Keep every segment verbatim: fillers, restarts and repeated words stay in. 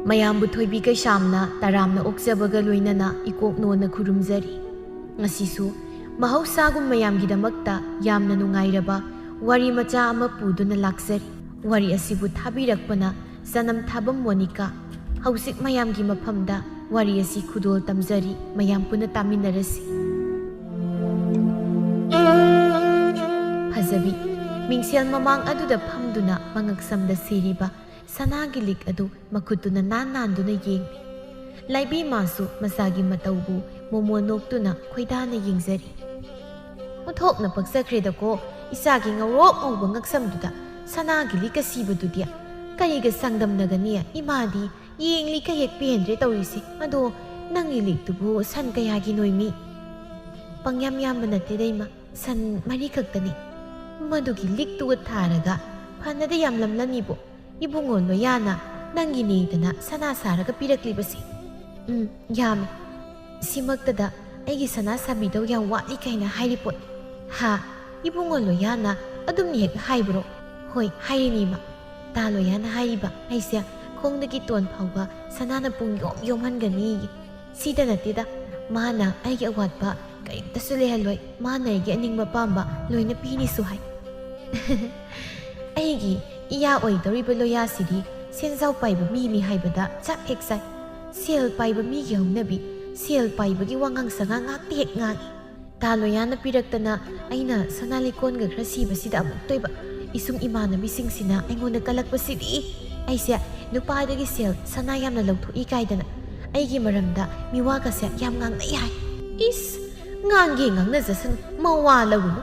ꯃꯌꯥꯝꯕꯨ ꯊꯣꯏꯕꯤ ꯀꯩꯁꯥꯝꯅ ꯇꯔꯥꯝꯅ ꯑꯣꯛꯆꯕꯒ ꯂꯣꯏꯅꯅ ꯏꯀꯣꯛ ꯅꯣꯟꯅ ꯈꯨꯔꯨꯝꯖꯔꯤ꯫ ꯉꯁꯤꯁꯨ ꯃꯍꯧꯁꯥꯒꯨꯝ ꯃꯌꯥꯝꯒꯤꯗꯃꯛꯇ ꯌꯥꯝꯅ ꯅꯨꯡꯉꯥꯏꯔꯕ ꯋꯥꯔꯤ ꯃꯆꯥ ꯑꯃ ꯄꯨꯗꯨꯅ ꯂꯥꯛꯆꯔꯤ꯫ ꯋꯥꯔꯤ ꯑꯁꯤꯕꯨ ꯊꯥꯕꯤꯔꯛꯄꯅ ꯆꯅꯝ ꯊꯥꯕꯝ ꯃꯣꯅꯤꯀꯥ꯫ ꯍꯧꯖꯤꯛ ꯃꯌꯥꯝꯒꯤ ꯃꯐꯝꯗ ꯋꯥꯔꯤ ꯑꯁꯤ ꯈꯨꯗꯣꯜ ꯇꯝꯖꯔꯤ, ꯃꯌꯥꯝ ꯄꯨꯟꯅ ꯇꯥꯃꯤꯟꯅꯔꯁꯤ꯫ ꯐꯖꯕꯤ, ꯃꯤꯡꯁꯦꯜ ꯃꯃꯥꯡ ꯑꯗꯨꯗ ꯐꯝꯗꯨꯅ ꯃꯉꯛꯁꯝꯗ ꯁꯤꯔꯤꯕ ꯁꯅꯥꯒꯤ ꯂꯤꯛ ꯑꯗꯨ ꯃꯈꯨꯠꯇꯨꯅ ꯅꯥꯟ ꯅꯥꯟꯗꯨꯅ ꯌꯦꯡꯂꯤ꯫ ꯂꯥꯏꯕꯤ ꯃꯥꯁꯨ ꯃꯆꯥꯒꯤ ꯃꯇꯧꯕꯨ ꯃꯣꯃꯣꯟ ꯅꯣꯛꯇꯨꯅ ꯈꯣꯏꯗꯥꯅ ꯌꯦꯡꯖꯔꯤ꯫ "ꯑꯣꯟꯊꯣꯛꯅ ꯄꯛꯆꯈ꯭ꯔꯦꯗꯀꯣ, ꯏꯆꯥꯒꯤ ꯉꯧꯔꯣꯛ ꯉꯧꯕ ꯉꯛꯁꯝꯗꯨꯗ ꯁꯅꯥꯒꯤ ꯂꯤꯛ ꯑꯁꯤꯕꯗꯨꯗꯤ꯫ ꯀꯔꯤꯒ ꯆꯥꯡꯗꯝꯅꯒꯅꯤ? ꯏꯃꯥꯗꯤ ꯌꯦꯡꯂꯤꯒ ꯍꯦꯛ ꯄꯦꯟꯗ꯭ꯔꯦ ꯇꯧꯔꯤꯁꯦ꯫ ꯑꯗꯣ ꯅꯪꯒꯤ ꯂꯤꯛꯇꯨꯕꯨ ꯁꯟ ꯀꯌꯥꯒꯤ ꯅꯣꯏꯃꯤ?" "ꯄꯪꯌꯥꯝ ꯌꯥꯝꯕ ꯅꯠꯇꯦꯗ ꯏꯃꯥ, ꯁꯟ ꯃꯔꯤ ꯈꯛꯇꯅꯤ꯫ ꯃꯗꯨꯒꯤ ꯂꯤꯛꯇꯨꯒ ꯊꯥꯔꯒ ꯐꯅꯗꯤ ꯌꯥꯝꯂꯝꯂꯅꯤꯕꯣ꯫ ꯏꯕꯨꯡꯉꯣ ꯂꯣꯌꯥꯅ ꯅꯪꯒꯤꯅꯦꯗꯅ ꯁꯅꯥ ꯁꯥꯔꯒ ꯄꯤꯔꯛꯂꯤꯕꯁꯦ꯫ ꯎꯝ, ꯌꯥꯝꯃꯤ꯫ ꯁꯤꯃꯛꯇꯗ ꯑꯩꯒꯤ ꯁꯅꯥ ꯁꯥꯕꯤꯗꯧ ꯌꯥꯝ ꯋꯥꯠꯂꯤ ꯀꯥꯏꯅ ꯍꯥꯏꯔꯤ ꯄꯣꯠ꯫ ꯍꯥ? ꯏꯕꯨꯡꯉꯣ ꯂꯣꯌꯥꯅ ꯑꯗꯨꯝꯅ ꯍꯦꯛ ꯍꯥꯏꯕ꯭ꯔꯣ?" "ꯍꯣꯏ, ꯍꯥꯏꯔꯤꯅꯦ ꯏꯃꯥ꯫ ꯇꯥ ꯂꯣꯌꯥꯅ ꯍꯥꯏꯔꯤꯕ ꯑꯩꯁꯦ ꯈꯣꯡꯗꯒꯤ ꯇꯣꯟ ꯐꯥꯎꯕ ꯁꯅꯥꯅ ꯄꯨꯡ ꯌꯣꯝ ꯌꯣꯝꯍꯟꯒꯅꯤꯌꯦ꯫ ꯁꯤꯗ ꯅꯠꯇꯦꯗ, ꯃꯥꯅ ꯑꯩꯒꯤ ꯑꯋꯥꯠꯄ ꯀꯔꯤꯝꯇꯁꯨ ꯂꯩꯍꯜꯂꯣꯏ꯫ ꯃꯥꯅ ꯑꯩꯒꯤ ꯑꯅꯤꯡꯕ ꯑꯄꯥꯝꯕ ꯂꯣꯏꯅ ꯄꯤꯅꯤꯁꯨ ꯍꯥꯏ꯫" ꯑꯩꯒꯤ ꯏꯌꯥ ꯑꯣꯏꯗꯧꯔꯤꯕ ꯂꯣꯌꯥꯁꯤꯗꯤ ꯁꯦꯟꯖꯥꯎ ꯄꯥꯏꯕ ꯃꯤꯅꯤ ꯍꯥꯏꯕꯗ ꯆꯥꯛ ꯍꯦꯛ ꯆꯥꯏ꯫ ꯁꯦꯜ ꯄꯥꯏꯕ ꯃꯤꯒꯤ ꯍꯧꯅꯕꯤ, ꯁꯦꯜ ꯄꯥꯏꯕꯒꯤ ꯋꯥꯉꯥꯡ ꯁꯉꯥꯡ ꯉꯥꯛꯇ ꯍꯦꯛ ꯉꯥꯡꯏ꯫ ꯇꯥ ꯂꯣꯌꯥꯅ ꯄꯤꯔꯛꯇꯅ ꯑꯩꯅ ꯁꯅꯥ ꯂꯤꯛꯀꯣꯟꯒ ꯈꯔ ꯁꯤꯕꯁꯤꯗ ꯑꯃꯨꯛꯇꯣꯏꯕ ꯏꯁꯨꯡ ꯏꯃꯥꯟꯅꯕꯤꯁꯤꯡꯁꯤꯅ ꯑꯩꯉꯣꯟꯗ ꯀꯜꯂꯛꯄꯁꯤꯗꯤ꯫ ꯑꯩꯁꯦ ꯅꯨꯄꯥꯗꯒꯤ ꯁꯦꯜ ꯁꯅꯥ ꯌꯥꯝꯅ ꯂꯧꯊꯣꯛꯏ ꯀꯥꯏꯗꯅ ꯑꯩꯒꯤ ꯃꯔꯝꯗ ꯃꯤꯋꯥꯒꯁꯦ ꯌꯥꯝ ꯉꯥꯡꯅꯩ ꯍꯥꯏ꯫ ꯏꯁ! ꯉꯥꯡꯒꯦ ꯉꯥꯡꯅꯖꯁꯅꯨ, ꯃꯋꯥ ꯂꯧꯔꯨꯅꯨ꯫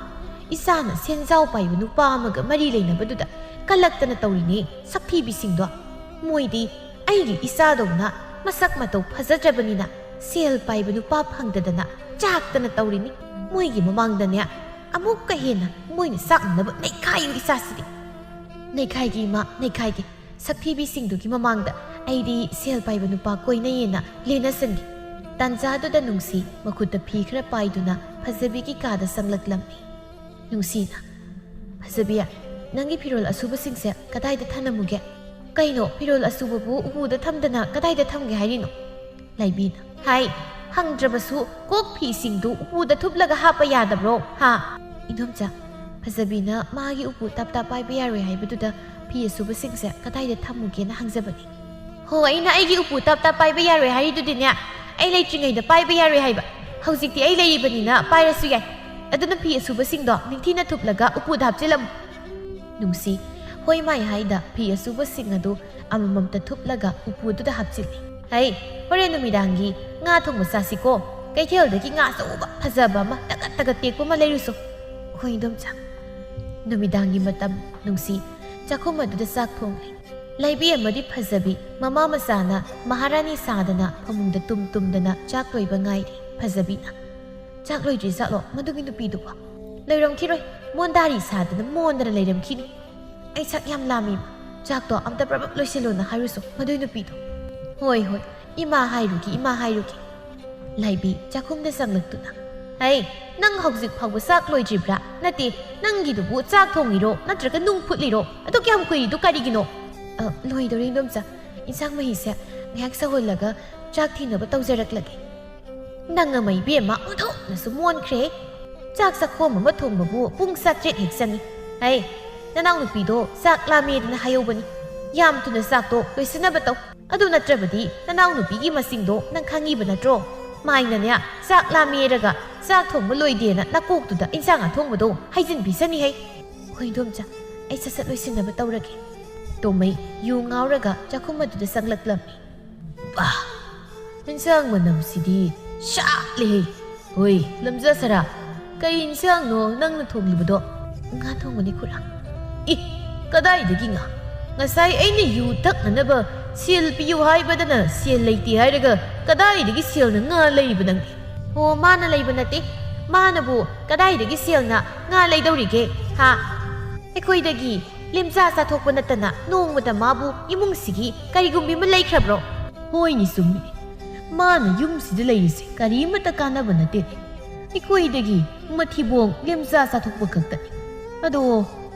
ꯏꯆꯥꯅ ꯁꯦꯟꯖꯥꯎ ꯄꯥꯏꯕ ꯅꯨꯄꯥ ꯑꯃꯒ ꯃꯔꯤ ꯂꯩꯅꯕꯗꯨꯗ ꯀꯜꯂꯛꯇꯅ ꯇꯧꯔꯤꯅꯦ, ꯁꯛꯊꯤꯕꯤꯁꯤꯡꯗꯣ꯫ ꯃꯣꯏꯗꯤ ꯑꯩꯒꯤ ꯏꯆꯥꯗꯧꯅ ꯃꯁꯛ ꯃꯇꯧ ꯐꯖꯗ꯭ꯔꯕꯅꯤꯅ ꯁꯦꯜ ꯄꯥꯏꯕ ꯅꯨꯄꯥ ꯐꯪꯗꯗꯅ ꯆꯥꯛꯇꯅ ꯇꯧꯔꯤꯅꯤ꯫ ꯃꯣꯏꯒꯤ ꯃꯃꯥꯡꯗꯅꯦ ꯑꯃꯨꯛꯀ ꯍꯦꯟꯅ ꯃꯣꯏꯅ ꯆꯥꯛꯅꯅꯕ ꯅꯩꯈꯥꯏꯌꯨ ꯏꯆꯥꯁꯤꯗꯤ꯫ ꯅꯩꯈꯥꯏꯒꯦ ꯏꯃꯥ, ꯅꯩꯈꯥꯏꯒꯦ꯫ ꯁꯛꯊꯤꯕꯤꯁꯤꯡꯗꯨꯒꯤ ꯃꯃꯥꯡꯗ ꯑꯩꯗꯤ ꯁꯦꯜ ꯄꯥꯏꯕ ꯅꯨꯄꯥ ꯀꯣꯏꯅꯩꯌꯦꯅ ꯂꯦꯟꯅꯁꯟꯒꯦ꯫ ꯇꯥꯟꯖꯥꯗꯨꯗ ꯅꯨꯡꯁꯤ ꯃꯈꯨꯠꯇ ꯐꯤ ꯈꯔ ꯄꯥꯏꯗꯨꯅ ꯐꯖꯕꯤꯒꯤ ꯀꯥꯗ ꯆꯪꯂꯛꯂꯝꯃꯤ꯫ ꯅꯨꯡꯁꯤꯅ, "ꯐꯖꯕꯤ, ꯅꯪꯒꯤ ꯐꯤꯔꯣꯜ ꯑꯁꯨꯕꯁꯤꯡꯁꯦ ꯀꯗꯥꯏꯗ ꯊꯅꯝꯃꯨꯒꯦ?" "ꯀꯩꯅꯣ, ꯐꯤꯔꯣꯜ ꯑꯁꯨꯕꯕꯨ ꯎꯄꯨꯗ ꯊꯝꯗꯅ ꯀꯗꯥꯏꯗ ꯊꯝꯒꯦ ꯍꯥꯏꯔꯤꯅꯣ?" ꯂꯥꯏꯕꯤꯅ, "ꯍꯥꯏ, ꯍꯪꯗ꯭ꯔꯕꯁꯨ ꯀꯣꯛ ꯐꯤꯁꯤꯡꯗꯨ ꯎꯄꯨꯗ ꯊꯨꯞꯂꯒ ꯍꯥꯞꯄ ꯌꯥꯗꯕ꯭ꯔꯣ, ꯍꯥ?" "ꯏꯟꯗꯣꯝꯆꯥ, ꯐꯖꯕꯤꯅ ꯃꯥꯒꯤ ꯎꯄꯨ ꯇꯞ ꯇꯞ ꯄꯥꯏꯕ ꯌꯥꯔꯣꯏ ꯍꯥꯏꯕꯗꯨꯗ ꯐꯤ ꯑꯁꯨꯕꯁꯤꯡꯁꯦ ꯀꯗꯥꯏꯗ ꯊꯝꯃꯨꯒꯦꯅ ꯍꯪꯖꯕꯅꯤ꯫" "ꯍꯣ, ꯑꯩꯅ ꯑꯩꯒꯤ ꯎꯄꯨ ꯇꯞ ꯇꯞ ꯄꯥꯏꯕ ꯌꯥꯔꯣꯏ ꯍꯥꯏꯔꯤꯗꯨꯗꯤꯅꯦ, ꯑꯩ ꯂꯩꯇ꯭ꯔꯤꯉꯩꯗ ꯄꯥꯏꯕ ꯌꯥꯔꯣꯏ ꯍꯥꯏꯕ꯫ ꯍꯧꯖꯤꯛꯇꯤ ꯑꯩ ꯂꯩꯔꯤꯕꯅꯤꯅ ꯄꯥꯏꯔꯁꯨ ꯌꯥꯏ꯫ ꯑꯗꯨꯅ ꯐꯤ ꯑꯁꯨꯕꯁꯤꯡꯗꯣ ꯅꯤꯡꯊꯤꯅ ꯊꯨꯞꯂꯒ ꯎꯄꯨꯗ ꯍꯥꯞꯆꯤꯜꯂꯝꯃꯨ꯫" ꯅꯨꯡꯁꯤ ꯍꯣꯏ ꯃꯥꯏ ꯍꯥꯏꯗ ꯐꯤ ꯑꯁꯨꯕꯁꯤꯡ ꯑꯗꯨ ꯑꯃꯃꯝꯇ ꯊꯨꯞꯂꯒ ꯎꯄꯨꯗꯨꯗ ꯍꯥꯞꯆꯤꯜꯂꯤ꯫ "ꯍꯩ, ꯍꯣꯔꯦꯟ ꯅꯨꯃꯤꯗꯥꯡꯒꯤ ꯉꯥ ꯊꯣꯡꯕ ꯆꯥꯁꯤꯀꯣ꯫ ꯀꯩꯊꯦꯜꯗꯒꯤ ꯉꯥ ꯑꯆꯧꯕ ꯐꯖꯕ ꯑꯃ ꯇꯒꯠ ꯇꯒꯠ ꯇꯦꯛꯄ ꯑꯃ ꯂꯩꯔꯨꯁꯣ꯫" "ꯍꯣꯏ, ꯏꯟꯗꯣꯝꯆꯥ꯫" ꯅꯨꯃꯤꯗꯥꯡꯒꯤ ꯃꯇꯝ꯫ ꯅꯨꯡꯁꯤ ꯆꯥꯛꯈꯨꯝ ꯑꯗꯨꯗ ꯆꯥꯛ ꯊꯣꯡꯂꯤ꯫ ꯂꯩꯕꯤ ꯑꯃꯗꯤ ꯐꯖꯕꯤ ꯃꯃꯥ ꯃꯆꯥꯅ ꯃꯍꯥꯔꯥꯅꯤ ꯁꯥꯗꯅ ꯐꯃꯨꯡꯗ ꯇꯨꯝ ꯇꯨꯝꯗꯅ ꯆꯥꯛ ꯂꯣꯏꯕ ꯉꯥꯏꯔꯤ꯫ ꯐꯖꯕꯤꯅ, "ꯆꯥꯛ ꯂꯣꯏꯗ꯭ꯔꯤ ꯖꯥꯠꯂꯣ ꯃꯗꯨꯒꯤ ꯅꯨꯄꯤꯗꯨꯕꯣ?" "ꯂꯣꯏꯔꯝꯈꯤꯔꯣꯏ, ꯃꯣꯟꯗꯥꯔꯤ ꯁꯥꯗꯅ ꯃꯣꯟꯗꯅ ꯂꯩꯔꯝꯈꯤꯅꯤ꯫ ꯑꯩ ꯆꯥꯛ ꯌꯥꯝ ꯂꯥꯝꯃꯤꯕ, ꯆꯥꯛꯇꯣ ꯑꯝꯇ ꯄ꯭ꯔꯞ ꯄ꯭ꯔꯞ ꯂꯣꯏꯁꯤꯜꯂꯣꯅ ꯍꯥꯏꯔꯨꯁꯣ ꯃꯗꯨꯏ ꯅꯨꯄꯤꯗꯣ꯫" "ꯍꯣꯏ, ꯍꯣꯏ, ꯏꯃꯥ ꯍꯥꯏꯔꯨꯒꯦ, ꯏꯃꯥ ꯍꯥꯏꯔꯨꯒꯦ꯫" ꯂꯥꯏꯕꯤ ꯆꯥꯛꯈꯨꯝꯗ ꯆꯪꯂꯛꯇꯨꯅ, "ꯍꯩ, ꯅꯪ ꯍꯧꯖꯤꯛ ꯐꯥꯎꯕ ꯆꯥꯛ ꯂꯣꯏꯗ꯭ꯔꯤꯕ꯭ꯔꯥ? ꯅꯠꯇꯦ, ꯅꯪꯒꯤꯗꯨꯕꯨ ꯆꯥꯛ ꯊꯣꯡꯉꯤꯔꯣ ꯅꯠꯇ꯭ꯔꯒ ꯅꯨꯡ ꯐꯨꯠꯂꯤꯔꯣ? ꯑꯗꯨ ꯀꯌꯥꯝ ꯀꯨꯏꯔꯤꯗꯨ ꯀꯔꯤꯒꯤꯅꯣ?" "ꯑ, ꯂꯣꯏꯗꯧꯔꯦ, ꯏꯟꯗꯣꯝꯆꯥ꯫ ꯏꯟꯁꯥꯡ ꯃꯍꯤꯁꯦ ꯉꯥꯏꯍꯥꯛ ꯁꯧꯍꯜꯂꯒ ꯆꯥꯛ ꯊꯤꯅꯕ ꯇꯧꯖꯔꯛꯂꯒꯦ꯫" "ꯅꯪ ꯑꯃ ꯏꯕꯦꯝꯃ ꯑꯣꯟꯊꯣꯛꯅꯁꯨ ꯃꯣꯟꯈ꯭ꯔꯦ꯫ ꯆꯥꯛ ꯆꯥꯛꯈꯣꯝ ꯑꯃ ꯊꯣꯡꯕꯕꯨ ꯄꯨꯡ ꯆꯥꯇ꯭ꯔꯦꯠ ꯍꯦꯛ ꯆꯪꯏ꯫ ꯍꯩ, ꯅꯅꯥꯎꯅꯨꯄꯤꯗꯣ ꯆꯥꯛ ꯂꯥꯝꯃꯦꯗꯅ ꯍꯥꯏꯍꯧꯕꯅꯤ꯫ ꯌꯥꯝ ꯊꯨꯅ ꯆꯥꯛꯇꯣ ꯂꯣꯏꯁꯤꯟꯅꯕ ꯇꯧ꯫ ꯑꯗꯨ ꯅꯠꯇ꯭ꯔꯕꯗꯤ ꯅꯅꯥꯎꯅꯨꯄꯤꯒꯤ ꯃꯁꯤꯡꯗꯣ ꯅꯪ ꯈꯪꯉꯤꯕ ꯅꯠꯇ꯭ꯔꯣ? ꯃꯥꯏꯅꯅꯦ, ꯆꯥꯛ ꯂꯥꯝꯃꯦꯔꯒ ꯆꯥꯛ ꯊꯣꯡꯕ ꯂꯣꯏꯗꯦꯅ ꯅꯀꯣꯛꯇꯨꯗ ꯏꯟꯁꯥꯡ ꯑꯊꯣꯡꯕꯗꯣ ꯍꯩꯖꯤꯟꯕꯤꯁꯅꯤ ꯍꯩ꯫" "ꯍꯣꯏ, ꯏꯟꯗꯣꯝꯆꯥ, ꯑꯩ ꯁꯠ ꯁꯠ ꯂꯣꯏꯁꯤꯟꯅꯕ ꯇꯧꯔꯒꯦ꯫" ꯇꯣꯝꯃꯩ ꯌꯨ ꯉꯥꯎꯔꯒ ꯆꯥꯛꯈꯨꯝ ꯑꯗꯨꯗ ꯆꯪꯂꯛꯂꯝꯃꯤ꯫ "ꯕꯥ! ꯏꯟꯁꯥꯡ ꯃꯅꯝꯁꯤꯗꯤ ꯁꯥꯠꯂꯦꯍꯦ꯫ ꯍꯣꯏ, ꯂꯝꯖꯥ ꯁꯔꯥ, ꯀꯔꯤ ꯏꯟꯁꯥꯡꯅꯣ ꯅꯪꯅ ꯊꯣꯡꯂꯤꯕꯗꯣ?" "ꯉꯥ ꯊꯣꯡꯕꯅꯤ, ꯈꯨꯔꯥ꯫" "ꯏ, ꯀꯗꯥꯏꯗꯒꯤ ꯉꯥ? ꯉꯁꯥꯏ ꯑꯩꯅ ꯌꯨ ꯊꯛꯅꯅꯕ ꯁꯦꯜ ꯄꯤꯌꯨ ꯍꯥꯏꯕꯗꯅ ꯁꯦꯜ ꯂꯩꯇꯦ ꯍꯥꯏꯔꯒ ꯀꯗꯥꯏꯗꯒꯤ ꯁꯦꯜꯅ ꯉꯥ ꯂꯩꯔꯤꯕ ꯅꯪꯗꯤ?" "ꯑꯣ, ꯃꯥꯅ ꯂꯩꯕ ꯅꯠꯇꯦ꯫ ꯃꯥꯅꯕꯨ ꯀꯗꯥꯏꯗꯒꯤ ꯁꯦꯜꯅ ꯉꯥ ꯂꯩꯗꯧꯔꯤꯒꯦ, ꯍꯥ? ꯑꯩꯈꯣꯏꯗꯒꯤ ꯂꯦꯝꯖꯥ ꯆꯥꯊꯣꯛꯄ ꯅꯠꯇꯅ ꯅꯣꯡꯃꯗ ꯃꯥꯕꯨ ꯏꯃꯨꯡꯁꯤꯒꯤ ꯀꯔꯤꯒꯨꯝꯕꯤ ꯑꯃ ꯂꯩꯈ꯭ꯔꯕ꯭ꯔꯣ?" "ꯍꯣꯏꯅꯦ, ꯆꯨꯝꯃꯤ꯫ ꯃꯥꯅ ꯌꯨꯝꯁꯤꯗ ꯂꯩꯔꯤꯁꯦ ꯀꯔꯤꯃꯠꯇ ꯀꯥꯟꯅꯕ ꯅꯠꯇꯦ꯫ ꯑꯩꯈꯣꯏꯗꯒꯤ ꯃꯊꯤꯕꯣꯡ ꯂꯦꯝꯖꯥ ꯆꯥꯊꯣꯛꯄ ꯈꯛꯇꯅꯤ꯫ ꯑꯗꯣ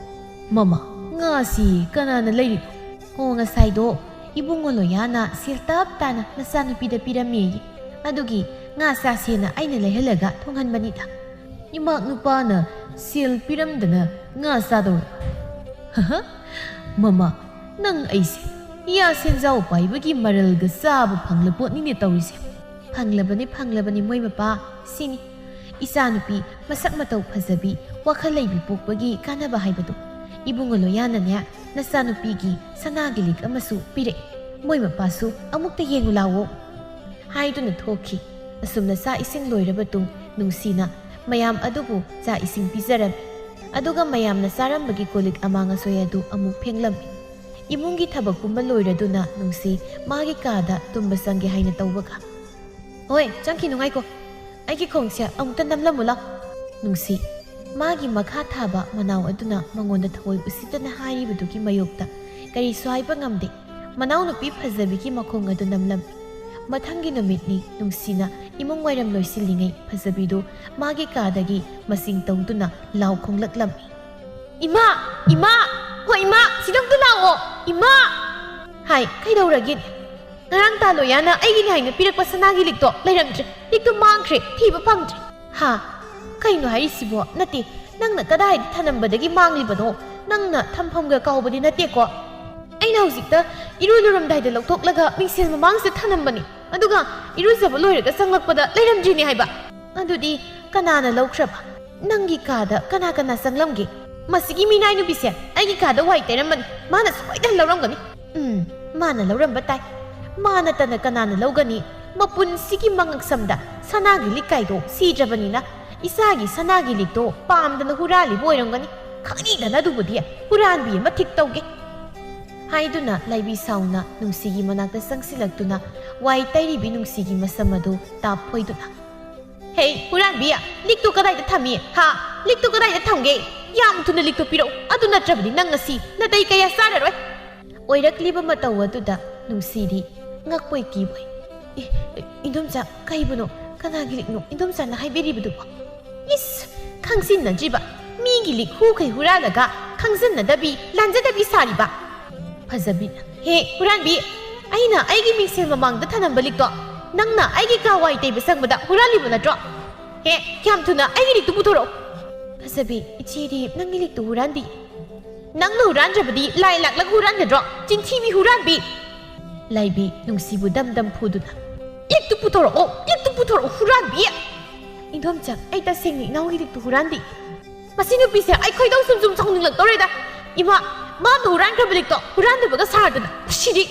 ꯃꯃꯥ, ꯉꯥꯁꯤ ꯀꯅꯥꯅ ꯂꯩꯔꯤꯅꯣ? ꯑꯣ, ꯉꯁꯥꯏꯗꯣ ꯏꯕꯨꯡꯉꯣ ꯂꯣꯌꯥꯅ ꯁꯦꯜ ꯇꯞ ꯇꯥꯅ ꯅꯆꯥꯅꯨꯄꯤꯗ ꯄꯤꯔꯝꯃꯦꯌꯦ꯫ ꯑꯗꯨꯒꯤ ꯉꯥ ꯆꯥꯁꯦꯅ ꯑꯩꯅ ꯂꯩꯍꯜꯂꯒ ꯊꯣꯡꯍꯟꯕꯅꯤꯗ꯫ ꯏꯃꯥ ꯅꯨꯄꯥꯅ ꯁꯦꯜ ꯄꯤꯔꯝꯗꯅ ꯉꯥ ꯆꯥꯗꯧꯔꯕ? ꯍꯍ, ꯃꯃꯥ, ꯅꯪ ꯑꯩꯁꯦ ꯏꯌꯥ ꯁꯦꯟꯖꯥꯎ ꯄꯥꯏꯕꯒꯤ ꯃꯔꯜꯒ ꯆꯥꯕ ꯐꯪꯂ ꯄꯣꯠꯅꯤꯅꯦ ꯇꯧꯔꯤꯁꯦ꯫ ꯐꯪꯂꯕꯅꯤ, ꯐꯪꯂꯕꯅꯤ ꯃꯣꯏ ꯃꯄꯥ, ꯁꯤꯅꯤ ꯏꯆꯥꯅꯨꯄꯤ ꯃꯁꯛ ꯃꯇꯧ ꯐꯖꯕꯤ, ꯋꯥꯈꯜ ꯂꯩꯕꯤ ꯄꯣꯛꯄꯒꯤ ꯀꯥꯟꯅꯕ ꯍꯥꯏꯕꯗꯣ꯫ ꯏꯕꯨꯡꯉꯣ ꯂꯣꯌꯥꯅꯅꯦ, ꯅꯆꯥꯅꯨꯄꯤꯒꯤ ꯁꯅꯥꯒꯤ ꯂꯤꯛ ꯑꯃꯁꯨ ꯄꯤꯔꯛꯏ꯫ ꯃꯣꯏ ꯃꯄꯥꯁꯨ ꯑꯃꯨꯛꯇ ꯌꯦꯡꯉꯨ ꯂꯥꯎꯑꯣ꯫ ꯍꯥꯏꯗꯨꯅ ꯊꯣꯛꯈꯤ꯫ ꯑꯁꯨꯝꯅ ꯆꯥꯛ ꯏꯁꯤꯡ ꯂꯣꯏꯔꯕ ꯇꯨꯡ ꯅꯨꯡꯁꯤꯅ ꯃꯌꯥꯝ ꯑꯗꯨꯕꯨ ꯆꯥꯛ ꯏꯁꯤꯡ ꯄꯤꯖꯔꯝꯃꯤ꯫ ꯑꯗꯨꯒ ꯃꯌꯥꯝꯅ ꯆꯥꯔꯝꯕꯒꯤ ꯀꯣꯜꯂꯤꯛ ꯑꯃꯥꯡ ꯑꯁꯣꯏ ꯑꯗꯨ ꯑꯃꯨꯛ ꯐꯦꯡꯂꯝꯃꯤ꯫ ꯏꯃꯨꯡꯒꯤ ꯊꯕꯛ ꯄꯨꯝꯕ ꯂꯣꯏꯔꯗꯨꯅ ꯅꯨꯡꯁꯤ ꯃꯥꯒꯤ ꯀꯥꯗ ꯇꯨꯝꯕ ꯆꯪꯒꯦ ꯍꯥꯏꯅ ꯇꯧꯕꯒ, "ꯍꯣꯏ, ꯆꯪꯈꯤꯅꯨ, ꯉꯥꯏꯈꯣ꯫ ꯑꯩꯒꯤ ꯈꯣꯡꯁꯦ ꯑꯃꯨꯛꯇ ꯅꯝꯂꯝꯃꯨ ꯂꯥꯎ꯫" ꯅꯨꯡꯁꯤ ꯃꯥꯒꯤ ꯃꯈꯥ ꯊꯥꯕ ꯃꯅꯥꯎ ꯑꯗꯨꯅ ꯃꯉꯣꯟꯗ ꯊꯑꯣꯏ ꯎꯁꯤꯠꯇꯅ ꯍꯥꯏꯔꯤꯕꯗꯨꯒꯤ ꯃꯥꯌꯣꯛꯇ ꯀꯔꯤꯁꯨ ꯍꯥꯏꯕ ꯉꯝꯗꯦ꯫ ꯃꯅꯥꯎꯅꯨꯄꯤ ꯐꯖꯕꯤꯒꯤ ꯃꯈꯣꯡ ꯑꯗꯨ ꯅꯝꯂꯝꯃꯤ꯫ ꯃꯊꯪꯒꯤ ꯅꯨꯃꯤꯠꯅꯤ ꯅꯨꯡꯁꯤꯅ ꯏꯃꯨꯡ ꯋꯥꯏꯔꯝ ꯂꯣꯏꯁꯤꯜꯂꯤꯉꯩ ꯐꯖꯕꯤꯗꯨ ꯃꯥꯒꯤ ꯀꯥꯗꯒꯤ ꯃꯆꯤꯡ ꯇꯧꯗꯨꯅ ꯂꯥꯎ ꯈꯣꯡꯂꯛꯂꯝꯃꯤ꯫ "ꯏꯃꯥ! ꯏꯃꯥ! ꯍꯣ ꯏꯃꯥ! ꯁꯤꯗ ꯑꯝꯇ ꯂꯥꯛꯑꯣ! ꯏꯃꯥ!" "ꯍꯥꯏ, ꯀꯩꯗꯧꯔꯒꯦ? ꯉꯔꯥꯡ ꯇꯥ ꯂꯣꯌꯥꯅ ꯑꯩꯒꯤꯅꯤ ꯍꯥꯏꯅ ꯄꯤꯔꯛꯄ ꯁꯅꯥꯒꯤ ꯂꯤꯛꯇꯣ ꯂꯩꯔꯝꯗ꯭ꯔꯦ꯫ ꯂꯤꯛꯇꯣ ꯃꯥꯡꯈ꯭ꯔꯦ, ꯊꯤꯕ ꯐꯪꯗ꯭ꯔꯦ꯫" "ꯍꯥ? ꯀꯩꯅꯣ ꯍꯥꯏꯔꯤꯁꯤꯕꯣ? ꯅꯠꯇꯦ, ꯅꯪꯅ ꯀꯗꯥꯏꯗ ꯊꯅꯝꯕꯗꯒꯤ ꯃꯥꯡꯂꯤꯕꯅꯣ? ꯅꯪꯅ ꯊꯝꯐꯝꯒ ꯀꯥꯎꯕꯗꯤ ꯅꯠꯇꯦꯀꯣ?" "ꯑꯩꯅ ꯍꯧꯖꯤꯛꯇ ꯏꯔꯨ ꯂꯨꯔꯝꯗꯥꯏꯗ ꯂꯧꯊꯣꯛꯂꯒ ꯃꯤꯡꯁꯦꯜ ꯃꯃꯥꯡꯁꯤꯗ ꯊꯅꯝꯕꯅꯤ꯫ ꯑꯗꯨꯒ ꯏꯔꯨꯖꯕ ꯂꯣꯏꯔꯒ ꯆꯪꯂꯛꯄꯗ ꯂꯩꯔꯝꯗ꯭ꯔꯤꯅꯦ ꯍꯥꯏꯕ꯫" "ꯑꯗꯨꯗꯤ ꯀꯅꯥꯅ ꯂꯧꯈ꯭ꯔꯕ? ꯅꯪꯒꯤ ꯀꯥꯗ ꯀꯅꯥ ꯀꯅꯥ ꯆꯪꯂꯝꯒꯦ?" "ꯃꯁꯤꯒꯤ ꯃꯤꯅꯥꯏ ꯅꯨꯄꯤꯁꯦ ꯑꯩꯒꯤ ꯀꯥꯗ ꯋꯥꯏ ꯇꯩꯔꯝꯕꯅꯤ꯫ ꯃꯥꯅ ꯁꯣꯏꯗꯅ ꯂꯧꯔꯝꯒꯅꯤ꯫" "ꯎꯝ, ꯃꯥꯅ ꯂꯧꯔꯝꯕ ꯇꯥꯏ꯫ ꯃꯥ ꯅꯠꯇꯅ ꯀꯅꯥꯅ ꯂꯧꯒꯅꯤ? ꯃꯄꯨꯟꯁꯤꯒꯤ ꯃꯉꯛꯁꯝꯗ ꯁꯅꯥꯒꯤ ꯂꯤꯛ ꯀꯥꯏꯗꯣ ꯁꯤꯗ꯭ꯔꯕꯅꯤꯅ ꯏꯆꯥꯒꯤ ꯁꯅꯥꯒꯤ ꯂꯤꯛꯇꯣ ꯄꯥꯝꯗꯅ ꯍꯨꯔꯥꯜꯂꯤꯕ ꯑꯣꯏꯔꯝꯒꯅꯤ꯫ ꯈꯪꯅꯤꯗꯅ ꯑꯗꯨꯕꯨꯗꯤ ꯍꯨꯔꯥꯟꯕꯤ ꯑꯃ ꯊꯤꯛ ꯇꯧꯒꯦ꯫" ꯍꯥꯏꯗꯨꯅ ꯂꯥꯏꯕꯤ ꯁꯥꯎꯅ ꯅꯨꯡꯁꯤꯒꯤ ꯃꯅꯥꯛꯇ ꯆꯪꯁꯤꯜꯂꯛꯇꯨꯅ ꯋꯥꯏ ꯇꯩꯔꯤꯕꯤ ꯅꯨꯡꯁꯤꯒꯤ ꯃꯁꯝ ꯑꯗꯨ ꯇꯥꯞ ꯐꯣꯏꯗꯨꯅ, "ꯍꯦ, ꯍꯨꯔꯥꯟꯕꯤ! ꯂꯤꯛꯇꯨ ꯀꯗꯥꯏꯗ ꯊꯝꯃꯤ? ꯍꯥ? ꯂꯤꯛꯇꯨ ꯀꯗꯥꯏꯗ ꯊꯝꯒꯦ? ꯌꯥꯝ ꯊꯨꯅ ꯂꯤꯛꯇꯨ ꯄꯤꯔꯛꯎ꯫ ꯑꯗꯨ ꯅꯠꯇ꯭ꯔꯕꯗꯤ ꯅꯪ ꯉꯁꯤ ꯅꯥꯇꯩ ꯀꯌꯥ ꯆꯥꯔꯔꯣꯏ꯫" ꯑꯣꯏꯔꯛꯂꯤꯕ ꯃꯇꯧ ꯑꯗꯨꯗ ꯅꯨꯡꯁꯤꯗꯤ ꯉꯛꯄꯣꯏ ꯀꯤꯕꯣꯏ ꯏꯟꯗꯣꯝꯆꯥ, ꯀꯩꯕꯨꯅꯣ? ꯀꯅꯥꯒꯤ ꯂꯤꯛꯅꯣ ꯏꯟꯗꯣꯝꯆꯥꯅ ꯍꯥꯏꯕꯤꯔꯤꯕꯗꯨꯕꯣ? ꯏꯁ, ꯈꯪꯖꯤꯟꯅꯗ꯭ꯔꯤꯕ ꯃꯤꯒꯤ ꯂꯤꯛ ꯍꯨꯈꯩ ꯍꯨꯔꯥꯜꯂꯒ ꯈꯪꯖꯤꯟꯅꯗꯕꯤ ꯂꯥꯟꯖꯗꯕꯤ ꯁꯥꯔꯤꯕ꯫ ꯐꯖꯕꯤ, ꯍꯦ ꯍꯨꯔꯥꯟꯕꯤ, ꯑꯩꯅ ꯑꯩꯒꯤ ꯃꯤꯡꯁꯦꯜ ꯃꯃꯥꯡꯗ ꯊꯅꯝꯕ ꯂꯤꯛꯇꯣ ꯅꯪꯅ ꯑꯩꯒꯤ ꯀꯥ ꯋꯥꯏ ꯇꯩꯕ ꯆꯪꯕꯗ ꯍꯨꯔꯥꯜꯂꯤꯕ ꯅꯠꯇ꯭ꯔꯣ? ꯍꯦ, ꯀꯌꯥꯝ ꯊꯨꯅ ꯑꯩꯒꯤ ꯂꯤꯛꯇꯨ ꯄꯨꯊꯣꯔꯛꯑꯣ꯫ ꯐꯖꯕꯤ, ꯏꯆꯦꯗꯤ ꯅꯪꯒꯤ ꯂꯤꯛꯇꯨ ꯍꯨꯔꯥꯟꯗꯤ꯫ ꯅꯪꯅ ꯍꯨꯔꯥꯟꯗ꯭ꯔꯕꯗꯤ ꯂꯥꯏ ꯂꯥꯛꯂꯒ ꯍꯨꯔꯥꯟꯒꯗ꯭ꯔꯣ? ꯆꯤꯟꯊꯤꯕꯤ ꯍꯨꯔꯥꯟꯕꯤ! ꯂꯥꯏꯕꯤ, ꯅꯨꯡꯁꯤꯕꯨ ꯗꯝ ꯗꯝ ꯐꯨꯗꯨꯅ, "ꯂꯤꯛꯇꯨ ꯄꯨꯊꯣꯔꯛꯑꯣ, ꯂꯤꯛꯇꯨ ꯄꯨꯊꯣꯔꯛꯑꯣ, ꯍꯨꯔꯥꯟꯕꯤ!" ꯏꯟꯗꯣꯝꯆꯥ, ꯑꯩ ꯇꯁꯦꯡꯅ ꯏꯅꯥꯎꯒꯤ ꯂꯤꯛꯇꯨ ꯍꯨꯔꯥꯟꯗꯦ꯫ ꯃꯁꯤ ꯅꯨꯄꯤꯁꯦ ꯑꯩ ꯈꯣꯏꯗꯧ ꯁꯨꯝ ꯁꯨꯝ ꯁꯥꯎꯅꯤꯡꯂꯛꯇꯧꯔꯦꯗ꯫ ꯏꯃꯥ, ꯃꯥꯅ ꯍꯨꯔꯥꯟꯈ꯭ꯔꯕ ꯂꯤꯛꯇꯣ ꯍꯨꯔꯥꯟꯗꯕꯒ ꯁꯥꯗꯅ, ꯃꯁꯤꯗꯤ!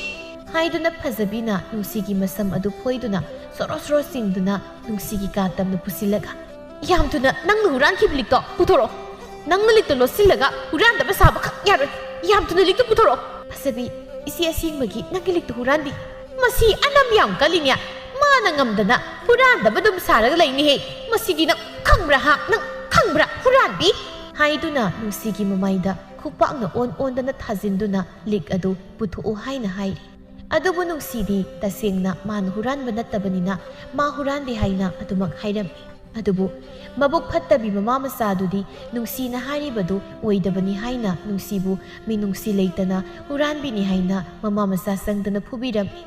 ꯍꯥꯏꯗꯨꯅ ꯐꯖꯕꯤꯅ ꯅꯨꯡꯁꯤꯒꯤ ꯃꯁꯝ ꯑꯗꯨ ꯐꯣꯏꯗꯨꯅ ꯁꯣꯔꯣ ꯁꯣꯔꯣ ꯆꯤꯡꯗꯨꯅ ꯅꯨꯡꯁꯤꯒꯤ ꯀꯥ ꯇꯝꯅ ꯄꯨꯁꯤꯜꯂꯒ, "ꯌꯥꯝ ꯊꯨꯅ ꯅꯪꯅ ꯍꯨꯔꯥꯟꯈꯤꯕ ꯂꯤꯛꯇꯣ ꯄꯨꯊꯣꯔꯛꯑꯣ꯫ ꯅꯪꯅ ꯂꯤꯛꯇꯣ ꯂꯣꯠꯁꯤꯜꯂꯒ ꯍꯨꯔꯥꯟꯗꯕ ꯁꯥꯕ ꯈꯛ ꯌꯥꯔꯣꯏ꯫ ꯌꯥꯝ ꯊꯨꯅ ꯂꯤꯛꯇꯣ ꯄꯨꯊꯣꯔꯛꯑꯣ꯫" ꯐꯖꯕꯤ, ꯏꯆꯦ ꯑꯁꯦꯡꯕꯒꯤ ꯅꯪꯒꯤ ꯂꯤꯛꯇꯣ ꯍꯨꯔꯥꯟꯗꯤ꯫ ꯃꯁꯤ ꯑꯅꯝ ꯌꯥꯝ ꯀꯜꯂꯤꯅꯦ꯫ ꯃꯥꯅ ꯉꯝꯗꯅ ꯍꯨꯔꯥꯟꯗꯕ ꯑꯗꯨꯝ ꯁꯥꯔꯒ ꯂꯩꯅꯤꯍꯦ꯫ ꯃꯁꯤꯗꯤ ꯅꯪ ꯈꯪꯕ꯭ꯔꯥ ꯍꯥ? ꯅꯪ ꯈꯪꯕ꯭ꯔꯥ, ꯍꯨꯔꯥꯟꯕꯤ? ꯍꯥꯏꯗꯨꯅ ꯅꯨꯡꯁꯤꯒꯤ ꯃꯃꯥꯏꯗ ꯈꯨꯄꯥꯛꯅ ꯑꯣꯟ ꯑꯣꯟꯗꯅ ꯊꯥꯖꯤꯟꯗꯨꯅ ꯂꯤꯛ ꯑꯗꯨ ꯄꯨꯊꯣꯛꯎ ꯍꯥꯏꯅ ꯍꯥꯏꯔꯤ꯫ ꯑꯗꯨꯕꯨ ꯅꯨꯡꯁꯤꯗꯤ ꯇꯁꯦꯡꯅ ꯃꯥꯅ ꯍꯨꯔꯥꯟꯕ ꯅꯠꯇꯕꯅꯤꯅ ꯃꯥ ꯍꯨꯔꯥꯟꯗꯦ ꯍꯥꯏꯅ ꯑꯗꯨꯃꯛ ꯍꯥꯏꯔꯝꯃꯤ꯫ ꯑꯗꯨꯕꯨ ꯃꯕꯨꯛ ꯐꯠꯇꯕꯤ ꯃꯃꯥ ꯃꯆꯥꯗꯨꯗꯤ ꯅꯨꯡꯁꯤꯅ ꯍꯥꯏꯔꯤꯕꯗꯨ ꯑꯣꯏꯗꯕꯅꯤ ꯍꯥꯏꯅ ꯅꯨꯡꯁꯤꯕꯨ ꯃꯤꯅꯨꯡꯁꯤ ꯂꯩꯇꯅ ꯍꯨꯔꯥꯟꯕꯤꯅꯤ ꯍꯥꯏꯅ ꯃꯃꯥ ꯃꯆꯥ ꯆꯪꯗꯅ ꯐꯨꯕꯤꯔꯝꯃꯤ꯫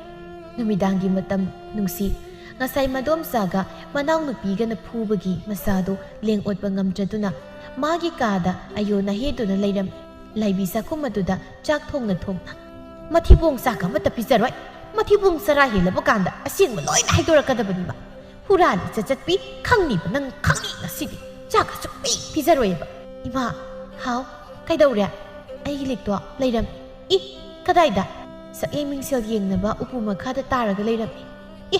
ꯅꯨꯃꯤꯗꯥꯡꯒꯤ ꯃꯇꯝ ꯅꯨꯡꯁꯤ ꯉꯁꯥꯏ ꯃꯗꯣꯝꯆꯥꯒ ꯃꯅꯥꯎꯅꯨꯄꯤꯒꯅ ꯐꯨꯕꯒꯤ ꯃꯆꯥꯗꯨ ꯂꯦꯡ ꯑꯣꯠꯄ ꯉꯝꯗ꯭ꯔꯗꯨꯅ ꯃꯥꯒꯤ ꯀꯥꯗ ꯑꯌꯣ ꯅꯥꯍꯦꯗꯨꯅ ꯂꯩꯔꯝꯃꯤ꯫ ꯂꯥꯏꯕꯤ ꯆꯥꯛꯈꯨꯝ ꯑꯗꯨꯗ ꯆꯥꯛ ꯊꯣꯡꯅ ꯊꯣꯡꯅ, "ꯃꯊꯤꯕꯣꯡ ꯆꯥꯛ ꯑꯃꯠꯇ ꯄꯤꯖꯔꯣꯏ꯫ ꯃꯊꯤꯕꯣꯡ ꯆꯔꯥ ꯍꯦꯜꯂꯕ ꯀꯥꯟꯗ ꯑꯁꯦꯡꯕ ꯂꯣꯏꯅ ꯍꯥꯏꯗꯣꯔꯛꯀꯗꯕꯅꯤꯕ꯫ ꯍꯨꯔꯥꯜꯂꯤ ꯆꯠꯆꯠꯄꯤ, ꯈꯪꯅꯤꯕ ꯅꯪ ꯈꯪꯅꯤ ꯉꯁꯤꯗꯤ꯫ ꯆꯥꯛ ꯑꯁꯨꯛ ꯄꯤ ꯄꯤꯖꯔꯣꯏꯕ꯫" "ꯏꯃꯥ!" "ꯍꯥꯎ?" "ꯀꯩꯗꯧꯔꯦ?" "ꯑꯩꯒꯤ ꯂꯤꯛꯇꯣ ꯂꯩꯔꯝ꯫" "ꯏ! ꯀꯗꯥꯏꯗ?" "ꯁꯛꯌꯦꯡ ꯃꯤꯡꯁꯦꯜ ꯌꯦꯡꯅꯕ ꯎꯄꯨ ꯃꯈꯥꯗ ꯇꯥꯔꯒ ꯂꯩꯔꯝꯃꯤ꯫" "ꯏ!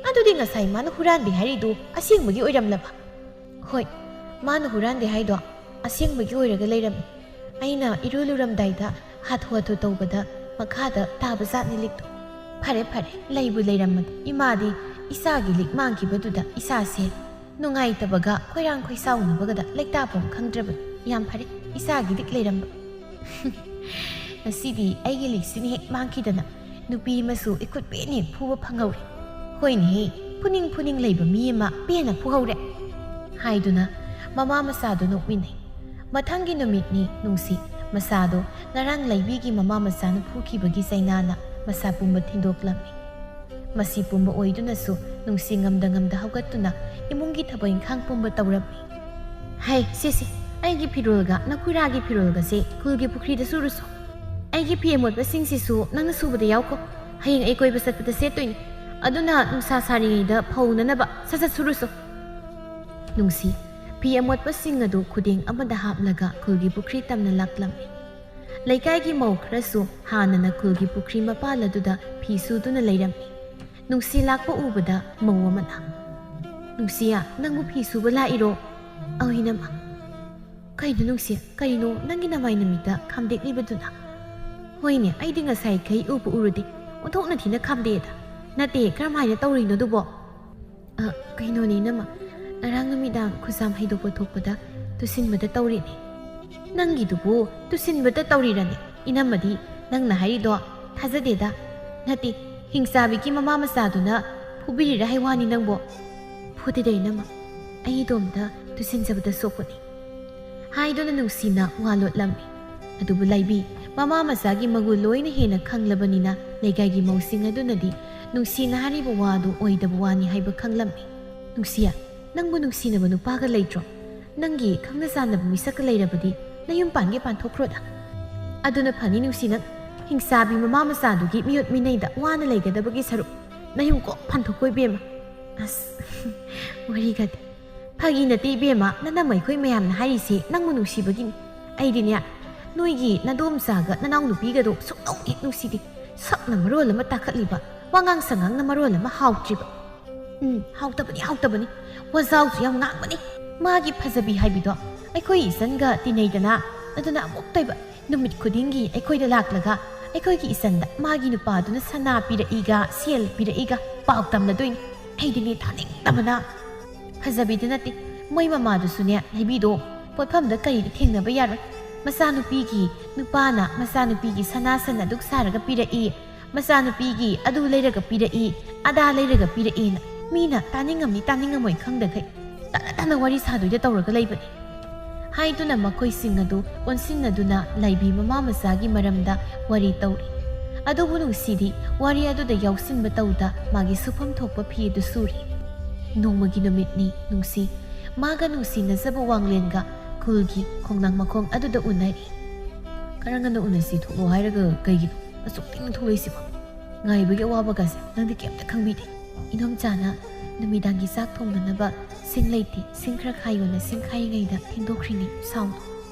ꯑꯗꯨꯗꯤ ꯉꯁꯥꯏ ꯃꯥꯅ ꯍꯨꯔꯥꯟꯕꯤ ꯍꯥꯏꯔꯤꯗꯨ ꯑꯁꯦꯡꯕꯒꯤ ꯑꯣꯏꯔꯝꯂꯕ?" "ꯍꯣꯏ, ꯃꯥꯅ ꯍꯨꯔꯥꯟꯗꯦ ꯍꯥꯏꯗꯣ ꯑꯁꯦꯡꯕꯒꯤ ꯑꯣꯏꯔꯒ ꯂꯩꯔꯝꯃꯤ꯫ ꯑꯩꯅ ꯏꯔꯨ ꯂꯨꯔꯝꯗꯥꯏꯗ ꯍꯥꯊꯨ ꯍꯥꯊꯨ ꯇꯧꯕꯗ ꯃꯈꯥꯗ ꯇꯥꯕ ꯖꯥꯠꯅꯤ ꯂꯤꯛꯇꯣ꯫" "ꯐꯔꯦ ꯐꯔꯦ, ꯂꯩꯕꯨ ꯂꯩꯔꯝꯃꯗꯤ꯫ ꯏꯃꯥꯗꯤ ꯏꯆꯥꯒꯤ ꯂꯤꯛ ꯃꯥꯡꯈꯤꯕꯗꯨꯗ ꯏꯆꯥꯁꯦ ꯅꯨꯡꯉꯥꯏꯇꯕꯒ ꯈꯣꯏꯔꯥꯡ ꯈꯣꯏꯁꯥꯎꯅꯕꯒꯗ ꯂꯩꯇꯥꯐꯝ ꯈꯪꯗ꯭ꯔꯕꯅꯤ꯫ ꯌꯥꯝ ꯐꯔꯦ, ꯏꯆꯥꯒꯤ ꯂꯤꯛ ꯂꯩꯔꯝꯕ꯫" "ꯉꯁꯤꯗꯤ ꯑꯩꯒꯤ ꯂꯤꯛꯁꯤꯅ ꯍꯦꯛ ꯃꯥꯡꯈꯤꯗꯅ ꯅꯨꯄꯤ ꯑꯃꯁꯨ ꯏꯈꯨꯠ ꯄꯦꯟꯅ ꯍꯦꯛ ꯐꯨꯕ ꯐꯪꯍꯧꯔꯦ꯫ "ꯍꯣꯏꯅꯦꯍꯦ, ꯐꯨꯅꯤꯡ ꯐꯨꯅꯤꯡ ꯂꯩꯕ ꯃꯤ ꯑꯃ ꯄꯦꯟꯅ ꯐꯨꯍꯧꯔꯦ" ꯍꯥꯏꯗꯨꯅ ꯃꯃꯥ ꯃꯆꯥꯗꯨ ꯅꯣꯛꯃꯤꯟꯅꯩ꯫ ꯃꯊꯪꯒꯤ ꯅꯨꯃꯤꯠꯅꯤ ꯅꯨꯡꯁꯤ ꯃꯆꯥꯗꯣ ꯉꯔꯥꯡ ꯂꯩꯕꯤꯒꯤ ꯃꯃꯥ ꯃꯆꯥꯅ ꯐꯨꯈꯤꯕꯒꯤ ꯆꯩꯅꯥꯅ ꯃꯁꯥ ꯄꯨꯝꯕ ꯊꯤꯟꯗꯣꯛꯂꯝꯃꯤ꯫ ꯃꯁꯤ ꯄꯨꯝꯕ ꯑꯣꯏꯗꯨꯅꯁꯨ ꯅꯨꯡꯁꯤ ꯉꯝꯗ ꯉꯝꯗ ꯍꯧꯒꯠꯇꯨꯅ ꯏꯃꯨꯡꯒꯤ ꯊꯕꯛ ꯏꯪꯈꯥꯡ ꯄꯨꯝꯕ ꯇꯧꯔꯝꯃꯤ꯫ "ꯍꯩ, ꯁꯤꯁꯤ, ꯑꯩꯒꯤ ꯐꯤꯔꯣꯜꯒ ꯅꯈꯨꯔꯥꯒꯤ ꯐꯤꯔꯣꯜꯒꯁꯦ ꯈꯨꯜꯒꯤ ꯄꯨꯈ꯭ꯔꯤꯗ ꯁꯨꯔꯨꯁꯣ꯫ ꯑꯩꯒꯤ ꯐꯤ ꯑꯃꯣꯠꯄꯁꯤꯡꯁꯤꯁꯨ ꯅꯪꯅ ꯁꯨꯕꯗ ꯌꯥꯎꯈꯣ꯫ ꯍꯌꯦꯡ ꯑꯩ ꯀꯣꯏꯕ ꯆꯠꯄꯗ ꯁꯦꯠꯇꯣꯏꯅꯤ꯫ ꯑꯗꯨꯅ ꯅꯨꯡꯁꯥ ꯁꯥꯔꯤꯉꯩꯗ ꯐꯧꯅꯅꯕ ꯁꯠ ꯁꯠ ꯁꯨꯔꯨꯁꯣ"꯫ ꯅꯨꯡꯁꯤ ꯐꯤ ꯑꯃꯣꯠꯄꯁꯤꯡ ꯑꯗꯨ ꯈꯨꯗꯦꯡ ꯑꯃꯗ ꯍꯥꯞꯂꯒ ꯈꯨꯜꯒꯤ ꯄꯨꯈ꯭ꯔꯤ ꯇꯝꯅ ꯂꯥꯛꯂꯝꯃꯤ꯫ ꯂꯩꯀꯥꯏꯒꯤ ꯃꯧ ꯈꯔꯁꯨ ꯍꯥꯟꯅꯅ ꯈꯨꯜꯒꯤ ꯄꯨꯈ꯭ꯔꯤ ꯃꯄꯥꯜ ꯑꯗꯨꯗ ꯐꯤ ꯁꯨꯗꯨꯅ ꯂꯩꯔꯝꯃꯤ꯫ ꯅꯨꯡꯁꯤ ꯂꯥꯛꯄ ꯎꯕꯗ ꯃꯧ ꯑꯃꯅ, "ꯅꯨꯡꯁꯤꯌꯥ, ꯅꯪꯕꯨ ꯐꯤ ꯁꯨꯕ ꯂꯥꯛꯏꯔꯣ?" "ꯑꯧ, ꯏꯅꯝꯃ"꯫ "ꯀꯩꯅꯣ ꯅꯨꯡꯁꯤ, ꯀꯩꯅꯣ ꯅꯪꯒꯤ ꯅꯃꯥꯏ ꯅꯃꯤꯠꯇ ꯈꯥꯝꯗꯦꯛꯂꯤꯕꯗꯨꯅ?" "ꯍꯣꯏꯅꯦ, ꯑꯩꯗꯤ ꯉꯁꯥꯏꯈꯩ ꯎꯕꯨ ꯎꯔꯨꯗꯦ, ꯑꯣꯟꯊꯣꯛꯅ ꯊꯤꯅ ꯈꯥꯝꯗꯦꯛꯑꯦꯗ꯫ ꯅꯠꯇꯦ, ꯀꯔꯝꯍꯥꯏꯅ ꯇꯧꯔꯤꯅꯣ ꯑꯗꯨꯕꯣ?" "ꯑ, ꯀꯩꯅꯣꯅꯦ ꯏꯅꯝꯃ, ꯉꯔꯥꯡ ꯅꯨꯃꯤꯗꯥꯡ ꯈꯨꯖꯥꯝ ꯍꯩꯗꯣꯛꯄ ꯊꯣꯛꯄꯗ ꯇꯨꯁꯤꯟꯕꯗ ꯇꯧꯔꯤꯅꯦ"꯫ "ꯅꯪꯒꯤꯗꯨꯕꯨ ꯇꯨꯁꯤꯟꯕꯗ ꯇꯧꯔꯤꯔꯅꯦ? ꯏꯅꯝꯃꯗꯤ ꯅꯪꯅ ꯍꯥꯏꯔꯤꯗꯣ ꯊꯥꯖꯗꯦꯗ꯫ ꯅꯠꯇꯦ, ꯍꯤꯡꯆꯥꯕꯤꯒꯤ ꯃꯃꯥ ꯃꯆꯥꯗꯨꯅ ꯐꯨꯕꯤꯔꯤꯔꯥ ꯍꯥꯏ ꯋꯥꯅꯤ ꯅꯪꯕꯣ?" "ꯐꯨꯗꯦꯗ ꯏꯅꯝꯃ, ꯑꯩ ꯏꯇꯣꯝꯇ ꯇꯨꯁꯤꯟꯖꯕꯗ ꯁꯣꯛꯄꯅꯤ" ꯍꯥꯏꯗꯨꯅ ꯅꯨꯡꯁꯤꯅ ꯋꯥ ꯂꯣꯠꯂꯝꯃꯤ꯫ ꯑꯗꯨꯕꯨ ꯂꯥꯏꯕꯤ, ꯃꯃꯥ ꯃꯆꯥꯒꯤ ꯃꯒꯨꯟ ꯂꯣꯏꯅ ꯍꯦꯟꯅ ꯈꯪꯂꯕꯅꯤꯅ ꯂꯩꯀꯥꯏꯒꯤ ꯃꯧꯁꯤꯡ ꯑꯗꯨꯅꯗꯤ ꯅꯨꯡꯁꯤꯅ ꯍꯥꯏꯔꯤꯕ ꯋꯥꯗꯨ ꯑꯣꯏꯗꯕ ꯋꯥꯅꯤ ꯍꯥꯏꯕ ꯈꯪꯂꯝꯃꯤ꯫ "ꯅꯨꯡꯁꯤꯌꯥ, ꯅꯪꯕꯨ ꯅꯨꯡꯁꯤꯅꯕ ꯅꯨꯄꯥꯒ ꯂꯩꯇ꯭ꯔꯣ? ꯅꯪꯒꯤ ꯈꯪꯅ ꯆꯥꯟꯅꯕ ꯃꯤꯁꯛꯀ ꯂꯩꯔꯕꯗꯤ ꯅꯌꯨꯝ ꯄꯥꯟꯒꯦ ꯄꯥꯟꯊꯣꯛꯈ꯭ꯔꯣꯗ꯫ ꯑꯗꯨꯅ ꯐꯅꯤ ꯅꯨꯡꯁꯤ, ꯅꯪ ꯍꯤꯡꯆꯥꯕꯤ ꯃꯃꯥ ꯃꯆꯥꯗꯨꯒꯤ ꯃꯤꯑꯣꯠ ꯃꯤꯅꯩꯗ ꯋꯥꯅ ꯂꯩꯒꯗꯕꯒꯤ ꯁꯔꯨꯛ ꯅꯌꯨꯝ ꯀꯣꯛ ꯄꯥꯟꯊꯣꯛꯈꯣ ꯏꯕꯦꯝꯃ"꯫ "ꯑꯁ, ꯋꯥꯔꯤꯒꯗꯤ"꯫ "ꯐꯥꯒꯤ ꯅꯠꯇꯦ ꯏꯕꯦꯝꯃ, ꯅꯅꯝꯃ ꯑꯩꯈꯣꯏ ꯃꯌꯥꯝꯅ ꯍꯥꯏꯔꯤꯁꯦ ꯅꯪꯕꯨ ꯅꯨꯡꯁꯤꯕꯒꯤꯅꯤ꯫ ꯑꯩꯗꯤꯅꯦ, ꯅꯣꯏꯒꯤ ꯅꯗꯣꯝꯆꯥꯒ ꯅꯅꯥꯎꯅꯨꯄꯤꯒꯗꯣ ꯁꯨꯛꯅꯧ ꯍꯦꯛ ꯅꯨꯡꯁꯤꯗꯦ꯫ ꯁꯛꯅ ꯃꯔꯣꯜ ꯑꯃ ꯇꯥꯈꯠꯂꯤꯕ, ꯋꯥꯉꯥꯡ ꯁꯉꯥꯡꯅ ꯃꯔꯣꯜ ꯑꯃ ꯍꯥꯎꯇ꯭ꯔꯤꯕ"꯫ "ꯎꯝ, ꯍꯥꯎꯇꯕꯅꯤ, ꯍꯥꯎꯇꯕꯅꯤ꯫ ꯋꯥꯖꯥꯎꯁꯨ ꯌꯥꯝ ꯉꯥꯡꯕꯅꯤ꯫ ꯃꯥꯒꯤ ꯐꯖꯕꯤ ꯍꯥꯏꯕꯤꯗꯣ ꯑꯩꯈꯣꯏ ꯏꯆꯟꯒ ꯇꯤꯟꯅꯩꯗꯅ, ꯑꯗꯨꯅ ꯑꯃꯨꯛꯇꯣꯏꯕ ꯅꯨꯃꯤꯠ ꯈꯨꯗꯤꯡꯒꯤ ꯑꯩꯈꯣꯏꯗ ꯂꯥꯛꯂꯒ ꯑꯩꯈꯣꯏꯒꯤ ꯏꯆꯟꯗ ꯃꯥꯒꯤ ꯅꯨꯄꯥꯗꯨꯅ ꯁꯅꯥ ꯄꯤꯔꯛꯏꯒ ꯁꯦꯜ ꯄꯤꯔꯛꯏꯒ ꯄꯥꯎ ꯇꯝꯂꯗꯣꯏꯅꯤ꯫ ꯑꯩꯗꯤꯅꯦ ꯇꯥꯅꯤꯡꯗꯕꯅ"꯫ "ꯐꯖꯕꯤꯗ ꯅꯠꯇꯦ, ꯃꯣꯏ ꯃꯃꯥꯗꯨꯁꯨꯅꯦ, ꯂꯩꯕꯤꯗꯣ ꯄꯣꯠꯐꯝꯗ ꯀꯔꯤꯗ ꯊꯦꯡꯅꯕ ꯌꯥꯔꯣꯏ꯫ ꯃꯆꯥꯅꯨꯄꯤꯒꯤ ꯅꯨꯄꯥꯅ ꯃꯆꯥꯅꯨꯄꯤꯒꯤ ꯁꯅꯥ ꯁꯟ ꯑꯗꯨꯛ ꯁꯥꯔꯒ ꯄꯤꯔꯛꯏ, ꯃꯆꯥꯅꯨꯄꯤꯒꯤ ꯑꯗꯨ ꯂꯩꯔꯒ ꯄꯤꯔꯛꯏ, ꯑꯗꯥ ꯂꯩꯔꯒ ꯄꯤꯔꯛꯏꯅ ꯃꯤꯅ ꯇꯥꯅꯤꯡꯉꯝꯅꯤ ꯇꯥꯅꯤꯡꯉꯝꯃꯣꯏ ꯈꯪꯗꯈꯩ ꯇꯥꯅ ꯇꯥꯅ ꯋꯥꯔꯤ ꯁꯥꯗꯣꯏꯗ ꯇꯧꯔꯒ ꯂꯩꯕꯅꯤ꯫ ꯍꯥꯏꯗꯨꯅ ꯃꯈꯣꯏꯁꯤꯡ ꯑꯗꯨ ꯑꯣꯟꯁꯤꯟꯅꯗꯨꯅ ꯂꯥꯏꯕꯤ ꯃꯃꯥ ꯃꯆꯥꯒꯤ ꯃꯔꯝꯗ ꯋꯥꯔꯤ ꯇꯧꯔꯤ꯫ ꯑꯗꯨꯕꯨ ꯅꯨꯡꯁꯤꯗꯤ ꯋꯥꯔꯤ ꯑꯗꯨꯗ ꯌꯥꯎꯁꯤꯟꯕ ꯇꯧꯗ ꯃꯥꯒꯤ ꯁꯨꯐꯝ ꯊꯣꯛꯄ ꯐꯤ ꯑꯗꯨ ꯁꯨꯔꯤ꯫ ꯅꯣꯡꯃꯒꯤ ꯅꯨꯃꯤꯠꯅꯤ꯫ ꯅꯨꯡꯁꯤ ꯃꯥꯒ ꯅꯨꯡꯁꯤꯅꯖꯕ ꯋꯥꯡꯂꯦꯟꯒ ꯈꯨꯜꯒꯤ ꯈꯣꯡꯅꯥꯡ ꯃꯈꯣꯡ ꯑꯗꯨꯗ ꯎꯅꯔꯤ꯫ "ꯈꯔ ꯉꯟꯅ ꯎꯅꯁꯤ ꯊꯣꯛꯂꯣ ꯍꯥꯏꯔꯒ ꯀꯩꯒꯤꯅꯣ ꯑꯁꯨꯛ ꯊꯦꯡꯅ ꯊꯣꯛꯂꯛꯏꯁꯤꯕꯣ? ꯉꯥꯏꯕꯒꯤ ꯑꯋꯥꯕꯒꯁꯦ ꯅꯪꯗꯤ ꯀꯩꯝꯇ ꯈꯪꯕꯤꯗꯦ꯫ ꯏꯗꯣꯝꯆꯥꯅ ꯅꯨꯃꯤꯗꯥꯡꯒꯤ ꯆꯥꯛ ꯊꯣꯡꯅꯅꯕ ꯁꯤꯡ ꯂꯩꯇꯦ, ꯁꯤꯡ ꯈꯔ ꯈꯥꯏꯌꯣꯅ ꯁꯤꯡ ꯈꯥꯏꯔꯤꯉꯩꯗ ꯊꯦꯡꯗꯣꯛꯈ꯭ꯔꯤꯅꯤ, ꯁꯥꯎꯅꯨ꯫"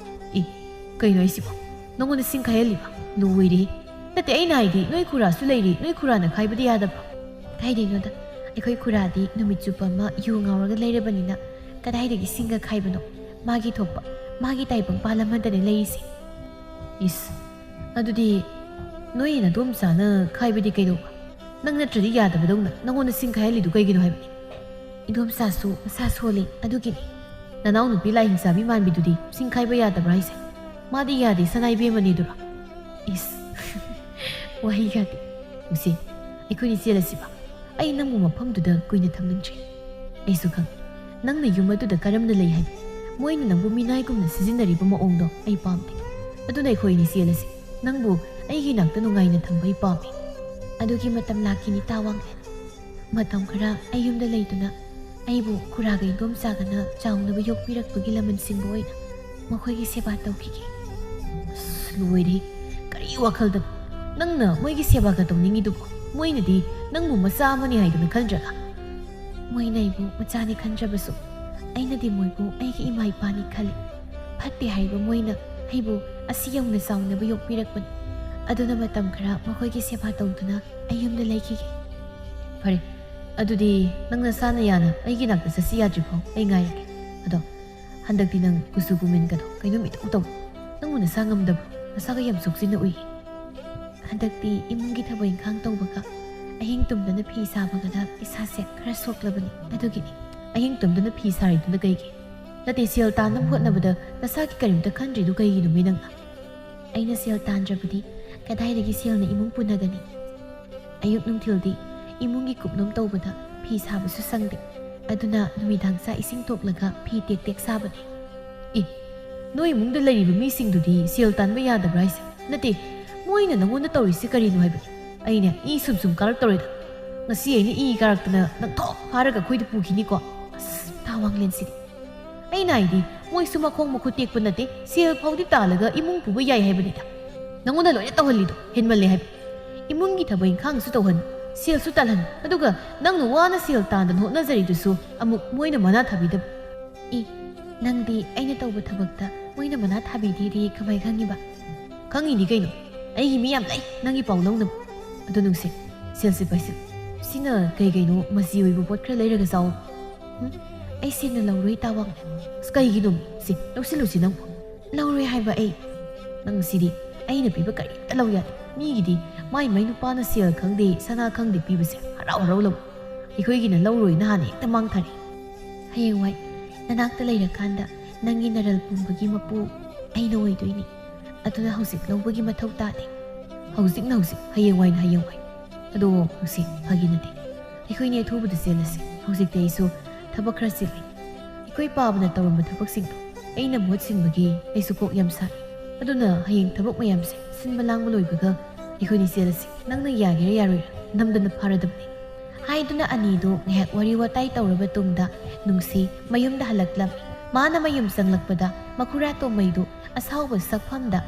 "ꯑꯦ, ꯀꯩꯅꯣ ꯍꯥꯏꯁꯤꯕꯣ? ꯅꯉꯣꯟꯗ ꯁꯤꯡ ꯈꯥꯏꯍꯜꯂꯤꯕ? ꯂꯣꯏꯔꯦ꯫ ꯅꯠꯇꯦ, ꯑꯩꯅ ꯍꯥꯏꯗꯤ ꯅꯣꯏ ꯈꯨꯔꯥꯁꯨ ꯂꯩꯔꯤ, ꯅꯣꯏ ꯈꯨꯔꯥꯅ ꯈꯥꯏꯕꯗꯤ ꯌꯥꯗꯕ꯭ꯔꯣ?" "ꯀꯥꯏꯗꯩꯅꯣꯗ, ꯑꯩꯈꯣꯏ ꯈꯨꯔꯥꯗꯤ ꯅꯨꯃꯤꯠ ꯆꯨꯞꯄ ꯑꯃ ꯌꯨ ꯉꯥꯎꯔꯒ ꯂꯩꯔꯕꯅꯤꯅ ꯀꯗꯥꯏꯗꯒꯤ ꯁꯤꯡꯒ ꯈꯥꯏꯕꯅꯣ? ꯃꯥꯒꯤ ꯊꯣꯛꯄ, ꯃꯥꯒꯤ ꯇꯥꯏꯕꯪ ꯄꯥꯜ ꯑꯃꯗꯅꯦ ꯂꯩꯔꯤꯁꯦ꯫" "ꯏꯁ, ꯑꯗꯨꯗꯤ ꯅꯣꯏ ꯅꯗꯣꯝꯆꯥꯅ ꯈꯥꯏꯕꯗꯤ ꯀꯩꯗꯧꯕ? ꯅꯪ ꯅꯠꯇ꯭ꯔꯗꯤ ꯌꯥꯗꯕꯗꯧꯅ ꯅꯉꯣꯟꯗ ꯁꯤꯡ ꯈꯥꯏꯍꯜꯂꯤꯗꯨ ꯀꯩꯒꯤꯅꯣ ꯍꯥꯏꯕꯅꯤ?" "ꯏꯗꯣꯝꯆꯥꯁꯨ ꯃꯁꯥ ꯁꯣꯜꯂꯤ, ꯑꯗꯨꯒꯤꯅꯤ꯫" "ꯅꯅꯥꯎ ꯅꯨꯄꯤ ꯂꯥꯏꯍꯤꯡꯆꯥꯕꯤ ꯃꯥꯟꯕꯤꯗꯨꯗꯤ ꯁꯤꯡ ꯈꯥꯏꯕ ꯌꯥꯗꯕ꯭ꯔꯥ ꯍꯥꯏꯁꯦ? ꯃꯥꯗꯤ ꯌꯥꯗꯦ, ꯁꯅꯥ ꯏꯕꯦꯝꯃꯅꯤꯗꯨꯔꯣ?" "ꯏꯁ, ꯋꯥꯍꯩꯒꯗꯤ꯫ ꯅꯨꯡꯁꯤ, ꯑꯩꯈꯣꯏꯅꯤ ꯆꯦꯜꯂꯁꯤꯕ? ꯑꯩ ꯅꯪꯕꯨ ꯃꯐꯝꯗꯨꯗ ꯀꯨꯏꯅ ꯊꯝꯅꯤꯡꯗ꯭ꯔꯦ꯫" "ꯑꯩꯁꯨ ꯈꯪꯉꯤ, ꯅꯪꯅ ꯌꯨꯝ ꯑꯗꯨꯗ ꯀꯔꯝꯅ ꯂꯩ ꯍꯥꯏꯕ, ꯃꯣꯏꯅ ꯅꯪꯕꯨ ꯃꯤꯅꯥꯏꯒꯨꯝꯅ ꯁꯤꯖꯤꯟꯅꯔꯤꯕ ꯃꯑꯣꯡꯗꯣ ꯑꯩ ꯄꯥꯝꯗꯦ꯫ ꯑꯗꯨꯅ ꯑꯩꯈꯣꯏ ꯑꯅꯤ ꯆꯦꯜꯂꯁꯤ꯫ ꯅꯪꯕꯨ ꯑꯩꯒꯤ ꯏꯅꯥꯛꯇ ꯅꯨꯡꯉꯥꯏꯅ ꯊꯝꯕ ꯑꯩ ꯄꯥꯝꯃꯤ꯫" ꯑꯗꯨꯒꯤ ꯃꯇꯝ ꯂꯥꯛꯈꯤꯅꯤ ꯇꯥ ꯋꯥꯡꯂꯦꯟ꯫ ꯃꯇꯝ ꯈꯔ ꯑꯩ ꯌꯨꯝꯗ ꯂꯩꯗꯨꯅ ꯑꯩꯕꯨ ꯈꯨꯔꯥꯒ ꯏꯗꯣꯝꯆꯥꯒꯅ ꯆꯥꯎꯅꯕ ꯌꯣꯛꯄꯤꯔꯛꯄꯒꯤ ꯂꯃꯟꯁꯤꯡꯕꯨ ꯑꯣꯏꯅ ꯃꯈꯣꯏꯒꯤ ꯁꯦꯕꯥ ꯇꯧꯈꯤꯒꯦ꯫ ꯑꯁ, ꯂꯣꯏꯔꯦ꯫ ꯀꯔꯤ ꯋꯥꯈꯜꯗ ꯅꯪꯅ ꯃꯣꯏꯒꯤ ꯁꯦꯕꯥꯒ ꯇꯧꯅꯤꯡꯉꯤꯗꯨꯕꯣ? ꯃꯣꯏꯅꯗꯤ ꯅꯪꯕꯨ ꯃꯆꯥ ꯑꯃꯅꯤ ꯍꯥꯏꯗꯨꯅ ꯈꯟꯗ꯭ꯔꯒ? ꯃꯣꯏꯅ ꯑꯩꯕꯨ ꯃꯆꯥꯅꯤ ꯈꯟꯗ꯭ꯔꯕꯁꯨ ꯑꯩꯅꯗꯤ ꯃꯣꯏꯕꯨ ꯑꯩꯒꯤ ꯏꯃꯥ ꯏꯄꯥꯅꯤ ꯈꯜꯂꯤ꯫ ꯐꯠꯇꯦ ꯍꯥꯏꯕ ꯃꯣꯏꯅ ꯑꯩꯕꯨ ꯑꯁꯤ ꯌꯧꯅ ꯆꯥꯎꯅꯕ ꯌꯣꯛꯄꯤꯔꯛꯄꯅꯤ꯫ ꯑꯗꯨꯅ ꯃꯇꯝ ꯈꯔ ꯃꯈꯣꯏꯒꯤ ꯁꯦꯕꯥ ꯇꯧꯗꯨꯅ ꯑꯩ ꯌꯨꯝꯗ ꯂꯩꯈꯤꯒꯦ꯫ ꯐꯔꯦ, ꯑꯗꯨꯗꯤ ꯅꯪ ꯅꯁꯥꯅ ꯌꯥꯅ ꯑꯩꯒꯤ ꯅꯥꯛꯇ ꯆꯠꯁꯤ ꯌꯥꯗ꯭ꯔꯤꯐꯥꯎ ꯑꯩ ꯉꯥꯏꯔꯒꯦ꯫ ꯑꯗꯣ ꯍꯟꯗꯛꯇꯤ ꯅꯪ ꯀꯨꯆꯨ ꯀꯨꯃꯦꯟꯒꯗꯣ ꯀꯩꯅꯣꯝ ꯏꯇꯧ ꯇꯧ꯫ ꯅꯪꯕꯨ ꯅꯁꯥ ꯉꯝꯗꯕ꯭ꯔꯣ? ꯅꯁꯥꯒ ꯌꯥꯝ ꯁꯣꯛꯆꯤꯟꯅ ꯎꯏ꯫ ꯍꯟꯗꯛꯇꯤ ꯏꯃꯨꯡꯒꯤ ꯊꯕꯛ ꯏꯪꯈꯥꯡ ꯇꯧꯕꯒ ꯑꯍꯤꯡ ꯇꯨꯝꯗꯅ ꯐꯤ ꯁꯥꯕꯒꯗ ꯏꯁꯥꯁꯦ ꯈꯔ ꯁꯣꯛꯂꯕꯅꯤ, ꯑꯗꯨꯒꯤꯅꯤ꯫ ꯑꯍꯤꯡ ꯇꯨꯝꯗꯅ ꯐꯤ ꯁꯥꯔꯤꯗꯨꯅ ꯀꯩꯒꯤ? ꯅꯠꯇꯦ, ꯁꯦꯜ ꯇꯥꯟꯅꯕ ꯍꯣꯠꯅꯕꯗ ꯅꯁꯥꯒꯤ ꯀꯔꯤꯝꯇ ꯈꯟꯗ꯭ꯔꯤꯗꯨ ꯀꯩꯒꯤꯅꯣꯃꯤ ꯅꯪꯅ? ꯑꯩꯅ ꯁꯦꯜ ꯇꯥꯟꯗ꯭ꯔꯕꯗꯤ ꯀꯗꯥꯏꯗꯒꯤ ꯁꯦꯜꯅ ꯏꯃꯨꯡ ꯄꯨꯅꯒꯅꯤ? ꯑꯌꯨꯛ ꯅꯨꯡꯊꯤꯜꯗꯤ ꯏꯃꯨꯡꯒꯤ ꯀꯨꯞꯅꯣꯝ ꯇꯧꯕꯗ ꯐꯤ ꯁꯥꯕꯁꯨ ꯁꯪꯗꯦ꯫ ꯑꯗꯨꯅ ꯅꯨꯃꯤꯗꯥꯡ ꯆꯥꯛ ꯏꯁꯤꯡ ꯇꯣꯛꯂꯒ ꯐꯤ ꯇꯦꯛ ꯇꯦꯛ ꯁꯥꯕꯅꯤ꯫ ꯑꯦ, ꯅꯣꯏ ꯏꯃꯨꯡꯗ ꯂꯩꯔꯤꯕ ꯃꯤꯁꯤꯡꯗꯨꯗꯤ ꯁꯦꯜ ꯇꯥꯟꯕ ꯌꯥꯗꯕ꯭ꯔꯥ ꯍꯥꯏꯁꯦ? ꯅꯠꯇꯦ, ꯃꯣꯏꯅ ꯅꯪꯉꯣꯟꯗ ꯇꯧꯔꯤꯁꯤ ꯀꯔꯤꯅꯣ ꯍꯥꯏꯕꯅꯤ꯫ ꯑꯩꯅ ꯏ ꯁꯨꯝ ꯁꯨꯝ ꯀꯥꯔꯛꯇꯧꯔꯦꯗ꯫ ꯉꯁꯤ ꯑꯩꯅ ꯏ ꯀꯥꯔꯛꯇꯅ ꯅꯪ ꯊꯣꯛ ꯐꯥꯔꯒ ꯑꯩꯈꯣꯏꯗ ꯄꯨꯈꯤꯅꯤꯀꯣ꯫ ꯑꯁ, ꯇꯥ ꯋꯥꯡꯂꯦꯟꯁꯤꯗꯤ꯫ ꯑꯩꯅ ꯍꯥꯏꯗꯤ, ꯃꯣꯏꯁꯨ ꯃꯈꯣꯡ ꯃꯈꯨꯠ ꯇꯦꯛꯄ ꯅꯠꯇꯦ, ꯁꯦꯜ ꯐꯥꯎꯗꯤ ꯇꯥꯜꯂꯒ ꯏꯃꯨꯡ ꯄꯨꯕ ꯌꯥꯏ ꯍꯥꯏꯕꯅꯤꯗ꯫ ꯅꯪꯉꯣꯟꯗ ꯂꯣꯏꯅ ꯇꯧꯍꯜꯂꯤꯗꯣ ꯍꯦꯟꯃꯜꯂꯦ ꯍꯥꯏꯕ꯫ ꯏꯃꯨꯡꯒꯤ ꯊꯕꯛ ꯏꯪꯈꯥꯡꯁꯨ ꯇꯧꯍꯟ, ꯁꯦꯜꯁꯨ ꯇꯥꯜꯍꯟ, ꯑꯗꯨꯒ ꯅꯪꯅ ꯋꯥꯅ ꯁꯦꯜ ꯇꯥꯟꯗꯅ ꯍꯣꯠꯅꯖꯔꯤꯗꯨꯁꯨ ꯑꯃꯨꯛ ꯃꯣꯏꯅ ꯃꯅꯥ ꯊꯥꯕꯤꯗꯕ꯫ ꯏ, ꯅꯪꯗꯤ ꯑꯩꯅ ꯇꯧꯕ ꯊꯕꯛꯇ ꯃꯣꯏꯅ ꯃꯅꯥ ꯊꯥꯕꯤꯗꯦꯗꯤ ꯀꯃꯥꯏ ꯈꯪꯉꯤꯕ? ꯈꯪꯉꯤꯅꯤ ꯀꯩꯅꯣ, ꯑꯩꯒꯤ ꯃꯤ ꯌꯥꯝ ꯂꯩ ꯅꯪꯒꯤ ꯄꯥꯎ ꯂꯧꯅꯕ꯫ ꯑꯗꯨ ꯅꯨꯡꯁꯤ, ꯁꯦꯜꯁꯦ ꯄꯥꯏꯁꯤꯜ꯫ ꯁꯤꯅ ꯀꯩ ꯀꯩꯅꯣ ꯃꯆꯤ ꯑꯣꯏꯕ ꯄꯣꯠ ꯈꯔ ꯂꯩꯔꯒ ꯆꯥꯎ꯫ ꯎꯝ? ꯑꯩ ꯁꯦꯜꯅ ꯂꯧꯔꯣꯏ ꯇꯥ ꯋꯥꯡꯂꯦꯟ꯫ ꯑꯁ, ꯀꯩꯒꯤꯅꯣ? ꯁꯤ ꯂꯧꯁꯤꯜꯂꯨꯁꯤ ꯅꯪ꯫ ꯂꯧꯔꯣꯏ ꯍꯥꯏꯕ ꯑꯩ꯫ ꯅꯪ ꯁꯤꯗꯤ ꯑꯩꯅ ꯄꯤꯕ ꯀꯔꯤꯝꯇ ꯂꯧ ꯌꯥꯗꯦ꯫ ꯃꯤꯒꯤꯗꯤ ꯃꯥꯏ ꯃꯥꯏ ꯅꯨꯄꯥꯅ ꯁꯦꯜ ꯈꯪꯗꯦ, ꯁꯅꯥ ꯈꯪꯗꯦ ꯄꯤꯕꯁꯦ ꯍꯔꯥꯎ ꯍꯔꯥꯎ ꯂꯧ꯫ ꯑꯩꯈꯣꯏꯒꯤꯅ ꯂꯧꯔꯣꯏꯅ ꯍꯥꯟꯅ ꯍꯦꯛꯇ ꯃꯥꯡ ꯊꯥꯔꯛꯏ꯫ ꯍꯌꯦꯡꯋꯥꯏ ꯅꯅꯥꯛꯇ ꯂꯩꯔꯀꯥꯟꯗ ꯅꯪꯒꯤ ꯅꯔꯜ ꯄꯨꯝꯕꯒꯤ ꯃꯄꯨ ꯑꯩꯅ ꯑꯣꯏꯗꯣꯏꯅꯤ꯫ ꯑꯗꯨꯅ ꯍꯧꯖꯤꯛ ꯂꯧꯕꯒꯤ ꯃꯊꯧ ꯇꯥꯗꯦ꯫ ꯍꯧꯖꯤꯛꯅ ꯍꯧꯖꯤꯛ, ꯍꯌꯦꯡꯋꯥꯏꯅ ꯍꯌꯦꯡꯋꯥꯏ꯫ ꯑꯗꯣ ꯅꯨꯡꯁꯤ, ꯐꯥꯒꯤ ꯅꯠꯇꯦ꯫ ꯑꯩꯈꯣꯏꯅꯤ ꯑꯊꯨꯕꯗ ꯆꯦꯜꯂꯁꯤ꯫ ꯍꯧꯖꯤꯛꯇꯤ ꯑꯩꯁꯨ ꯊꯕꯛ ꯈꯔ ꯆꯤꯜꯂꯤ꯫ ꯑꯩꯈꯣꯏ ꯄꯥꯕꯅ ꯇꯧꯔꯝꯕ ꯊꯕꯛꯁꯤꯡꯗꯣ ꯑꯩꯅ ꯃꯍꯨꯠ ꯁꯤꯟꯕꯒꯤ ꯑꯩꯁꯨ ꯀꯣꯛ ꯌꯥꯝ ꯁꯥꯏ꯫ ꯑꯗꯨꯅ ꯍꯌꯦꯡ ꯊꯕꯛ ꯃꯌꯥꯝꯁꯦ ꯁꯤꯟꯕ ꯂꯥꯡꯕ ꯂꯣꯏꯕꯒ ꯑꯩꯈꯣꯏꯅꯤ ꯆꯦꯜꯂꯁꯤ꯫ ꯅꯪꯅ ꯌꯥꯒꯦꯔꯥ ꯌꯥꯔꯣꯏꯔꯥ ꯅꯝꯗꯅ ꯐꯥꯔꯗꯕꯅꯤ꯫ ꯍꯥꯏꯗꯨꯅ ꯑꯅꯤꯗꯨ ꯉꯥꯏꯍꯥꯛ ꯋꯥꯔꯤ ꯋꯥꯇꯥꯏ ꯇꯧꯔꯕ ꯇꯨꯡꯗ ꯅꯨꯡꯁꯤ ꯃꯌꯨꯝꯗ ꯍꯜꯂꯛꯂꯝꯃꯤ꯫ ꯃꯥꯅ ꯃꯌꯨꯝ ꯆꯪꯂꯛꯄꯗ ꯃꯈꯨꯔꯥ ꯇꯣꯝꯃꯩꯗꯨ ꯑꯁꯥꯎꯕ ꯁꯛꯐꯝꯗ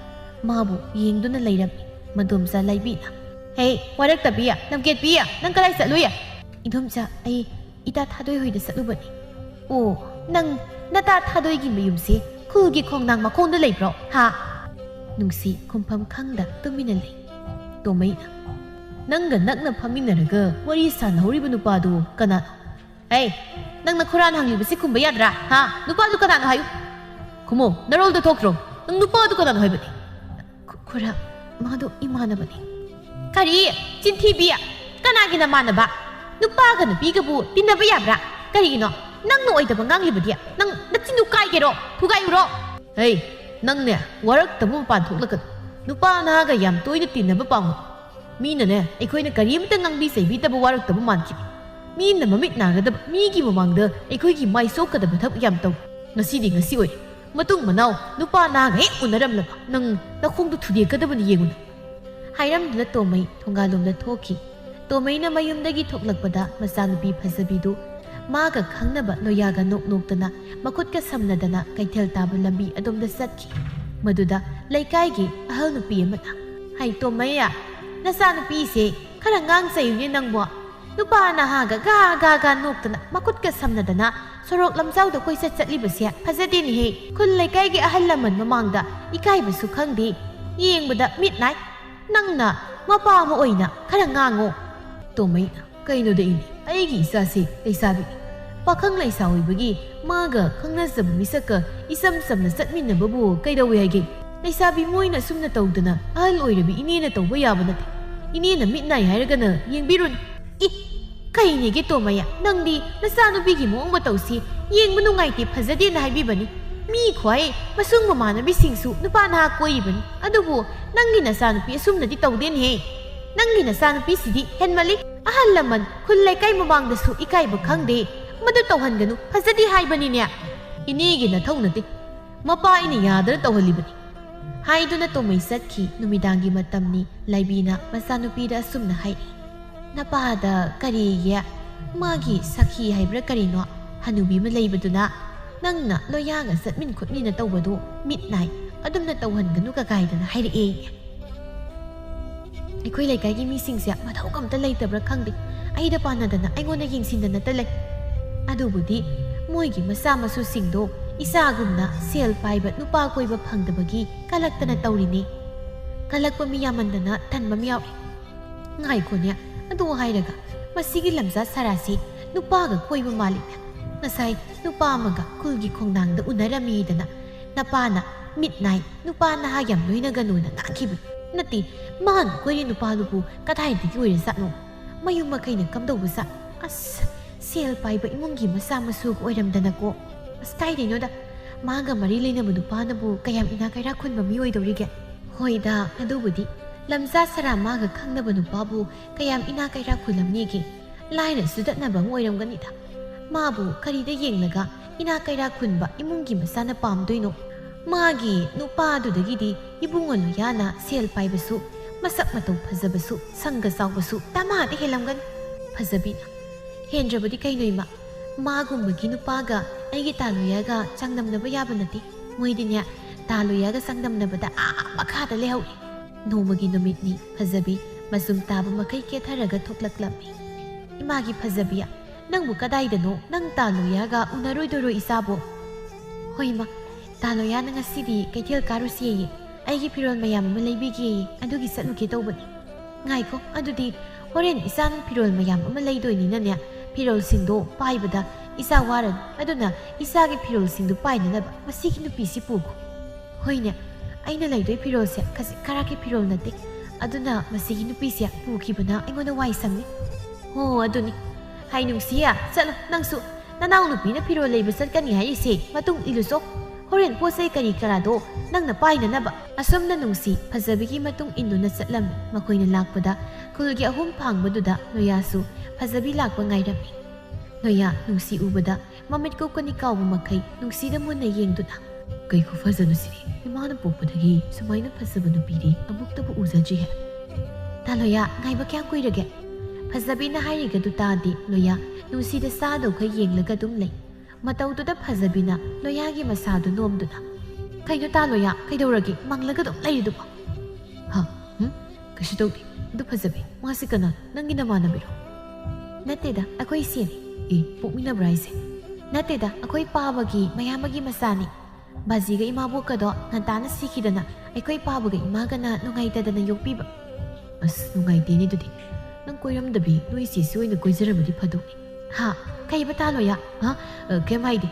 ꯃꯥꯕꯨ ꯌꯦꯡꯗꯨꯅ ꯂꯩꯔꯝꯃꯤ꯫ ꯃꯗꯣꯝꯆꯥ ꯂꯥꯏꯕꯤꯅ, "ꯍꯦ, ꯋꯥꯔꯛꯇꯕꯤ, ꯂꯝꯀꯦꯠꯄꯤ, ꯅꯪ ꯀꯗꯥꯏ ꯆꯠꯂꯨꯏ?" "ꯏꯗꯣꯝꯆꯥ, ꯑꯩ ꯏꯇꯥ ꯊꯥꯗꯣꯏ ꯍꯣꯏꯗ ꯆꯠꯂꯨꯕꯅꯤ꯫" "ꯑꯣ, ꯅꯪ ꯅꯇꯥ ꯊꯥꯗꯣꯏꯒꯤ ꯃꯌꯨꯝꯁꯦ ꯈꯨꯜꯒꯤ ꯈꯣꯡꯅꯥꯡ ꯃꯈꯣꯡꯗ ꯂꯩꯕ꯭ꯔꯣ, ꯍꯥ?" ꯅꯨꯡꯁꯤ ꯈꯨꯝꯐꯝ ꯈꯪꯗ ꯇꯨꯃꯤꯟꯅ ꯂꯩ꯫ ꯇꯣꯝꯃꯩꯅ, "ꯅꯪꯒ ꯅꯛꯅ ꯐꯝꯃꯤꯟꯅꯔꯒ ꯋꯥꯔꯤ ꯁꯥꯟꯅꯍꯧꯔꯤꯕ ꯅꯨꯄꯥꯗꯨ ꯀꯅꯥꯅꯣ?" "ꯍꯦ, ꯅꯪ ꯅꯈꯨꯔꯥꯅ ꯍꯪꯂꯤꯕꯁꯤ ꯈꯨꯝꯕ ꯌꯥꯗ꯭ꯔꯥ, ꯍꯥ? ꯅꯨꯄꯥꯗꯨ ꯀꯅꯥꯅꯣ ꯍꯥꯏꯌꯨ꯫ ꯈꯨꯝꯃꯣ, ꯅꯔꯣꯜꯗ ꯊꯣꯛꯇ꯭ꯔꯣ? ꯅꯪ ꯅꯨꯄꯥꯗꯨ ꯀꯅꯥꯅꯣ ꯍꯥꯏꯕꯅꯤ?" "ꯈꯨ-, ꯈꯨꯔꯥ, ꯃꯥꯗꯣ ꯏꯃꯥꯟꯅꯕꯅꯤ꯫" "ꯀꯔꯤ? ꯆꯤꯟꯊꯤꯕꯤ! ꯀꯅꯥꯒꯤ ꯅꯃꯥꯟꯅꯕ? ꯅꯨꯄꯥꯒ ꯅꯨꯄꯤꯒꯕꯨ ꯇꯤꯟꯅꯕ ꯌꯥꯕ꯭ꯔꯥ? ꯀꯔꯤꯒꯤꯅꯣ? ꯅꯪꯅ ꯑꯣꯏꯗꯕ ꯉꯥꯡꯂꯤꯕꯗꯤ꯫ ꯅꯪ ꯅꯆꯤꯟꯗꯨ ꯀꯥꯏꯒꯦꯔꯣ? ꯊꯨꯒꯥꯏꯌꯨꯔꯣ?" "ꯍꯩ, ꯅꯪꯅꯦ, ꯋꯥꯔꯛꯇꯕ ꯃꯄꯥꯟ ꯊꯣꯛꯂꯒꯅꯨ꯫ ꯅꯨꯄꯥ ꯅꯍꯥꯒ ꯌꯥꯝ ꯇꯣꯏꯅ ꯇꯤꯟꯅꯕ ꯄꯥꯝꯒꯅꯨ꯫ ꯃꯤꯅꯅꯦ, ꯑꯩꯈꯣꯏꯅ ꯀꯔꯤꯝꯇ ꯉꯥꯡꯕꯤ ꯆꯩꯕꯤꯗꯕ ꯋꯥꯔꯛꯇꯕ ꯃꯥꯟꯈꯤꯕ꯫ ꯃꯤꯅ ꯃꯃꯤꯠ ꯅꯥꯒꯗꯕ, ꯃꯤꯒꯤ ꯃꯃꯥꯡꯗ ꯑꯩꯈꯣꯏꯒꯤ ꯃꯥꯏ ꯆꯣꯛꯀꯗꯕ ꯊꯕꯛ ꯌꯥꯝ ꯇꯧ꯫ ꯉꯁꯤꯗꯤ ꯉꯁꯤ ꯑꯣꯏꯔꯦ꯫ ꯃꯇꯨꯡ ꯃꯅꯥꯎ ꯅꯨꯄꯥ ꯅꯍꯥꯒ ꯍꯦꯛ ꯎꯅꯔꯝꯂꯕ ꯅꯪ ꯅꯈꯣꯡꯗꯣ ꯊꯨꯗꯦꯛꯀꯗꯕꯅꯤ, ꯌꯦꯡꯉꯨꯅꯦ꯫ ꯍꯥꯏꯔꯝꯗꯨꯅ ꯇꯣꯃꯩ ꯊꯣꯡꯒꯥꯜꯂꯣꯝꯗ ꯊꯣꯛꯈꯤ꯫ ꯇꯣꯃꯩꯅ ꯃꯌꯨꯝꯗꯒꯤ ꯊꯣꯛꯂꯛꯄꯗ ꯃꯆꯥꯅꯨꯄꯤ ꯐꯖꯕꯤꯗꯨ ꯃꯥꯒ ꯈꯪꯅꯕ ꯂꯣꯌꯥꯒ ꯅꯣꯛ ꯅꯣꯛꯇꯅ ꯃꯈꯨꯠꯀ ꯁꯝꯅꯗꯅ ꯀꯩꯊꯦꯜ ꯇꯥꯕ ꯂꯝꯕꯤ ꯑꯗꯣꯝꯗ ꯆꯠꯈꯤ꯫ ꯃꯗꯨꯗ ꯂꯩꯀꯥꯏꯒꯤ ꯑꯍꯜ ꯅꯨꯄꯤ ꯑꯃꯅ, "ꯍꯩ ꯇꯣꯃꯩꯌꯥ, ꯅꯆꯥꯅꯨꯄꯤꯁꯦ ꯈꯔ ꯉꯥꯡ ꯆꯩꯌꯨꯅꯦ ꯅꯪꯕꯣ꯫ ꯅꯨꯄꯥ ꯅꯍꯥꯒ ꯒꯥ ꯒꯥ ꯒꯥ ꯅꯣꯛꯇꯅ ꯃꯈꯨꯠꯀ ꯁꯝꯅꯗꯅ ꯁꯣꯔꯣꯛ ꯂꯝꯖꯥꯎꯗ ꯀꯣꯏꯆꯠ ꯆꯠꯂꯤꯕꯁꯦ ꯐꯖꯗꯦꯅꯦꯍꯦ꯫ ꯈꯨꯜ ꯂꯩꯀꯥꯏꯒꯤ ꯑꯍꯜ ꯂꯃꯟ ꯃꯃꯥꯡꯗ ꯏꯀꯥꯏꯕꯁꯨ ꯈꯪꯗꯦ꯫ ꯌꯦꯡꯕꯗ ꯃꯤꯠ ꯅꯥꯏ꯫ ꯅꯪꯅ ꯃꯄꯥ ꯑꯃ ꯑꯣꯏꯅ ꯈꯔ ꯉꯥꯡꯉꯣ꯫" ꯇꯣꯃꯩꯅ, "ꯀꯩꯅꯣꯗ ꯏꯅꯦ, ꯑꯩꯒꯤ ꯏꯆꯥꯁꯤ ꯂꯩꯁꯥꯕꯤ, ꯄꯥꯈꯪ ꯂꯩꯁꯥ ꯑꯣꯏꯕꯒꯤ ꯃꯥꯒ ꯈꯪꯅꯖꯕ ꯃꯤꯁꯛꯀ ꯏꯆꯝ ꯆꯝꯅ ꯆꯠꯃꯤꯟꯅꯕꯕꯨ ꯀꯩꯗꯧꯋꯦ ꯍꯥꯏꯒꯦ? ꯂꯩꯁꯥꯕꯤ ꯃꯣꯏꯅ ꯁꯨꯝꯅ ꯇꯧꯗꯅ ꯑꯍꯜ ꯑꯣꯏꯔꯕꯤ ꯏꯅꯦꯅ ꯇꯧꯕ ꯌꯥꯕ ꯅꯠꯇꯦ꯫ ꯏꯅꯦꯅ ꯃꯤꯠ ꯅꯥꯏ ꯍꯥꯏꯔꯒꯅ ꯌꯦꯡꯕꯤꯔꯨꯅꯨ꯫" "ꯏ, ꯀꯩꯅꯦꯒꯦ ꯇꯣꯃꯩꯌꯥ, ꯅꯪꯗꯤ ꯅꯆꯥꯅꯨꯄꯤꯒꯤ ꯃꯑꯣꯡ ꯃꯇꯧꯁꯤ ꯌꯦꯡꯕ ꯅꯨꯡꯉꯥꯏꯇꯦ, ꯐꯖꯗꯦꯅ ꯍꯥꯏꯕꯤꯕꯅꯤ꯫ ꯃꯤ ꯈ꯭ꯋꯥꯏ ꯃꯁꯨꯡ ꯃꯃꯥꯟꯅꯕꯤꯁꯤꯡꯁꯨ ꯅꯨꯄꯥ ꯅꯍꯥ ꯀꯣꯏꯔꯤꯕꯅꯤ, ꯑꯗꯨꯕꯨ ꯅꯪꯒꯤ ꯅꯆꯥꯅꯨꯄꯤ ꯑꯁꯨꯝꯅꯗꯤ ꯇꯧꯗꯦꯅꯦꯍꯦ꯫ ꯅꯪꯒꯤ ꯅꯆꯥꯅꯨꯄꯤꯁꯤꯗꯤ ꯍꯦꯟꯃꯜꯂꯤ꯫ ꯑꯍꯜ ꯂꯃꯟ ꯈꯨꯜ ꯂꯩꯀꯥꯏ ꯃꯃꯥꯡꯗꯁꯨ ꯏꯀꯥꯏꯕ ꯈꯪꯗꯦ꯫ ꯃꯗꯨ ꯇꯧꯍꯟꯒꯅꯨ, ꯐꯖꯗꯦ ꯍꯥꯏꯕꯅꯤꯅꯦ꯫" "ꯏꯅꯦꯒꯤ ꯅꯊꯧ ꯅꯠꯇꯦ, ꯃꯄꯥ ꯑꯩꯅ ꯌꯥꯗꯅ ꯇꯧꯍꯜꯂꯤꯕꯅꯤ꯫" ꯍꯥꯏꯗꯨꯅ ꯇꯣꯃꯩ ꯆꯠꯈꯤ꯫ ꯅꯨꯃꯤꯗꯥꯡꯒꯤ ꯃꯇꯝꯅꯤ꯫ ꯂꯥꯏꯕꯤꯅ ꯃꯆꯥꯅꯨꯄꯤꯗ ꯑꯁꯨꯝꯅ ꯍꯥꯏꯔꯛꯏ, "ꯅꯄꯥꯗ ꯀꯔꯤꯒꯤ ꯃꯥꯒꯤ ꯁꯈꯤ ꯍꯥꯏꯕ꯭ꯔꯥ ꯀꯔꯤꯅꯣ, ꯍꯅꯨꯕꯤ ꯑꯃ ꯂꯩꯕꯗꯨꯅ ꯅꯪꯅ ꯂꯣꯌꯥꯒ ꯆꯠꯃꯤꯟ ꯈꯣꯠꯃꯤꯟꯅ ꯇꯧꯕꯗꯨ ꯃꯤꯠ ꯅꯥꯏ, ꯑꯗꯨꯝꯅ ꯇꯧꯍꯟꯒꯅꯨ" ꯀꯀꯥꯏꯗꯅ ꯍꯥꯏꯔꯛꯑꯦ꯫ "ꯑꯩꯈꯣꯏ ꯂꯩꯀꯥꯏꯒꯤ ꯃꯤꯁꯤꯡꯁꯦ ꯃꯊꯧ ꯑꯝꯇ ꯂꯩꯇꯕ꯭ꯔꯥ ꯈꯪꯗꯦ, ꯑꯩꯗ ꯄꯥꯟꯅꯗꯅ ꯑꯩꯉꯣꯟꯗ ꯌꯦꯡꯁꯤꯟꯗꯅꯇ ꯂꯩ꯫ ꯑꯗꯨꯕꯨꯗꯤ ꯃꯣꯏꯒꯤ ꯃꯆꯥ ꯃꯁꯨꯁꯤꯡꯗꯣ ꯏꯆꯥꯒꯨꯝꯅ ꯁꯦꯜ ꯄꯥꯏꯕ ꯅꯨꯄꯥ ꯀꯣꯏꯕ ꯐꯪꯗꯕꯒꯤ ꯀꯂꯛꯇꯅ ꯇꯧꯔꯤꯅꯦ꯫ ꯀꯂꯛꯄ ꯃꯤ ꯌꯥꯝꯃꯟꯗꯅ ꯇꯟꯕ ꯑꯃ ꯌꯥꯎꯔꯦ꯫ ꯉꯥꯏꯈꯣꯅꯦ, ꯑꯗꯨ ꯍꯥꯏꯔꯒ ꯃꯁꯤꯒꯤ ꯂꯝꯖꯥ ꯁꯔꯥꯁꯤ ꯅꯨꯄꯥꯒ ꯀꯣꯏꯕ ꯃꯥꯜꯂꯤꯅꯦ꯫ ꯉꯁꯥꯏ ꯅꯨꯄꯥ ꯑꯃꯒ ꯈꯨꯜꯒꯤ ꯈꯣꯡꯅꯥꯡꯗ ꯎꯅꯔꯝꯃꯤꯗꯅ ꯅꯄꯥꯅ ꯃꯤꯠ ꯅꯥꯏ, ꯅꯨꯄꯥ ꯅꯍꯥ ꯌꯥꯝ ꯂꯣꯏꯅꯒꯅꯨꯅ ꯉꯥꯡꯈꯤꯕꯅꯤ꯫ ꯅꯠꯇꯦ, ꯃꯥꯅ ꯀꯣꯏꯔꯤ ꯅꯨꯄꯥꯗꯨꯕꯨ ꯀꯗꯥꯏꯗꯒꯤ ꯑꯣꯏꯔꯖꯥꯠꯅꯣ? ꯃꯌꯨꯝ ꯃꯀꯩꯅ ꯀꯝꯗꯧꯕ ꯖꯥꯠ? ꯑꯁ, ꯁꯦꯜ ꯄꯥꯏꯕ ꯏꯃꯨꯡꯒꯤ ꯃꯆꯥ ꯃꯁꯨꯒ ꯑꯣꯏꯔꯝꯗꯅꯀꯣ꯫ ꯑꯁ, ꯀꯥꯏꯗꯩꯅꯣꯗ, ꯃꯥꯒ ꯃꯔꯤ ꯂꯩꯅꯕ ꯅꯨꯄꯥꯅꯕꯨ ꯀꯌꯥꯝ ꯏꯅꯥ ꯀꯩꯔꯥ ꯈꯨꯟꯕ ꯃꯤ ꯑꯣꯏꯗꯧꯔꯤꯒꯦ?" "ꯍꯣꯏꯗ, ꯑꯗꯨꯕꯨꯗꯤ ꯂꯝꯖꯥ ꯁꯔꯥ ꯃꯥꯒ ꯈꯪꯅꯕ ꯅꯨꯄꯥꯕꯨ ꯀꯌꯥꯝ ꯏꯅꯥ ꯀꯩꯔꯥ ꯈꯨꯜꯂꯝꯅꯤꯒꯦ? ꯂꯥꯏꯔ ꯆꯨꯗꯠꯅꯕ ꯑꯃ ꯑꯣꯏꯔꯝꯒꯅꯤꯗ꯫ ꯃꯥꯕꯨ ꯀꯔꯤꯗ ꯌꯦꯡꯂꯒ ꯏꯅꯥ ꯀꯩꯔꯥ ꯈꯨꯟꯕ ꯏꯃꯨꯡꯒꯤ ꯃꯆꯥꯅ ꯄꯥꯝꯗꯣꯏꯅꯣ? ꯃꯥꯒꯤ ꯅꯨꯄꯥꯗꯨꯗꯒꯤꯗꯤ ꯏꯕꯨꯡꯉꯣ ꯂꯣꯌꯥꯅ ꯁꯦꯜ ꯄꯥꯏꯕꯁꯨ, ꯃꯁꯛ ꯃꯇꯧ ꯐꯖꯕꯁꯨ, ꯁꯪꯒ ꯆꯥꯎꯕꯁꯨ ꯗꯃꯥꯗ ꯍꯦꯜꯂꯝꯒꯅꯤ꯫ ꯐꯖꯕꯤꯅ, ꯍꯦꯟꯗ꯭ꯔꯕꯗꯤ ꯀꯩꯅꯣ ꯏꯃꯥ? ꯃꯥꯒꯨꯝꯕꯒꯤ ꯅꯨꯄꯥꯒ ꯑꯩꯒꯤ ꯇꯥ ꯂꯣꯌꯥꯒ ꯆꯥꯡꯗꯝꯅꯕ ꯌꯥꯕ ꯅꯠꯇꯦ꯫ ꯃꯣꯏꯗꯤꯅꯦ, ꯇꯥ ꯂꯣꯌꯥꯒ ꯆꯥꯡꯗꯝꯅꯕꯗ ꯑꯥ ꯃꯈꯥꯗ ꯂꯩꯍꯧꯏ꯫ ꯅꯣꯡꯃꯒꯤ ꯅꯨꯃꯤꯠꯅꯤ꯫ ꯐꯖꯕꯤ ꯃꯆꯨꯝ ꯇꯥꯕ ꯃꯈꯩ ꯀꯦꯊꯔꯒ ꯊꯣꯛꯂꯛꯂꯝꯃꯤ꯫ ꯏꯃꯥꯒꯤ ꯐꯖꯕꯤ, ꯅꯪꯕꯨ ꯀꯗꯥꯏꯗꯅꯣ? ꯅꯪ ꯇꯥ ꯂꯣꯌꯥꯒ ꯎꯅꯔꯣꯏꯗꯣꯏꯔꯣ ꯏꯆꯥꯕꯨ? ꯍꯣꯏ ꯏꯃꯥ, ꯇꯥ ꯂꯣꯌꯥꯅ ꯉꯁꯤꯗꯤ ꯀꯩꯊꯦꯜ ꯀꯥꯔꯨꯁꯦꯌꯦ꯫ ꯑꯩꯒꯤ ꯐꯤꯔꯣꯜ ꯃꯌꯥꯝ ꯑꯃ ꯂꯩꯕꯤꯒꯦꯌꯦ, ꯑꯗꯨꯒꯤ ꯆꯠꯂꯨꯒꯦ ꯇꯧꯕꯅꯤ꯫ ꯉꯥꯏꯈꯣ, ꯑꯗꯨꯗꯤ ꯍꯣꯔꯦꯟ ꯏꯆꯥꯅ ꯐꯤꯔꯣꯜ ꯃꯌꯥꯝ ꯑꯃ ꯂꯩꯗꯣꯏꯅꯤꯅꯅꯦ, ꯐꯤꯔꯣꯜꯁꯤꯡꯗꯣ ꯄꯥꯏꯕꯗ ꯏꯆꯥ ꯋꯥꯔꯅꯤ꯫ ꯑꯗꯨꯅ ꯏꯆꯥꯒꯤ ꯐꯤꯔꯣꯜꯁꯤꯡꯗꯨ ꯄꯥꯏꯅꯅꯕ ꯃꯁꯤꯒꯤ ꯅꯨꯄꯤꯁꯤ ꯄꯨꯈꯣ꯫ ꯍꯣꯏꯅꯦ, ꯑꯩꯅ ꯂꯩꯗꯣꯏ ꯐꯤꯔꯣꯜꯁꯦ ꯈꯖꯤꯛ ꯈꯔꯥꯛꯀꯤ ꯐꯤꯔꯣꯜ ꯅꯠꯇꯦ꯫ ꯑꯗꯨꯅ ꯃꯁꯤꯒꯤ ꯅꯨꯄꯤꯁꯦ ꯄꯨꯈꯤꯕꯅ ꯑꯩꯉꯣꯟꯗ ꯋꯥꯏ ꯁꯪꯅꯤ꯫ ꯍꯣ, ꯑꯗꯨꯅꯤ꯫ ꯍꯥꯏ ꯅꯨꯡꯁꯤꯌꯦ, ꯆꯠꯂꯣ ꯅꯪꯁꯨ꯫ ꯅꯅꯥꯎ ꯅꯨꯄꯤꯅ ꯐꯤꯔꯣꯜ ꯂꯩꯕ ꯆꯠꯀꯅꯤ ꯍꯥꯏꯔꯤꯁꯦ ꯃꯇꯨꯡ ꯏꯜꯂꯨꯆꯣ꯫ ꯍꯣꯔꯦꯟ ꯄꯣꯠ ꯆꯩ ꯀꯔꯤ ꯀꯔꯥꯗꯣ ꯅꯪꯅ ꯄꯥꯏꯅꯅꯕ꯫ ꯑꯁꯨꯝꯅ ꯅꯨꯡꯁꯤ ꯐꯖꯕꯤꯒꯤ ꯃꯇꯨꯡ ꯏꯟꯗꯨꯅ ꯆꯠꯂꯝꯃꯤ꯫ ꯃꯈꯣꯏꯅ ꯂꯥꯛꯄꯗ ꯈꯨꯜꯒꯤ ꯑꯍꯨꯝ ꯐꯥꯡꯕꯗꯨꯗ ꯂꯣꯌꯥꯁꯨ ꯐꯖꯕꯤ ꯂꯥꯛꯄ ꯉꯥꯏꯔꯝꯃꯤ꯫ ꯂꯣꯌꯥ ꯅꯨꯡꯁꯤ ꯎꯕꯗ ꯃꯃꯤꯠ ꯀꯨꯞꯀꯅꯤ ꯀꯥꯎꯕ ꯃꯈꯩ ꯅꯨꯡꯁꯤꯗ ꯃꯨꯟꯅ ꯌꯦꯡꯗꯨꯅ, "ꯀꯩ ꯈꯨꯐꯖꯅꯣ ꯁꯤꯗꯤ! ꯏꯃꯥꯅ ꯄꯣꯛꯄꯗꯒꯤ ꯁꯨꯃꯥꯏꯅ ꯐꯖꯕ ꯅꯨꯄꯤꯗꯤ ꯑꯃꯨꯛꯇꯕꯨ ꯎꯖꯗ꯭ꯔꯤꯍꯦ!" "ꯇꯥ ꯂꯣꯌꯥ, ꯉꯥꯏꯕ ꯀꯌꯥꯝ ꯀꯨꯏꯔꯒꯦ?" ꯐꯖꯕꯤꯅ ꯍꯥꯏꯔꯤꯒꯗꯨ ꯇꯥꯗꯦ ꯂꯣꯌꯥ꯫ ꯅꯨꯡꯁꯤꯗ ꯆꯥꯗꯧꯈꯩ ꯌꯦꯡꯂꯒ ꯑꯗꯨꯝ ꯂꯩ꯫ ꯃꯇꯧꯗꯨꯗ ꯐꯖꯕꯤꯅ ꯂꯣꯌꯥꯒꯤ ꯃꯁꯥꯗꯨ ꯅꯣꯝꯗꯨꯅ, "ꯀꯩꯅꯣ ꯇꯥ ꯂꯣꯌꯥ, ꯀꯩꯗꯧꯔꯒꯦ? ꯃꯪꯂꯒ ꯑꯗꯨꯝ ꯂꯩꯔꯤꯗꯨꯕꯣ?" "ꯍꯥ? ꯍꯨꯝ? ꯀꯩꯁꯨ ꯇꯧꯗꯦ꯫ ꯑꯗꯨ ꯐꯖꯕꯤ, ꯃꯥꯁꯤ ꯀꯅꯥꯅꯣ? ꯅꯪꯒꯤ ꯅꯃꯥꯟꯅꯕꯤꯔꯣ?" "ꯅꯠꯇꯦꯗ, ꯑꯩꯈꯣꯏ ꯏꯆꯦꯅꯤ꯫" "ꯑꯦ, ꯄꯣꯛꯃꯤꯟꯅꯕ꯭ꯔꯥ ꯍꯥꯏꯁꯦ?" "ꯅꯠꯇꯦꯗ, ꯑꯩꯈꯣꯏ ꯄꯥꯕꯒꯤ ꯃꯌꯥꯝꯕꯒꯤ ꯃꯆꯥꯅꯤ꯫ ꯕꯥꯖꯤꯒ ꯏꯃꯥꯕꯣꯛꯀꯗꯣ ꯉꯟꯇꯥꯅ ꯁꯤꯈꯤꯗꯅ ꯑꯩꯈꯣꯏ ꯄꯥꯕꯒ ꯏꯃꯥꯒꯅ ꯅꯨꯡꯉꯥꯏꯇꯗꯅ ꯌꯣꯛꯄꯤꯕ꯫" "ꯑꯁ, ꯅꯨꯡꯉꯥꯏꯇꯦꯅꯦ ꯑꯗꯨꯗꯤ꯫ ꯅꯪ ꯀꯣꯏꯔꯝꯗꯕꯤ ꯅꯣꯏ ꯏꯆꯦꯁꯤ ꯑꯣꯏꯅ ꯀꯣꯏꯖꯔꯝꯃꯗꯤ ꯐꯗꯧꯅꯤ꯫" "ꯍꯥ? ꯀꯩꯕ ꯇꯥ ꯂꯣꯌꯥ?" "ꯍꯥ? ꯑ, ꯀꯩꯝ ꯍꯥꯏꯗꯦ꯫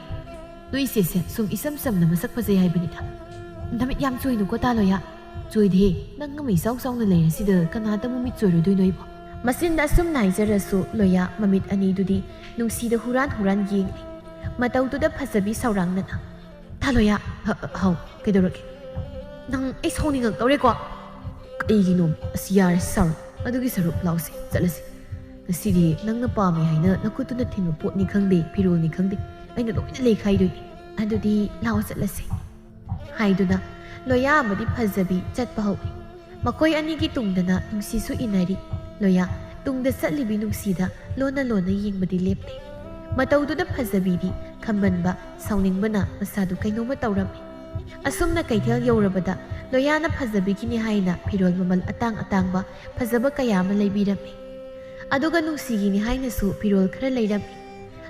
ꯅꯣꯏ ꯏꯆꯦꯁꯦ ꯁꯨꯝ ꯏꯆꯝ ꯆꯝꯅ ꯃꯁꯛ ꯐꯖꯩ ꯍꯥꯏꯕꯅꯤꯗ꯫" "ꯅꯃꯤꯠ ꯌꯥꯝ ꯆꯣꯏꯅꯨꯀꯣ ꯇꯥ ꯂꯣꯌꯥ꯫" "ꯆꯣꯏꯗꯦꯍꯦ, ꯅꯪ ꯑꯃ ꯏꯆꯥꯎ ꯆꯥꯎꯅ ꯂꯩꯔꯁꯤꯗ ꯀꯅꯥꯗ ꯑꯃꯨꯛ ꯃꯤꯠ ꯆꯣꯏꯔꯣꯏꯗꯣꯏꯅꯣ ꯑꯩꯕꯣ?" ꯃꯆꯤꯟꯗ ꯑꯁꯨꯝꯅ ꯍꯥꯏꯖꯔꯁꯨ ꯂꯣꯌꯥ ꯃꯃꯤꯠ ꯑꯅꯤꯗꯨꯗꯤ ꯅꯨꯡꯁꯤꯗ ꯍꯨꯔꯥꯟ ꯍꯨꯔꯥꯟ ꯌꯦꯡꯂꯤ꯫ ꯃꯇꯧꯗꯨꯗ ꯐꯖꯕꯤ ꯁꯥꯎꯔꯥꯡꯅꯅ, "ꯇꯥ ꯂꯣꯌꯥ!" "ꯍ-, ꯍ-, ꯍꯥꯎ, ꯀꯩꯗꯧꯔꯒꯦ?" "ꯅꯪ ꯑꯩ ꯁꯥꯎꯅꯤꯡꯉꯛꯇꯧꯔꯦꯀꯣ꯫" ꯑꯩꯒꯤ ꯅꯣꯝ ꯑꯁꯤ ꯌꯥꯔꯦ, ꯁꯥꯎꯔꯣ꯫ ꯑꯗꯨꯒꯤ ꯁꯔꯨꯛ ꯂꯥꯎꯁꯦ, ꯆꯠꯂꯁꯤ꯫ ꯉꯁꯤꯗꯤ ꯅꯪꯅ ꯄꯥꯝꯃꯤ ꯍꯥꯏꯅ ꯅꯈꯨꯠꯇꯨꯅ ꯊꯤꯟꯕ ꯄꯣꯠꯅꯤ ꯈꯪꯗꯦ, ꯐꯤꯔꯣꯜꯅꯤ ꯈꯪꯗꯦ, ꯑꯩꯅ ꯂꯣꯏꯅ ꯂꯩꯈꯥꯏꯗꯣꯏꯅꯤ꯫ ꯑꯗꯨꯗꯤ ꯂꯥꯎ ꯆꯠꯂꯁꯦ, ꯍꯥꯏꯗꯨꯅ ꯂꯣꯌꯥ ꯑꯃꯗꯤ ꯐꯖꯕꯤ ꯆꯠꯄ ꯍꯧꯏ꯫ ꯃꯈꯣꯏ ꯑꯅꯤꯒꯤ ꯇꯨꯡꯗꯅ ꯅꯨꯡꯁꯤꯁꯨ ꯏꯟꯅꯔꯤ꯫ ꯂꯣꯌꯥ ꯇꯨꯡꯗ ꯆꯠꯂꯤꯕꯤ ꯅꯨꯡꯁꯤꯗ ꯂꯣꯟꯅ ꯂꯣꯟꯅ ꯌꯦꯡꯕꯗꯤ ꯂꯦꯞꯇꯦ꯫ ꯃꯇꯧꯗꯨꯗ ꯐꯖꯕꯤꯗꯤ ꯈꯝꯕꯟꯕ, ꯁꯥꯎꯅꯤꯡꯕꯅ ꯃꯁꯥꯗꯨ ꯀꯩꯅꯣꯝꯃ ꯇꯧꯔꯝꯃꯤ꯫ ꯑꯁꯨꯝꯅ ꯀꯩꯊꯦꯜ ꯌꯧꯔꯕꯗ ꯂꯣꯌꯥꯅ ꯐꯖꯕꯤꯒꯤꯅꯤ ꯍꯥꯏꯅ ꯐꯤꯔꯣꯜ ꯃꯃꯜ ꯑꯇꯥꯡ ꯑꯇꯥꯡꯕ ꯐꯖꯕ ꯀꯌꯥ ꯑꯃ ꯂꯩꯕꯤꯔꯝꯃꯤ꯫ ꯑꯗꯨꯒ ꯅꯨꯡꯁꯤꯒꯤꯅꯤ ꯍꯥꯏꯅꯁꯨ ꯐꯤꯔꯣꯜ ꯈꯔ ꯂꯩꯔꯝꯃꯤ꯫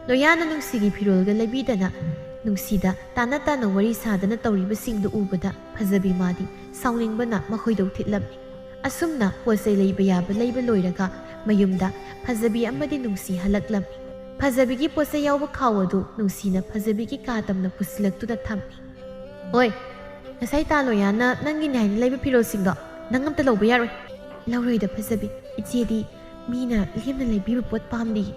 ꯂꯣꯌꯥꯅ ꯅꯨꯡꯁꯤꯒꯤ ꯐꯤꯔꯣꯜꯒ ꯂꯩꯕꯤꯗꯅ ꯅꯨꯡꯁꯤꯗ ꯇꯥꯅ ꯇꯥꯅ ꯋꯥꯔꯤ ꯁꯥꯗꯅ ꯇꯧꯔꯤꯕꯁꯤꯡꯗꯨ ꯎꯕꯗ ꯐꯖꯕꯤ ꯃꯥꯗꯤ ꯁꯥꯎꯅꯤꯡꯕꯅ ꯃꯈꯣꯏꯗꯧ ꯊꯤꯠꯂꯝꯃꯤ꯫ ꯑꯁꯨꯝꯅ ꯄꯣꯠ ꯆꯩ ꯂꯩꯕ ꯌꯥꯕ ꯂꯩꯕ ꯂꯣꯏꯔꯒ ꯃꯌꯨꯝꯗ ꯐꯖꯕꯤ ꯑꯃꯗꯤ ꯅꯨꯡꯁꯤ ꯍꯜꯂꯛꯂꯝꯃꯤ꯫ ꯐꯖꯕꯤꯒꯤ ꯄꯣꯠ ꯆꯩ ꯌꯥꯎꯕ ꯈꯥꯎ ꯑꯗꯨ ꯅꯨꯡꯁꯤꯅ ꯐꯖꯕꯤꯒꯤ ꯀꯥ ꯇꯝꯅ ꯄꯨꯁꯤꯜꯂꯛꯇꯨꯅ ꯊꯝꯃꯤ꯫ "ꯍꯣꯏ, ꯉꯁꯥꯏ ꯇꯥ ꯂꯣꯌꯥꯅ ꯅꯪꯒꯤꯅꯤ ꯍꯥꯏꯅ ꯂꯩꯕ ꯐꯤꯔꯣꯜꯁꯤꯡꯗꯣ ꯅꯪ ꯑꯝꯇ ꯂꯧꯕ ꯌꯥꯔꯣꯏ꯫" "ꯂꯧꯔꯣꯏꯗ ꯐꯖꯕꯤ, ꯏꯆꯦꯗꯤ ꯃꯤꯅ ꯂꯦꯝꯅ ꯂꯩꯕꯤꯕ ꯄꯣꯠ ꯄꯥꯝꯗꯤꯌꯦ꯫"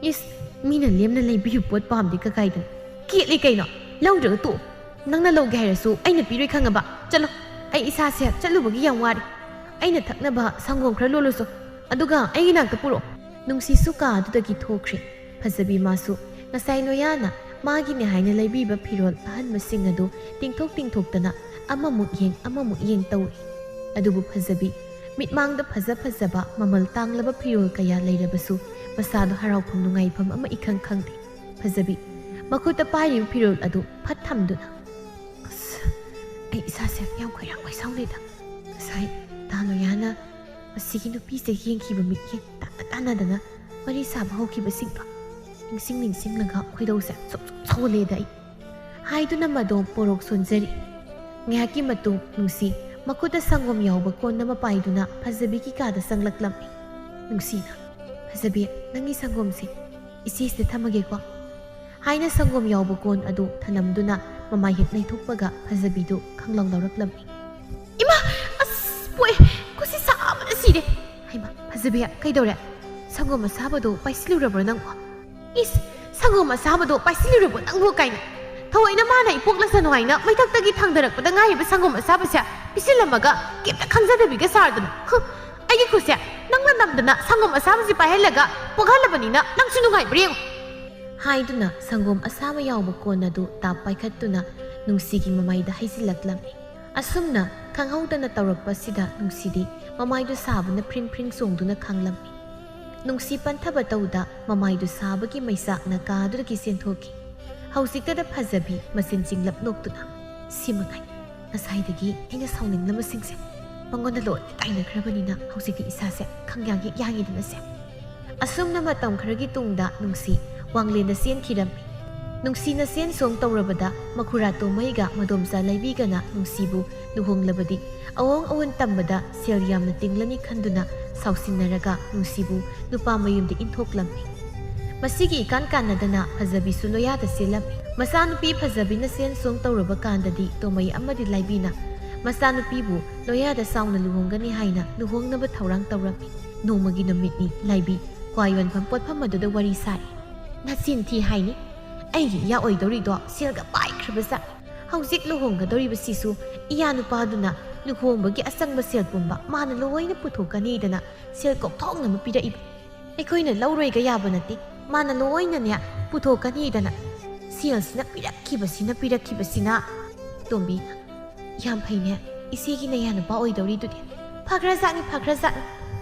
"ꯏꯁ, ꯃꯤꯅ ꯂꯦꯝꯅ ꯂꯩꯕꯤꯕ ꯄꯣꯠ ꯄꯥꯝꯗꯦ ꯀꯀꯥꯏꯗꯅ ꯀꯦꯠꯂꯤ ꯀꯩꯅꯣ? ꯂꯧꯗ꯭ꯔꯒ ꯇꯣꯛꯑꯣ꯫ ꯅꯪꯅ ꯂꯧꯒꯦ ꯍꯥꯏꯔꯁꯨ ꯑꯩꯅ ꯄꯤꯔꯣꯏ ꯈꯪꯉꯕ? ꯆꯠꯂꯣ, ꯑꯩ ꯏꯁꯥꯁꯦ ꯆꯠꯂꯨꯕꯒꯤ ꯌꯥꯝ ꯋꯥꯔꯦ꯫ ꯑꯩꯅ ꯊꯛꯅꯕ ꯁꯪꯒꯣꯝ ꯈꯔ ꯂꯣꯜꯂꯨꯁꯣ, ꯑꯗꯨꯒ ꯑꯩꯒꯤ ꯅꯥꯛꯇ ꯄꯨꯔꯛꯑꯣ꯫" ꯅꯨꯡꯁꯤꯁꯨ ꯀꯥ ꯑꯗꯨꯗꯒꯤ ꯊꯣꯛꯈ꯭ꯔꯦ꯫ ꯐꯖꯕꯤ ꯃꯥꯁꯨ ꯉꯁꯥꯏ ꯂꯣꯌꯥꯅ ꯃꯥꯒꯤꯅꯦ ꯍꯥꯏꯅ ꯂꯩꯕꯤꯕ ꯐꯤꯔꯣꯜ ꯑꯍꯟꯕꯁꯤꯡ ꯑꯗꯨ ꯇꯤꯡꯊꯣꯛ ꯇꯤꯡꯊꯣꯛꯇꯅ ꯑꯃꯃꯨꯛ ꯌꯦꯡ ꯑꯃꯃꯨꯛ ꯌꯦꯡ ꯇꯧꯏ꯫ ꯑꯗꯨꯕꯨ ꯐꯖꯕꯤ ꯃꯤꯠꯃꯥꯡꯗ ꯐꯖ ꯐꯖꯕ ꯃꯃꯜ ꯇꯥꯡꯂꯕ ꯐꯤꯔꯣꯜ ꯀꯌꯥ ꯂꯩꯔꯕꯁꯨ ꯃꯁꯥꯗꯣ ꯍꯔꯥꯎꯐꯝ ꯅꯨꯡꯉꯥꯏꯐꯝ ꯑꯃ ꯏꯈꯪ ꯈꯪꯗꯦ꯫ ꯐꯖꯕꯤ ꯃꯈꯨꯠꯇ ꯄꯥꯏꯔꯤꯕ ꯐꯤꯔꯣꯜ ꯑꯗꯨ ꯐꯠ ꯊꯝꯗꯨꯅ, "ꯑꯁ, ꯑꯩ ꯏꯁꯥꯁꯦ ꯌꯥꯝ ꯈꯣꯏꯔꯥꯡ ꯈꯣꯏꯁꯥꯎꯅꯩꯗ꯫ ꯉꯁꯥꯏ ꯇꯥ ꯂꯣꯌꯥꯅ ꯃꯁꯤꯒꯤ ꯅꯨꯄꯤꯁꯦ ꯌꯦꯡꯈꯤꯕ ꯃꯤꯠꯌꯦꯡ ꯇꯥꯟꯅ ꯇꯥꯟꯅꯗꯅ ꯋꯥꯔꯤ ꯁꯥꯕ ꯍꯧꯈꯤꯕꯁꯤꯡꯗꯣ ꯅꯤꯡꯁꯤꯡ ꯅꯤꯡꯁꯤꯡꯂꯒ ꯈꯣꯏꯗꯧꯁꯦ ꯁꯨꯛ ꯁꯨꯛ ꯁꯧꯒꯠꯂꯦꯗ ꯑꯩ꯫" ꯍꯥꯏꯗꯨꯅ ꯃꯗꯣ ꯄꯣꯔꯣꯛ ꯁꯣꯟꯖꯔꯤ꯫ ꯉꯥꯏꯍꯥꯛꯀꯤ ꯃꯇꯨꯡ ꯅꯨꯡꯁꯤ ꯃꯈꯨꯠꯇ ꯁꯪꯒꯣꯝ ꯌꯥꯎꯕ ꯀꯣꯟ ꯑꯃ ꯄꯥꯏꯗꯨꯅ ꯐꯖꯕꯤꯒꯤ ꯀꯥꯗ ꯆꯪꯂꯛꯂꯝꯃꯤ꯫ ꯅꯨꯡꯁꯤꯅ, "ꯐꯖꯕꯤ, ꯅꯪꯒꯤ ꯁꯪꯒꯣꯝꯁꯦ ꯏꯆꯦꯁꯤꯗ ꯊꯝꯃꯒꯦꯀꯣ?" ꯍꯥꯏꯅ ꯁꯪꯒꯣꯝ ꯌꯥꯎꯕ ꯀꯣꯟ ꯑꯗꯨ ꯊꯅꯝꯗꯨꯅ ꯃꯃꯥꯏ ꯍꯦꯛ ꯂꯩꯊꯣꯛꯄꯒ ꯐꯖꯕꯤꯗꯨ ꯈꯪꯂꯥꯎ ꯂꯥꯎꯔꯛꯂꯝꯃꯤ꯫ "ꯏꯃꯥ! ꯑꯁ, ꯄꯣꯛꯑꯦ! ꯈꯨꯠꯁꯤ ꯁꯥꯕꯅ ꯁꯤꯔꯦ!" "ꯍꯩꯃꯥ, ꯐꯖꯕꯤ, ꯀꯩꯗꯧꯔꯦ? ꯁꯪꯒꯣꯝ ꯑꯁꯥꯕꯗꯣ ꯄꯥꯏꯁꯤꯜꯂꯨꯔꯕ꯭ꯔꯣ ꯅꯪꯕꯣ?" "ꯏꯁ, ꯁꯪꯒꯣꯝ ꯑꯁꯥꯕꯗꯣ ꯄꯥꯏꯁꯤꯜꯂꯨꯔꯕꯣ ꯅꯪꯕꯣ?" ꯀꯥꯏꯅ꯫ ꯊꯑꯣꯏꯅ ꯃꯥꯅ ꯏꯄꯣꯛꯂꯁꯅꯨ ꯍꯥꯏꯅ ꯃꯩꯊꯛꯇꯒꯤ ꯊꯥꯡꯗꯔꯛꯄꯗ ꯉꯥꯏꯔꯤꯕ ꯁꯪꯒꯣꯝ ꯑꯁꯥꯕꯁꯦ ꯄꯤꯁꯤꯜꯂꯝꯃꯒ ꯀꯩꯝꯇ ꯈꯪꯖꯗꯕꯤꯒ ꯁꯥꯔꯗꯅ, ꯍꯨ, ꯑꯩꯒꯤ ꯈꯨꯠꯁꯦ ꯅꯪꯅ ꯅꯝꯗꯅ ꯁꯪꯒꯣꯝ ꯑꯁꯥꯕꯁꯤ ꯄꯥꯏꯍꯜꯂꯒ ꯄꯣꯛꯍꯜꯂꯕꯅꯤꯅ ꯅꯪꯁꯨ ꯅꯨꯡꯉꯥꯏꯕ꯭ꯔꯥ ꯌꯦꯡꯉꯨ꯫ ꯍꯥꯏꯗꯨꯅ ꯁꯪꯒꯣꯝ ꯑꯁꯥꯕ ꯌꯥꯎꯕ ꯀꯣꯟ ꯑꯗꯨ ꯇꯥꯞ ꯄꯥꯏꯈꯠꯇꯨꯅ ꯅꯨꯡꯁꯤꯒꯤ ꯃꯃꯥꯏꯗ ꯍꯩꯖꯤꯜꯂꯛꯂꯝꯃꯤ꯫ ꯑꯁꯨꯝꯅ ꯈꯪꯍꯧꯗꯅ ꯇꯧꯔꯛꯄꯁꯤꯗ ꯅꯨꯡꯁꯤꯗꯤ ꯃꯃꯥꯏꯗꯨ ꯁꯥꯕꯅ ꯐ꯭ꯔꯤꯡ ꯐ꯭ꯔꯤꯡ ꯆꯣꯡꯗꯨꯅ ꯈꯥꯡꯂꯝꯃꯤ꯫ ꯅꯨꯡꯁꯤ ꯄꯟꯊꯕ ꯇꯧꯗ ꯃꯃꯥꯏꯗꯨ ꯁꯥꯕꯒꯤ ꯃꯩꯆꯥꯛꯅ ꯀꯥꯗꯨꯗꯒꯤ ꯆꯦꯟꯊꯣꯛꯈꯤ꯫ ꯍꯧꯖꯤꯛꯇꯗ ꯐꯖꯕꯤ ꯃꯆꯤꯟ ꯆꯤꯡꯂꯞ ꯅꯣꯛꯇꯨꯅ, "ꯁꯤ ꯃꯉꯥꯏ, ꯉꯁꯥꯏꯗꯒꯤ ꯑꯩꯅ ꯁꯥꯎꯅꯤꯡꯂꯝꯕꯁꯤꯡꯁꯦ ꯃꯉꯣꯟꯗ ꯂꯣꯏꯅ ꯇꯥꯏꯅꯈ꯭ꯔꯕꯅꯤꯅ ꯍꯧꯖꯤꯛꯇꯤ ꯏꯁꯥꯁꯦ ꯈꯪꯌꯥꯡ ꯍꯦꯛ ꯌꯥꯡꯉꯤꯗꯅꯁꯦ꯫" ꯑꯁꯨꯝꯅ ꯃꯇꯝ ꯈꯔꯒꯤ ꯇꯨꯡꯗ ꯅꯨꯡꯁꯤ ꯋꯥꯡꯂꯦꯟꯗ ꯆꯦꯟꯈꯤꯔꯝꯃꯤ꯫ ꯅꯨꯡꯁꯤꯅ ꯆꯦꯟ ꯁꯣꯡ ꯇꯧꯔꯕꯗ ꯃꯈꯨꯔꯥ ꯇꯣꯃꯩꯒ ꯃꯗꯣꯝꯆꯥ ꯂꯩꯕꯤꯒꯅ ꯅꯨꯡꯁꯤꯕꯨ ꯂꯨꯍꯣꯡꯂꯕꯗꯤ ꯑꯑꯣꯡ ꯑꯑꯣꯟ ꯇꯝꯕꯗ ꯁꯦꯜ ꯌꯥꯝꯅ ꯇꯤꯡꯂꯅꯤ ꯈꯟꯗꯨꯅ ꯁꯥꯎꯁꯤꯟꯅꯔꯒ ꯅꯨꯡꯁꯤꯕꯨ ꯅꯨꯄꯥ ꯃꯌꯨꯝꯗ ꯏꯟꯊꯣꯛꯂꯝꯃꯤ꯫ ꯃꯁꯤꯒꯤ ꯏꯀꯥꯟ ꯀꯥꯟꯅꯗꯅ ꯐꯖꯕꯤꯁꯨ ꯂꯣꯌꯥꯗ ꯆꯦꯜꯂꯝꯃꯤ꯫ ꯃꯆꯥꯅꯨꯄꯤ ꯐꯖꯕꯤꯅ ꯆꯦꯟ ꯁꯣꯡ ꯇꯧꯔꯕ ꯀꯥꯟꯗꯗꯤ ꯇꯣꯃꯩ ꯑꯃꯗꯤ ꯂꯥꯏꯕꯤꯅ ꯃꯆꯥꯅꯨꯄꯤꯕꯨ ꯂꯣꯌꯥꯗ ꯆꯥꯎꯅ ꯂꯨꯍꯣꯡꯒꯅꯤ ꯍꯥꯏꯅ ꯂꯨꯍꯣꯡꯅꯕ ꯊꯧꯔꯥꯡ ꯇꯧꯔꯝꯃꯤ꯫ ꯅꯣꯡꯃꯒꯤ ꯅꯨꯃꯤꯠꯅꯤ ꯂꯥꯏꯕꯤ ꯀ꯭ꯋꯥ ꯌꯣꯟꯐꯝ ꯄꯣꯠꯐꯝ ꯑꯗꯨꯗ ꯋꯥꯔꯤ ꯁꯥꯔꯤ꯫ "ꯅꯆꯤꯟ ꯊꯤ ꯍꯥꯏꯅꯤ, ꯑꯩꯒꯤ ꯏꯌꯥ ꯑꯣꯏꯗꯧꯔꯤꯗꯣ ꯁꯦꯜꯒ ꯄꯥꯏꯈ꯭ꯔꯕ ꯖꯥꯠꯅꯤ꯫ ꯍꯧꯖꯤꯛ ꯂꯨꯍꯣꯡꯒꯗꯧꯔꯤꯕꯁꯤꯁꯨ ꯏꯌꯥ ꯅꯨꯄꯥꯗꯨꯅ ꯂꯨꯍꯣꯡꯕꯒꯤ ꯑꯆꯪꯕ ꯁꯦꯜ ꯄꯨꯝꯕ ꯃꯥꯅ ꯂꯣꯏꯅ ꯄꯨꯊꯣꯛꯀꯅꯤꯗꯅ ꯁꯦꯜ ꯀꯧꯊꯣꯛꯅꯕ ꯄꯤꯔꯛꯏꯕ꯫ ꯑꯩꯈꯣꯏꯅ ꯂꯧꯔꯣꯏꯒ ꯌꯥꯕ ꯅꯠꯇꯦ, ꯃꯥꯅ ꯂꯣꯏꯅꯅꯦ ꯄꯨꯊꯣꯛꯀꯅꯤꯗꯅ꯫ ꯁꯦꯜꯁꯤꯅ ꯄꯤꯔꯛꯈꯤꯕꯁꯤꯅ ꯄꯤꯔꯛꯈꯤꯕꯁꯤꯅ꯫" ꯇꯣꯝꯕꯤ, "ꯌꯥꯝ ꯐꯩꯅꯦ, ꯏꯆꯦꯒꯤ ꯅꯌꯥ ꯅꯨꯄꯥ ꯑꯣꯏꯗꯧꯔꯤꯗꯨꯗꯤ꯫ ꯐꯈ꯭ꯔꯖꯥꯠꯅꯤ, ꯐꯈ꯭ꯔꯖꯥꯠꯅꯤ꯫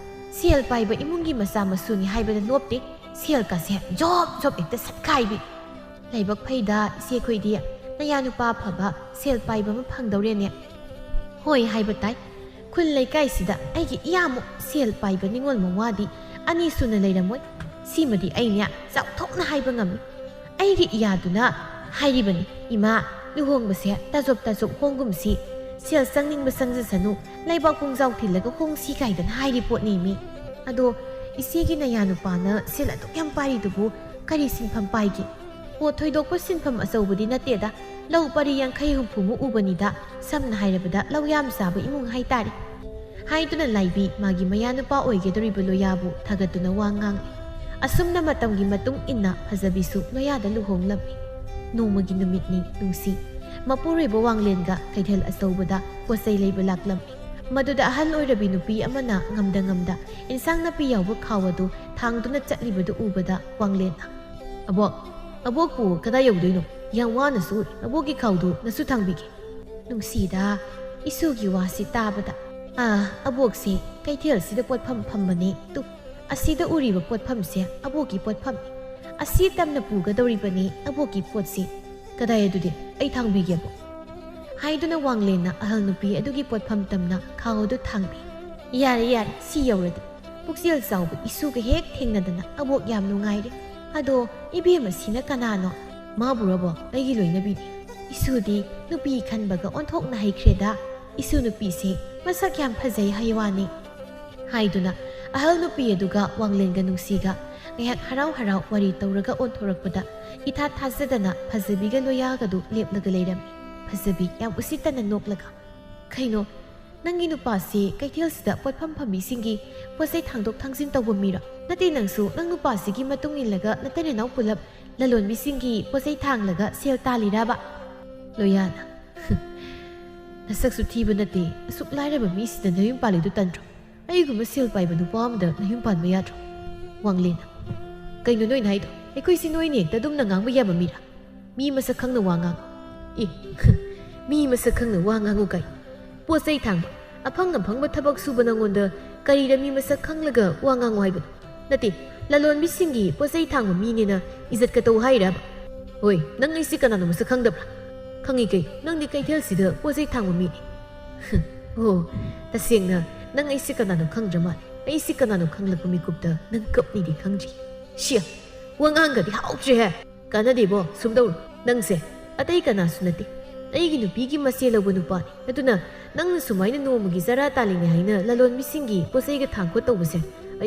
ꯁꯦꯜ ꯄꯥꯏꯕ ꯏꯃꯨꯡꯒꯤ ꯃꯆꯥ ꯃꯁꯨꯅꯤ ꯍꯥꯏꯕꯗ ꯅꯣꯞꯇꯦ, ꯁꯦꯜꯒꯁꯦ ꯖꯣꯞ ꯖꯣꯞ ꯍꯦꯛꯇ ꯁꯠꯈꯥꯏꯕꯤ꯫ ꯂꯥꯏꯕꯛ ꯐꯩꯗ ꯏꯆꯦꯈꯣꯏꯗꯤ, ꯅꯌꯥ ꯅꯨꯄꯥ ꯑꯐꯕ ꯁꯦꯜ ꯄꯥꯏꯕ ꯑꯃ ꯐꯪꯗꯧꯔꯦꯅꯦ꯫" "ꯍꯣꯏ ꯍꯥꯏꯕ ꯇꯥꯏ, ꯈꯨꯜ ꯂꯩꯀꯥꯏꯁꯤꯗ ꯑꯩꯒꯤ ꯏꯌꯥꯃꯨꯛ ꯁꯦꯜ ꯄꯥꯏꯕ ꯅꯤꯉꯣꯜ ꯃꯋꯥꯗꯤ ꯑꯅꯤ ꯁꯨꯅ ꯂꯩꯔꯝꯃꯣꯏ꯫ ꯁꯤꯃꯗꯤ ꯑꯩꯅꯦ ꯆꯥꯎꯊꯣꯛꯅ ꯍꯥꯏꯕ ꯉꯝꯃꯤ꯫ ꯑꯩꯒꯤ ꯏꯌꯥꯗꯨꯅ ꯍꯥꯏꯔꯤꯕꯅꯤ, 'ꯏꯃꯥ, ꯂꯨꯍꯣꯡꯕꯁꯦ ꯇꯥꯖꯣꯞ ꯇꯥꯖꯣꯞ ꯍꯣꯡꯒꯨꯝꯁꯤ, ꯁꯦꯜ ꯆꯪꯅꯤꯡꯕ ꯆꯪꯖꯁꯅꯨ, ꯂꯩꯕꯥꯛ ꯄꯨꯡꯖꯥꯎ ꯊꯤꯜꯂꯒ ꯍꯣꯡꯁꯤ' ꯀꯥꯏꯗꯅ ꯍꯥꯏꯔꯤ ꯄꯣꯠꯅꯤ ꯃꯤ꯫ ꯑꯗꯣ ꯏꯆꯦꯒꯤ ꯅꯌꯥ ꯅꯨꯄꯥꯅ ꯁꯦꯜ ꯑꯗꯨꯛ ꯌꯥꯝ ꯄꯥꯏꯔꯤꯗꯨꯕꯨ ꯀꯔꯤ ꯁꯤꯟꯐꯝ ꯄꯥꯏꯒꯦ? ꯄꯣꯠ ꯊꯣꯏꯗꯣꯛꯄ ꯁꯤꯟꯐꯝ ꯑꯆꯧꯕꯗꯤ ꯅꯠꯇꯦꯗ, ꯂꯧ ꯄꯔꯤ ꯌꯥꯡꯈꯩ ꯍꯨꯝꯐꯨꯃꯨꯛ ꯎꯕꯅꯤꯗ, ꯁꯝꯅ ꯍꯥꯏꯔꯕꯗ ꯂꯧ ꯌꯥꯝ ꯆꯥꯕ ꯏꯃꯨꯡ ꯍꯥꯏꯇꯥꯔꯦ" ꯍꯥꯏꯗꯨꯅ ꯂꯥꯏꯕꯤ ꯃꯥꯒꯤ ꯃꯌꯥꯅꯨꯄꯥ ꯑꯣꯏꯒꯗꯧꯔꯤꯕ ꯂꯣꯌꯥꯕꯨ ꯊꯥꯒꯠꯇꯨꯅ ꯋꯥ ꯉꯥꯡꯏ꯫ ꯑꯁꯨꯝꯅ ꯃꯇꯝꯒꯤ ꯃꯇꯨꯡ ꯏꯟꯅ ꯐꯖꯕꯤꯁꯨ ꯂꯣꯌꯥꯗ ꯂꯨꯍꯣꯡꯂꯝꯃꯤ꯫ ꯅꯣꯡꯃꯒꯤ ꯅꯨꯃꯤꯠꯅꯤ ꯅꯨꯡꯁꯤ꯫ ꯃꯄꯨꯔꯣꯏꯕ ꯋꯥꯡꯂꯦꯟꯒ ꯀꯩꯊꯦꯜ ꯑꯆꯧꯕꯗ ꯄꯣꯠ ꯆꯩ ꯂꯩꯕ ꯂꯥꯛꯂꯝꯃꯤ꯫ ꯃꯗꯨꯗ ꯑꯍꯜ ꯑꯣꯏꯔꯕꯤ ꯅꯨꯄꯤ ꯑꯃꯅ ꯉꯝꯗ ꯉꯝꯗ ꯏꯟꯁꯥꯡ ꯅꯥꯄꯤ ꯌꯥꯎꯕ ꯈꯥꯎ ꯑꯗꯨ ꯊꯥꯡꯗꯨꯅ ꯆꯠꯂꯤꯕꯗꯨ ꯎꯕꯗ ꯋꯥꯡꯂꯦꯟꯅ, "ꯑꯕꯣꯛ, ꯑꯕꯣꯛꯄꯨ ꯀꯗꯥꯏ ꯌꯧꯗꯣꯏꯅꯣ? ꯌꯥꯝ ꯋꯥꯅꯁꯨ ꯎꯔꯦ꯫ ꯑꯕꯣꯛꯀꯤ ꯈꯥꯎꯗꯨ ꯅꯁꯨ ꯊꯥꯡꯕꯤꯒꯦ꯫" "ꯅꯨꯡꯁꯤꯗ, ꯏꯁꯨꯒꯤ ꯋꯥꯁꯤ ꯇꯥꯕꯗ꯫ ꯑꯥ, ꯑꯕꯣꯛꯁꯦ ꯀꯩꯊꯦꯜꯁꯤꯗ ꯄꯣꯠꯐꯝ ꯐꯝꯕꯅꯦ꯫ ꯇꯨ, ꯑꯁꯤꯗ ꯎꯔꯤꯕ ꯄꯣꯠꯐꯝꯁꯦ ꯑꯕꯣꯛꯀꯤ ꯄꯣꯠꯐꯝꯅꯤ꯫ ꯑꯁꯤ ꯇꯝꯅ ꯄꯨꯒꯗꯧꯔꯤꯕꯅꯤ ꯑꯕꯣꯛꯀꯤ ꯄꯣꯠꯁꯤ꯫ ꯀꯗꯥꯏ ꯑꯗꯨꯗꯤ? ꯑꯩ ꯊꯥꯡꯕꯤꯒꯦ, ꯑꯕꯣꯛ꯫" ꯍꯥꯏꯗꯨꯅ ꯋꯥꯡꯂꯦꯟꯅ ꯑꯍꯜ ꯅꯨꯄꯤ ꯑꯗꯨꯒꯤ ꯄꯣꯠꯐꯝ ꯇꯝꯅ ꯈꯥꯎ ꯑꯗꯨ ꯊꯥꯡꯕꯤ꯫ "ꯌꯥꯔꯦ, ꯌꯥꯔꯦ, ꯁꯤ ꯌꯧꯔꯗꯤ ꯄꯨꯛꯆꯦꯜ ꯆꯥꯎꯕ ꯏꯁꯨꯒ ꯍꯦꯛ ꯊꯦꯡꯅꯗꯅ ꯑꯕꯣꯛ ꯌꯥꯝ ꯅꯨꯡꯉꯥꯏꯔꯦ꯫ ꯑꯗꯣ ꯏꯕꯦꯝꯃꯁꯤꯅ ꯀꯅꯥꯅꯣ?" "ꯃꯥꯕꯨꯔꯣ, ꯑꯕꯣꯛ? ꯑꯩꯒꯤ ꯂꯣꯏꯅꯕꯤꯅꯤ꯫ ꯏꯁꯨꯗꯤ ꯅꯨꯄꯤ ꯈꯟꯕꯒ ꯑꯣꯟꯊꯣꯛꯅ ꯍꯩꯈ꯭ꯔꯦꯗ꯫ ꯏꯁꯨ ꯅꯨꯄꯤꯁꯦ ꯃꯁꯛ ꯌꯥꯝ ꯐꯖꯩ ꯍꯥꯏ ꯋꯥꯅꯤ꯫" ꯍꯥꯏꯗꯨꯅ ꯑꯍꯜ ꯅꯨꯄꯤ ꯑꯗꯨꯒ ꯋꯥꯡꯂꯦꯟꯒ ꯅꯨꯡꯁꯤꯒ ꯉꯥꯏꯍꯥꯛ ꯍꯔꯥꯎ ꯍꯔꯥꯎ ꯋꯥꯔꯤ ꯇꯧꯔꯒ ꯑꯣꯟꯊꯣꯔꯛꯄꯗ, ꯏꯊꯥ ꯊꯥꯖꯗꯅ ꯐꯖꯕꯤꯒ ꯂꯣꯌꯥꯒꯗꯨ ꯂꯦꯞꯂꯒ ꯂꯩꯔꯝꯃꯤ꯫ ꯐꯖꯕꯤ ꯌꯥꯝ ꯎꯁꯤꯠꯇꯅ ꯅꯣꯛꯂꯒ, "ꯀꯩꯅꯣ, ꯅꯪꯒꯤ ꯅꯨꯄꯥꯁꯤ ꯀꯩꯊꯦꯜꯁꯤꯗ ꯄꯣꯠꯐꯝ ꯐꯝꯕꯤꯁꯤꯡꯒꯤ ꯄꯣꯠ ꯆꯩ ꯊꯥꯡꯗꯣꯛ ꯊꯥꯡꯖꯤꯟ ꯇꯧꯕ ꯃꯤꯔꯣ? ꯅꯠꯇꯦ, ꯅꯪꯁꯨ ꯅꯪ ꯅꯨꯄꯥꯁꯤꯒꯤ ꯃꯇꯨꯡ ꯏꯜꯂꯒ ꯅꯇꯩ ꯅꯅꯥꯎ ꯄꯨꯂꯞ ꯂꯂꯣꯟꯕꯤꯁꯤꯡꯒꯤ ꯄꯣꯠ ꯆꯩ ꯊꯥꯡꯂꯒ ꯁꯦꯜ ꯇꯥꯜꯂꯤꯔꯕ?" ꯂꯣꯌꯥꯅ, "ꯅꯁꯛꯁꯨ ꯊꯤꯕ ꯅꯠꯇꯦ, ꯑꯁꯨꯛ ꯂꯥꯏꯔꯕ ꯃꯤꯁꯤꯗ ꯅꯌꯨꯝ ꯄꯥꯜꯂꯤꯗꯨ ꯇꯟꯗ꯭ꯔꯣ? ꯑꯩꯒꯨꯝꯕ ꯁꯦꯜ ꯄꯥꯏꯕ ꯅꯨꯄꯥ ꯑꯃꯗ ꯅꯌꯨꯝ ꯄꯥꯟꯕ ꯌꯥꯗ꯭ꯔꯣ?" ꯋꯥꯡꯂꯦꯟꯅ, "ꯀꯩꯅꯣ ꯅꯣꯏꯅ ꯍꯥꯏꯗꯣ? ꯑꯩꯈꯣꯏꯁꯤ ꯅꯣꯏꯅ ꯍꯦꯛꯇ ꯑꯗꯨꯝꯅ ꯉꯥꯡꯕ ꯌꯥꯕ ꯃꯤꯔꯥ? ꯃꯤ ꯃꯁꯛ ꯈꯪꯅ ꯋꯥ ꯉꯥꯡꯉꯨ꯫" "ꯑꯦ, ꯃꯤ ꯃꯁꯛ ꯈꯪꯅ ꯋꯥ ꯉꯥꯡꯉꯨ ꯀꯥꯏ? ꯄꯣꯠ ꯆꯩ ꯊꯥꯡꯕ, ꯑꯐꯪ ꯑꯐꯪꯕ ꯊꯕꯛ ꯁꯨꯕ ꯅꯪꯉꯣꯟꯗ ꯀꯔꯤꯗ ꯃꯤ ꯃꯁꯛ ꯈꯪꯂꯒ ꯋꯥ ꯉꯥꯡꯉꯨ ꯍꯥꯏꯕꯅꯣ? ꯅꯠꯇꯦ, ꯂꯂꯣꯟꯕꯤꯁꯤꯡꯒꯤ ꯄꯣꯠ ꯆꯩ ꯊꯥꯡꯕ ꯃꯤꯅꯦꯅ ꯏꯖꯠꯀ ꯇꯧ ꯍꯥꯏꯔꯕ? ꯍꯣꯏ, ꯅꯪ ꯑꯩꯁꯤ ꯀꯅꯥꯅꯣ ꯃꯁꯛ ꯈꯪꯗꯕ꯭ꯔꯥ? ꯈꯪꯉꯤ ꯀꯩ, ꯅꯪꯗꯤ ꯀꯩꯊꯦꯜꯁꯤꯗ ꯄꯣꯠ ꯆꯩ ꯊꯥꯡꯕ ꯃꯤꯅꯤ꯫" "ꯑꯣ, ꯇꯁꯦꯡꯅ ꯅꯪ ꯑꯩꯁꯤ ꯀꯅꯥꯅꯣ ꯈꯪꯗ꯭ꯔ ꯃꯥꯜꯂꯦ꯫ ꯑꯩꯁꯤ ꯀꯅꯥꯅꯣ ꯈꯪꯂꯛꯄ ꯃꯤꯀꯨꯞꯇ ꯅꯪ ꯀꯞꯅꯤꯗꯤ ꯈꯪꯗ꯭ꯔꯤ꯫ ꯁꯤꯌꯥ, ꯋꯥꯉꯥꯡꯒꯗꯤ ꯍꯥꯎꯗ꯭ꯔꯦꯍꯦ꯫ ꯀꯥꯟꯅꯗꯦꯕꯣ, ꯁꯨꯝ ꯇꯧꯔꯣ꯫ ꯅꯪꯁꯦ ꯑꯇꯩ ꯀꯅꯥꯁꯨ ꯅꯠꯇꯦ, ꯑꯩꯒꯤ ꯅꯨꯄꯤꯒꯤ ꯃꯆꯦ ꯂꯧꯕ ꯅꯨꯄꯥꯅꯤ꯫ ꯑꯗꯨꯅ ꯅꯪꯅ ꯁꯨꯃꯥꯏꯅ ꯅꯣꯡꯃꯒꯤ ꯆꯔꯥ ꯇꯥꯜꯂꯤꯅꯦ ꯍꯥꯏꯅ ꯂꯂꯣꯟꯕꯤꯁꯤꯡꯒꯤ ꯄꯣꯠ ꯆꯩꯒ ꯊꯥꯡ ꯈꯣꯠ ꯇꯧꯕꯁꯦ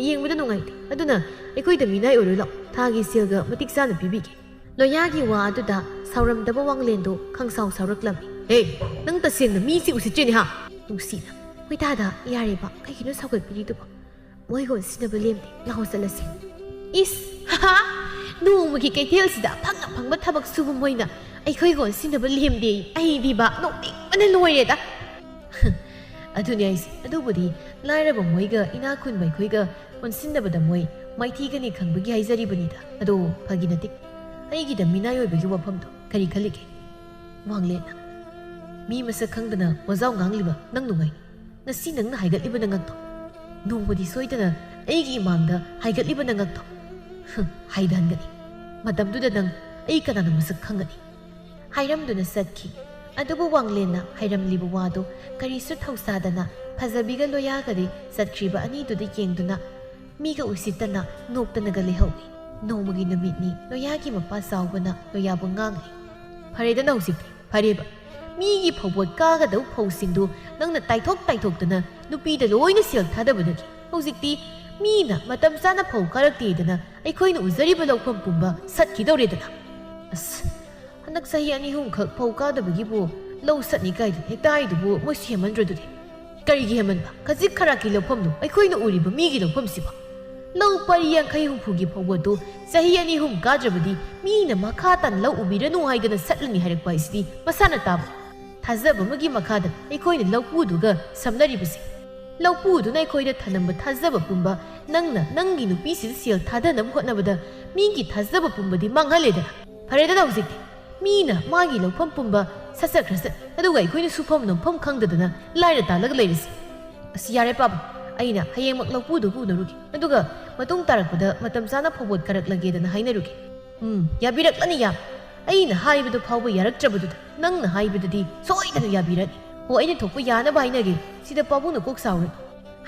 ꯌꯦꯡꯕꯗ ꯅꯨꯡꯉꯥꯏꯇꯦ꯫ ꯑꯗꯨꯅ ꯑꯩꯈꯣꯏꯗ ꯃꯤꯅꯥꯏ ꯑꯣꯏꯔꯣꯏ ꯂꯥꯎ, ꯊꯥꯒꯤ ꯁꯦꯜꯒ ꯃꯇꯤꯛ ꯆꯥꯅ ꯄꯤꯕꯤꯒꯦ꯫" ꯂꯣꯌꯥꯒꯤ ꯋꯥ ꯑꯗꯨꯗ ꯁꯥꯎꯔꯝꯗꯕ ꯋꯥꯡꯂꯦꯟꯗꯣ ꯈꯪꯁꯥꯎ ꯁꯥꯎꯔꯛꯂꯝꯃꯤ꯫ "ꯍꯦ, ꯅꯪ ꯇꯁꯦꯡꯅ ꯃꯤꯁꯤ ꯎꯁꯤꯠꯇ꯭ꯔꯦꯅꯦ ꯍꯥ?" ꯅꯨꯡꯁꯤꯅ, "ꯍꯣꯏꯇꯥꯗ, ꯌꯥꯔꯦꯕ, ꯀꯩꯒꯤꯅꯣ ꯁꯥꯎꯒꯠꯄꯤꯔꯤꯗꯨꯕꯣ? ꯃꯣꯏꯒ ꯑꯣꯟꯁꯤꯟꯅꯕ ꯂꯦꯝꯗꯦ, ꯂꯥꯛꯑꯣ ꯆꯠꯂꯁꯤ꯫" "ꯏꯁ, ꯍꯥ, ꯅꯣꯡꯃꯒꯤ ꯀꯩꯊꯦꯜꯁꯤꯗ ꯑꯐꯪ ꯑꯐꯪꯕ ꯊꯕꯛ ꯁꯨꯕ ꯃꯣꯏꯅ ꯑꯩꯈꯣꯏꯒ ꯑꯣꯟꯁꯤꯟꯅꯕ ꯂꯦꯝꯗꯦ꯫ ꯑꯩꯗꯤꯕ ꯅꯣꯛꯅꯤꯡꯕꯅ ꯂꯣꯏꯔꯦꯗ꯫ ꯑꯗꯨꯅꯦ ꯑꯩꯁꯦ꯫ ꯑꯗꯨꯕꯨꯗꯤ ꯂꯥꯏꯔꯕ ꯃꯣꯏꯒ ꯏꯅꯥꯛ ꯈꯨꯟꯕ ꯑꯩꯈꯣꯏꯒ ꯑꯣꯟꯁꯤꯟꯅꯕꯗ ꯃꯣꯏ ꯃꯥꯏꯊꯤꯒꯅꯤ ꯈꯪꯕꯒꯤ ꯍꯥꯏꯖꯔꯤꯕꯅꯤꯗ꯫ ꯑꯗꯣ ꯐꯥꯒꯤ ꯅꯠꯇꯦ꯫ ꯑꯩꯒꯤꯗ ꯃꯤꯅꯥꯏ ꯑꯣꯏꯕꯒꯤ ꯋꯥꯐꯝꯗꯣ ꯀꯔꯤ ꯈꯜꯂꯤꯒꯦ? ꯋꯥꯡꯂꯦꯟꯅ꯫ ꯃꯤ ꯃꯁꯛ ꯈꯪꯗꯅ ꯋꯥꯖꯥꯎ ꯉꯥꯡꯂꯤꯕ ꯅꯪ ꯅꯨꯡꯉꯥꯏ꯫ ꯉꯁꯤ ꯅꯪꯅ ꯍꯥꯏꯒꯠꯂꯤꯕ ꯅꯉꯛꯇꯣ꯫ ꯅꯣꯡꯃꯗꯤ ꯁꯣꯏꯗꯅ ꯑꯩꯒꯤ ꯏꯃꯥꯡꯗ ꯍꯥꯏꯒꯠꯂꯤꯕ ꯅꯉꯛꯇꯣ꯫ ꯍꯨꯝ, ꯍꯥꯏꯗꯍꯟꯒꯅꯤ꯫ ꯃꯇꯝꯗꯨꯗ ꯅꯪ ꯑꯩ ꯀꯅꯥꯅꯣ ꯃꯁꯛ ꯈꯪꯒꯅꯤ꯫ ꯍꯥꯏꯔꯝꯗꯨꯅ ꯆꯠꯈꯤ꯫ ꯑꯗꯨꯕꯨ ꯋꯥꯡꯂꯦꯟꯅ ꯍꯥꯏꯔꯝꯂꯤꯕ ꯋꯥꯗꯨ ꯀꯔꯤꯁꯨ ꯊꯧꯁꯥꯗꯅ ꯐꯖꯕꯤꯒ ꯂꯣꯌꯥꯒꯗꯤ ꯆꯠꯈ꯭ꯔꯤꯕ ꯑꯅꯤꯗꯨꯗ ꯌꯦꯡꯗꯨꯅ ꯃꯤꯒ ꯎꯁꯤꯠꯇꯅ ꯅꯣꯛꯇꯅꯒ ꯂꯩꯍꯧꯏ꯫ ꯅꯣꯡꯃꯒꯤ ꯅꯨꯃꯤꯠꯅꯤ꯫ ꯂꯣꯌꯥꯒꯤ ꯃꯄꯥ ꯆꯥꯎꯕꯅ ꯂꯣꯌꯥꯕꯨ ꯉꯥꯡꯂꯤ꯫ ꯐꯔꯦꯗꯅ ꯍꯧꯖꯤꯛꯇꯤ, ꯐꯔꯦꯕ꯫ ꯃꯤꯒꯤ ꯐꯧꯕꯣꯠ ꯀꯥꯒꯗꯧ ꯐꯧꯁꯤꯡꯗꯨ ꯅꯪꯅ ꯇꯥꯏꯊꯣꯛ ꯇꯥꯏꯊꯣꯛꯇꯅ ꯅꯨꯄꯤꯗ ꯂꯣꯏꯅ ꯁꯦꯜ ꯊꯥꯗꯕꯗꯒꯤ ꯍꯧꯖꯤꯛꯇꯤ ꯃꯤꯅ ꯃꯇꯝ ꯆꯥꯅ ꯐꯧ ꯀꯥꯔꯛꯇꯦꯗꯅ ꯑꯩꯈꯣꯏꯅ ꯎꯖꯔꯤꯕ ꯂꯧꯐꯝ ꯄꯨꯝꯕ ꯁꯠꯈꯤꯗꯧꯔꯦꯗꯅ꯫ ꯑꯁ, ꯍꯟꯗꯛ ꯆꯍꯤ ꯑꯅꯤ ꯑꯍꯨꯝꯈꯛ ꯐꯧ ꯀꯥꯗꯕꯒꯤꯕꯨ ꯂꯧ ꯁꯠꯅꯤ ꯀꯥꯏꯗꯨꯅ ꯍꯦꯛꯇ ꯍꯥꯏꯗꯨꯕꯨ ꯃꯣꯏꯁꯨ ꯍꯦꯟꯃꯟꯗ꯭ꯔꯣ ꯑꯗꯨꯗꯤ? ꯀꯔꯤꯒꯤ ꯍꯦꯟꯃꯟꯕ? ꯈꯖꯤꯛ ꯈꯔꯥꯛꯀꯤ ꯂꯧꯐꯝꯗꯨ ꯑꯩꯈꯣꯏꯅ ꯎꯔꯤꯕ ꯃꯤꯒꯤ ꯂꯧꯐꯝꯁꯤꯕꯨ? ꯂꯧ ꯄꯔꯤ ꯌꯥꯡꯈꯩ ꯍꯨꯝꯐꯨꯒꯤ ꯐꯧꯕꯣꯠꯇꯨ ꯆꯍꯤ ꯑꯅꯤ ꯑꯍꯨꯝ ꯀꯥꯗ꯭ꯔꯕꯗꯤ ꯃꯤꯅ ꯃꯈꯥ ꯇꯥꯅ ꯂꯧ ꯎꯕꯤꯔꯅꯨ ꯍꯥꯏꯗꯅ ꯁꯠꯂꯅꯤ ꯍꯥꯏꯔꯛꯄ ꯍꯥꯏꯁꯤꯗꯤ ꯃꯁꯥꯅ ꯇꯥꯕ꯫ ꯊꯥꯖꯕ ꯑꯃꯒꯤ ꯃꯈꯥꯗ ꯑꯩꯈꯣꯏꯅ ꯂꯧꯄꯨꯗꯨꯒ ꯁꯝꯅꯔꯤꯕꯁꯦ꯫ ꯂꯧꯄꯨꯗꯨꯅ ꯑꯩꯈꯣꯏꯗ ꯊꯅꯝꯕ ꯊꯥꯖꯕ ꯄꯨꯝꯕ ꯅꯪꯅ ꯅꯪꯒꯤ ꯅꯨꯄꯤꯁꯤꯗ ꯁꯦꯜ ꯊꯥꯗꯅꯕ ꯍꯣꯠꯅꯕꯗ ꯃꯤꯒꯤ ꯊꯥꯖꯕ ꯄꯨꯝꯕꯗꯤ ꯃꯥꯡꯍꯜꯂꯦꯗꯅ꯫ ꯐꯔꯦꯗꯅ ꯍꯧꯖꯤꯛꯇꯤ꯫ ꯃꯤꯅ ꯃꯥꯒꯤ ꯂꯧꯐꯝ ꯄꯨꯝꯕ ꯁꯠꯆꯈ꯭ꯔꯁ-, ꯑꯗꯨꯒ ꯑꯩꯈꯣꯏꯅ ꯁꯨꯐꯝ ꯅꯣꯝꯐꯝ ꯈꯪꯗꯗꯅ ꯂꯥꯏꯔ ꯇꯥꯜꯂꯒ ꯂꯩꯔꯤꯁꯤ꯫ ꯑꯁ, ꯌꯥꯔꯦ ꯄꯥꯕ, ꯑꯩꯅ ꯍꯌꯦꯡꯃꯛ ꯂꯧꯄꯨꯗꯨꯒ ꯎꯅꯔꯨꯒꯦ, ꯑꯗꯨꯒ ꯃꯇꯨꯡ ꯇꯥꯔꯛꯄꯗ ꯃꯇꯝ ꯆꯥꯅ ꯐꯧꯕꯣꯠ ꯀꯥꯔꯛꯂꯒꯦꯗꯅ ꯍꯥꯏꯅꯔꯨꯒꯦ꯫ ꯎꯝ, ꯌꯥꯕꯤꯔꯛꯂꯅꯤ ꯌꯥꯝ꯫ ꯑꯩꯅ ꯍꯥꯏꯕꯗꯨ ꯐꯥꯎꯕ ꯌꯥꯔꯛꯇ꯭ꯔꯕꯗꯨꯗ ꯅꯪꯅ ꯍꯥꯏꯕꯗꯨꯗꯤ ꯁꯣꯏꯗꯅ ꯌꯥꯕꯤꯔꯅꯤ꯫ ꯍꯣ, ꯑꯩꯅ ꯊꯣꯛꯄ ꯌꯥꯅꯕ ꯍꯥꯏꯅꯒꯦ꯫ ꯁꯤꯗ ꯄꯥꯕꯨꯡꯅ ꯀꯣꯛ ꯁꯥꯎꯔꯦ꯫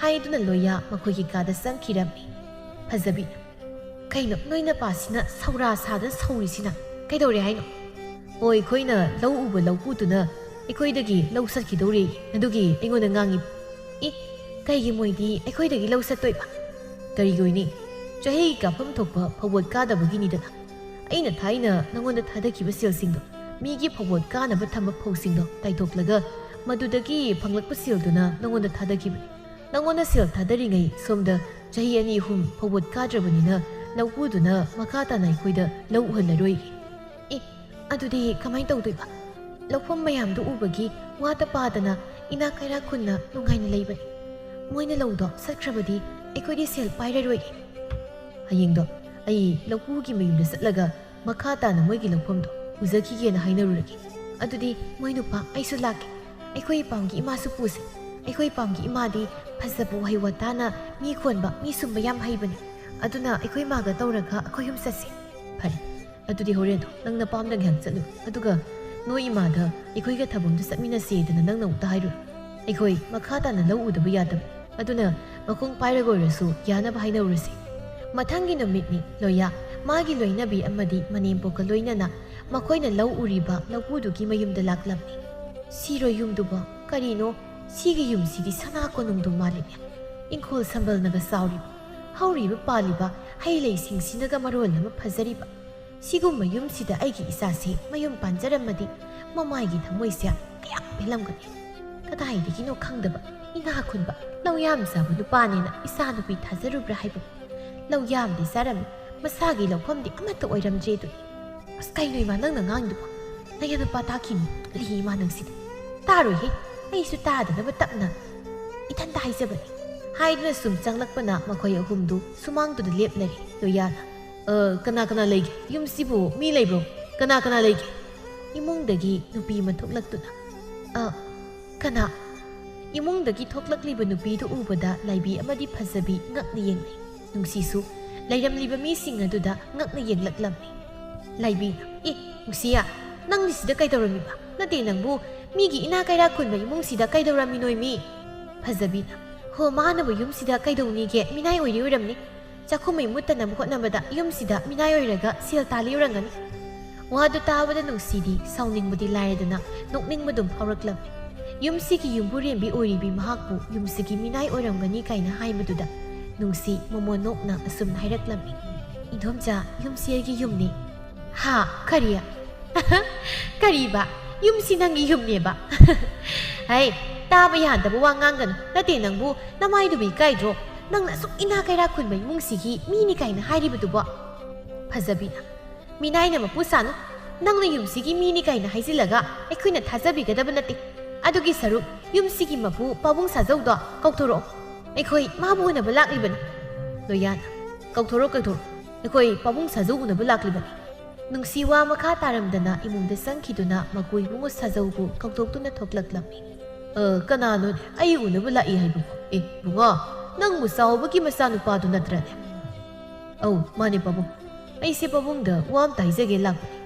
ꯍꯥꯏꯗꯨꯅ ꯂꯣꯌꯥ ꯃꯈꯣꯏꯒꯤ ꯀꯥꯗ ꯆꯪꯈꯤꯔꯝꯃꯤ꯫ ꯐꯖꯕꯤ, ꯀꯩꯅꯣ ꯅꯣꯏ ꯅꯄꯥꯁꯤꯅ ꯁꯧꯔꯥ ꯁꯥꯗꯅ ꯁꯧꯔꯤꯁꯤꯅ? ꯀꯩꯗꯧꯔꯦ ꯍꯥꯏꯅꯣ? ꯑꯣ, ꯑꯩꯈꯣꯏꯅ ꯂꯧ ꯎꯕ ꯂꯧꯄꯨꯗꯨꯅ ꯑꯩꯈꯣꯏꯗꯒꯤ ꯂꯧ ꯁꯠꯈꯤꯗꯧꯔꯦ, ꯑꯗꯨꯒꯤ ꯑꯩꯉꯣꯟꯗ ꯉꯥꯡꯉꯤ꯫ ꯏ, ꯀꯩꯒꯤ ꯃꯣꯏꯗꯤ ꯑꯩꯈꯣꯏꯗꯒꯤ ꯂꯧ ꯁꯠꯇꯣꯏꯕ? ꯀꯔꯤꯒꯤ ꯑꯣꯏꯅꯤ? ꯆꯍꯤꯒꯤ ꯀꯥꯐꯝ ꯊꯣꯛꯄ ꯐꯧꯕꯣꯠ ꯀꯥꯗꯕꯒꯤꯅꯤꯗꯅ꯫ ꯑꯩꯅ ꯊꯥꯏꯅ ꯅꯉꯣꯟꯗ ꯊꯥꯗꯈꯤꯕ ꯁꯦꯜꯁꯤꯡꯗꯣ, ꯃꯤꯒꯤ ꯐꯧꯕꯣꯠ ꯀꯥꯅꯕ ꯊꯝꯕ ꯐꯧꯁꯤꯡꯗꯣ ꯇꯥꯏꯊꯣꯛꯂꯒ ꯃꯗꯨꯗꯒꯤ ꯐꯪꯂꯛꯄ ꯁꯦꯜꯗꯨꯅ ꯅꯉꯣꯟꯗ ꯊꯥꯗꯈꯤꯕꯅꯤ꯫ ꯅꯉꯣꯟꯗ ꯁꯦꯜ ꯊꯥꯗꯔꯤꯉꯩ ꯁꯣꯝꯗ ꯆꯍꯤ ꯑꯅꯤ ꯑꯍꯨꯝ ꯐꯧꯕꯣꯠ ꯀꯥꯗ꯭ꯔꯕꯅꯤꯅ ꯂꯧꯄꯨꯗꯨꯅ ꯃꯈꯥ ꯇꯥꯅ ꯑꯩꯈꯣꯏꯗ ꯂꯧ ꯎꯍꯜꯂꯔꯣꯏ꯫ ꯑꯦ, ꯑꯗꯨꯗꯤ ꯀꯃꯥꯏꯅ ꯇꯧꯗꯣꯏꯕ? ꯂꯧꯐꯝ ꯃꯌꯥꯝꯗꯨ ꯎꯕꯒꯤ ꯋꯥꯇ ꯄꯥꯗꯅ ꯏꯅꯥꯛ ꯀꯩꯔꯥꯛ ꯈꯨꯟꯅ ꯅꯨꯡꯉꯥꯏꯅ ꯂꯩꯕꯅꯤ꯫ ꯃꯣꯏꯅ ꯂꯧꯗꯣ ꯆꯠꯈ꯭ꯔꯕꯗꯤ ꯑꯩꯈꯣꯏꯗꯤ ꯁꯦꯜ ꯄꯥꯏꯔꯔꯣꯏ꯫ ꯍꯌꯦꯡꯗꯣ ꯑꯩ ꯂꯧꯄꯨꯒꯤ ꯃꯌꯨꯝꯗ ꯆꯠꯂꯒ ꯃꯈꯥ ꯇꯥꯅ ꯃꯣꯏꯒꯤ ꯂꯧꯐꯝꯗꯣ ꯎꯖꯈꯤꯒꯦꯅ ꯍꯥꯏꯅꯔꯨꯔꯒꯦ꯫ ꯑꯗꯨꯗꯤ ꯃꯣꯏ ꯅꯨꯄꯥ, ꯑꯩꯁꯨ ꯂꯥꯛꯀꯦ꯫ ꯑꯩꯈꯣꯏ ꯏꯄꯥꯝꯒꯤ ꯏꯃꯥꯁꯨ ꯄꯨꯁꯦ꯫ ꯑꯩꯈꯣꯏ ꯏꯄꯥꯝꯒꯤ ꯏꯃꯥꯗꯤ ꯐꯖꯕ ꯋꯥꯍꯩ ꯋꯥꯇꯥꯅ ꯃꯤ ꯈꯣꯟꯕ, ꯃꯤ ꯁꯨꯝꯕ ꯌꯥꯝ ꯍꯩꯕꯅꯤ꯫ ꯑꯗꯨꯅ ꯑꯩꯈꯣꯏ ꯏꯃꯥꯒ ꯇꯧꯔꯒ ꯑꯩꯈꯣꯏ ꯑꯍꯨꯝ ꯆꯠꯁꯦ꯫ ꯐꯔꯦ, ꯑꯗꯨꯗꯤ ꯍꯣꯔꯦꯟꯗꯣ ꯅꯪ ꯅꯄꯥꯝꯗ ꯉꯥꯏꯍꯥꯛ ꯆꯠꯂꯨ, ꯑꯗꯨꯒ ꯅꯣꯏ ꯏꯃꯥꯗ ꯑꯩꯈꯣꯏꯒ ꯊꯕꯛ ꯑꯝꯇ ꯆꯠꯃꯤꯟꯅꯁꯦꯗꯅ ꯅꯪꯅ ꯑꯃꯨꯛꯇ ꯍꯥꯏꯔꯨ꯫ ꯑꯩꯈꯣꯏ ꯃꯈꯥ ꯇꯥꯅ ꯂꯧ ꯎꯗꯕ ꯌꯥꯗꯕ, ꯑꯗꯨꯅ ꯃꯈꯣꯡ ꯄꯥꯏꯔꯒ ꯑꯣꯏꯔꯁꯨ ꯌꯥꯅꯕ ꯍꯥꯏꯅꯔꯨꯔꯁꯤ꯫ ꯃꯊꯪꯒꯤ ꯅꯨꯃꯤꯠꯅꯤ ꯂꯣꯌꯥ, ꯃꯥꯒꯤ ꯂꯣꯏꯅꯕꯤ ꯑꯃꯗꯤ ꯃꯅꯦꯝꯄꯣꯛꯀ ꯂꯣꯏꯅꯅ ꯃꯈꯣꯏꯅ ꯂꯧ ꯎꯔꯤꯕ ꯂꯧꯄꯨꯗꯨꯒꯤ ꯃꯌꯨꯝꯗ ꯂꯥꯛꯂꯝꯃꯤ꯫ ꯁꯤꯔꯣꯏ ꯌꯨꯝꯗꯨꯕꯣ? ꯀꯔꯤꯅꯣ? ꯁꯤꯒꯤ ꯌꯨꯝꯁꯤꯗꯤ ꯁꯅꯥ ꯀꯣꯅꯨꯡꯗꯨ ꯃꯥꯜꯂꯤꯅꯦ꯫ ꯏꯪꯈꯣꯜ ꯁꯝꯕꯜꯅꯒ ꯆꯥꯎꯔꯤꯕ, ꯍꯧꯔꯤꯕ ꯄꯥꯜꯂꯤꯕ ꯍꯩ ꯂꯩꯁꯤꯡꯁꯤꯅꯒ ꯃꯔꯣꯜ ꯑꯃ ꯐꯖꯔꯤꯕ꯫ ꯁꯤꯒꯨꯝꯕ ꯌꯨꯝꯁꯤꯗ ꯑꯩꯒꯤ ꯏꯆꯥꯁꯦ ꯃꯌꯨꯝ ꯄꯥꯟꯖꯔꯝꯃꯗꯤ ꯃꯃꯥꯏꯒꯤ ꯊꯃꯣꯏꯁꯦ ꯀꯌꯥꯝ ꯄꯦꯜꯂꯝꯒꯅꯤ꯫ ꯀꯗꯥꯏꯗꯒꯤꯅꯣ ꯈꯪꯗꯕ ꯏꯅꯥꯛ ꯈꯨꯟꯕ ꯂꯧ ꯌꯥꯝ ꯆꯥꯕ ꯅꯨꯄꯥꯅꯦꯅ ꯏꯆꯥ ꯅꯨꯄꯤ ꯊꯥꯖꯔꯨꯕ꯭ꯔꯥ ꯍꯥꯏꯕ꯫ ꯂꯧ ꯌꯥꯝꯗꯤ ꯆꯥꯔꯝꯃꯤ, ꯃꯁꯥꯒꯤ ꯂꯧꯐꯝꯗꯤ ꯑꯃꯠꯇ ꯑꯣꯏꯔꯝꯗ꯭ꯔꯦ ꯑꯗꯨꯅꯤ꯫ ꯑꯁ, ꯀꯩꯅꯣ ꯏꯃꯥ ꯅꯪꯅ ꯉꯥꯡꯗꯨꯕꯣ? ꯅꯌꯥ ꯅꯨꯄꯥ ꯇꯥꯈꯤꯅꯤ꯫ ꯀꯔꯤ ꯏꯃꯥ ꯅꯪꯁꯤꯗꯤ? ꯇꯥꯔꯣꯏꯍꯦ, ꯑꯩꯁꯨ ꯇꯥꯗꯅꯕ ꯇꯞꯅ ꯏꯊꯟꯇ ꯍꯥꯏꯖꯕꯅꯤ꯫ ꯍꯥꯏꯗꯨꯅ ꯁꯨꯝ ꯆꯪꯂꯛꯄꯅ ꯃꯈꯣꯏ ꯑꯍꯨꯝꯗꯨ ꯁꯨꯃꯥꯡꯗꯨꯗ ꯂꯦꯞꯅꯔꯦ꯫ ꯂꯣꯌꯥꯅ, "ꯑ, ꯀꯅꯥ ꯀꯅꯥ ꯂꯩꯒꯦ? ꯌꯨꯝꯁꯤꯕꯨ ꯃꯤ ꯂꯩꯕ꯭ꯔꯣ? ꯀꯅꯥ ꯀꯅꯥ ꯂꯩꯒꯦ?" ꯏꯃꯨꯡꯗꯒꯤ ꯅꯨꯄꯤ ꯑꯃ ꯊꯣꯛꯂꯛꯇꯨꯅ, "ꯑ, ꯀꯅꯥ?" ꯏꯃꯨꯡꯗꯒꯤ ꯊꯣꯛꯂꯛꯂꯤꯕ ꯅꯨꯄꯤꯗꯨ ꯎꯕꯗ ꯂꯥꯏꯕꯤ ꯑꯃꯗꯤ ꯐꯖꯕꯤ ꯉꯛꯅ ꯌꯦꯡꯂꯤ꯫ ꯅꯨꯡꯁꯤꯁꯨ ꯂꯩꯔꯝꯂꯤꯕ ꯃꯤꯁꯤꯡ ꯑꯗꯨꯗ ꯉꯛꯅ ꯌꯦꯡꯂꯛꯂꯝꯃꯤ꯫ ꯂꯥꯏꯕꯤꯅ, "ꯑꯦ, ꯅꯨꯡꯁꯤꯌꯥ, ꯅꯪꯗꯤ ꯁꯤꯗ ꯀꯩꯗꯧꯔꯝꯃꯤꯕ? ꯅꯠꯇꯦ, ꯅꯪꯕꯨ ꯃꯤꯒꯤ ꯏꯅꯥ ꯀꯩꯔꯥ ꯈꯨꯟꯕ ꯏꯃꯨꯡꯁꯤꯗ ꯀꯩꯗꯧꯔꯝꯃꯤꯅꯣꯏ ꯃꯤ?" ꯐꯖꯕꯤꯅ, "ꯍꯣ, ꯃꯥꯅꯕꯨ ꯌꯨꯝꯁꯤꯗ ꯀꯩꯗꯧꯅꯤꯒꯦ? ꯃꯤꯅꯥꯏ ꯑꯣꯏꯔꯤ ꯑꯣꯏꯔꯝꯅꯤ꯫ ꯆꯥꯛꯈꯨꯝ ꯃꯩ ꯃꯨꯠꯇꯅꯕ ꯍꯣꯠꯅꯕꯗ ꯌꯨꯝꯁꯤꯗ ꯃꯤꯅꯥꯏ ꯑꯣꯏꯔꯒ ꯁꯦꯜ ꯇꯥꯜꯂꯤ ꯑꯣꯏꯔꯝꯒꯅꯤ꯫" ꯋꯥꯗꯨ ꯇꯥꯕꯗ ꯅꯨꯡꯁꯤꯗꯤ ꯁꯥꯎꯅꯤꯡꯕꯗꯤ ꯂꯥꯏꯔꯗꯅ ꯅꯣꯛꯅꯤꯡꯕꯗꯨꯝ ꯐꯥꯎꯔꯛꯂꯝꯃꯤ꯫ ꯌꯨꯝꯁꯤꯒꯤ ꯌꯨꯝꯕꯨꯔꯦꯝꯕꯤ ꯑꯣꯏꯔꯤꯕꯤ ꯃꯍꯥꯛꯄꯨ ꯌꯨꯝꯁꯤꯒꯤ ꯃꯤꯅꯥꯏ ꯑꯣꯏꯔꯝꯒꯅꯤ ꯀꯥꯏꯅ ꯍꯥꯏꯕꯗꯨꯗ ꯅꯨꯡꯁꯤ ꯃꯃꯣꯟ ꯅꯣꯛꯅ ꯑꯁꯨꯝꯅ ꯍꯥꯏꯔꯛꯂꯝꯃꯤ, "ꯏꯟꯗꯣꯝꯆꯥ, ꯌꯨꯝꯁꯤ ꯑꯩꯒꯤ ꯌꯨꯝꯅꯤ꯫" "ꯍꯥ? ꯀꯔꯤ? ꯀꯔꯤꯕ? ꯌꯨꯝꯁꯤ ꯅꯪꯒꯤ ꯌꯨꯝꯅꯦꯕ?" "ꯍꯩ, ꯇꯥꯕ ꯌꯥꯗꯕ ꯋꯥ ꯉꯥꯡꯒꯅꯨ꯫ ꯅꯠꯇꯦ, ꯅꯪꯕꯨ ꯅꯃꯥꯏꯗꯨꯕꯨ ꯏꯀꯥꯏꯗ꯭ꯔꯣ? ꯅꯪꯅ ꯑꯁꯨꯛ ꯏꯅꯥ ꯀꯩꯔꯥꯛ ꯈꯨꯟꯕ ꯏꯃꯨꯡꯁꯤꯒꯤ ꯃꯤꯅꯤ ꯀꯥꯏꯅ ꯍꯥꯏꯔꯤꯕꯗꯨꯕꯣ? ꯐꯖꯕꯤꯅ, ꯃꯤꯅꯥꯏꯅ ꯃꯄꯨ ꯁꯥꯅꯨ꯫ ꯅꯪꯅ ꯌꯨꯝꯁꯤꯒꯤ ꯃꯤꯅꯤ ꯀꯥꯏꯅ ꯍꯥꯏꯖꯤꯜꯂꯒ ꯑꯩꯈꯣꯏꯅ ꯊꯥꯖꯕꯤꯒꯗꯕ ꯅꯠꯇꯦ꯫ ꯑꯗꯨꯒꯤ ꯁꯔꯨꯛ ꯌꯨꯝꯁꯤꯒꯤ ꯃꯄꯨ ꯄꯥꯕꯨꯡ ꯁꯥꯖꯧꯗꯣ ꯀꯧꯊꯣꯔꯛꯑꯣ꯫ ꯑꯩꯈꯣꯏ ꯃꯥꯕꯨ ꯎꯅꯕ ꯂꯥꯛꯂꯤꯕꯅꯤ꯫ ꯂꯣꯌꯥꯅ, ꯀꯧꯊꯣꯔꯛꯑꯣ, ꯀꯧꯊꯣꯔꯛꯑꯣ꯫ ꯑꯩꯈꯣꯏ ꯄꯥꯕꯨꯡ ꯁꯥꯖꯧ ꯎꯅꯕ ꯂꯥꯛꯂꯤꯕꯅꯤ꯫ ꯅꯨꯡꯁꯤꯋꯥ ꯃꯈꯥ ꯇꯥꯔꯝꯗꯅ ꯏꯃꯨꯡꯗ ꯆꯪꯈꯤꯗꯨꯅ ꯃꯀꯨ ꯏꯕꯨꯡꯉꯣ ꯁꯥꯖꯧꯕꯨ ꯀꯧꯊꯣꯛꯇꯨꯅ ꯊꯣꯛꯂꯛꯂꯝꯃꯤ꯫ "ꯑ, ꯀꯅꯥꯅꯣꯅꯦ? ꯑꯩ ꯎꯅꯕ ꯂꯥꯛꯏ ꯍꯥꯏꯕꯕꯨ? ꯑꯦ, ꯏꯕꯨꯡꯉꯣ, ꯅꯪꯕꯨ ꯆꯥꯎꯕꯒꯤ ꯃꯆꯥꯅꯨꯄꯥꯗꯨ ꯅꯠꯇ꯭ꯔꯅꯦ?" "ꯑꯧ, ꯃꯥꯅꯦ ꯄꯥꯕꯨꯡ꯫ ꯑꯩꯁꯦ ꯄꯥꯕꯨꯡꯗ ꯋꯥ ꯑꯝꯇ ꯍꯥꯏꯖꯒꯦ ꯂꯥꯛꯄꯅꯦ꯫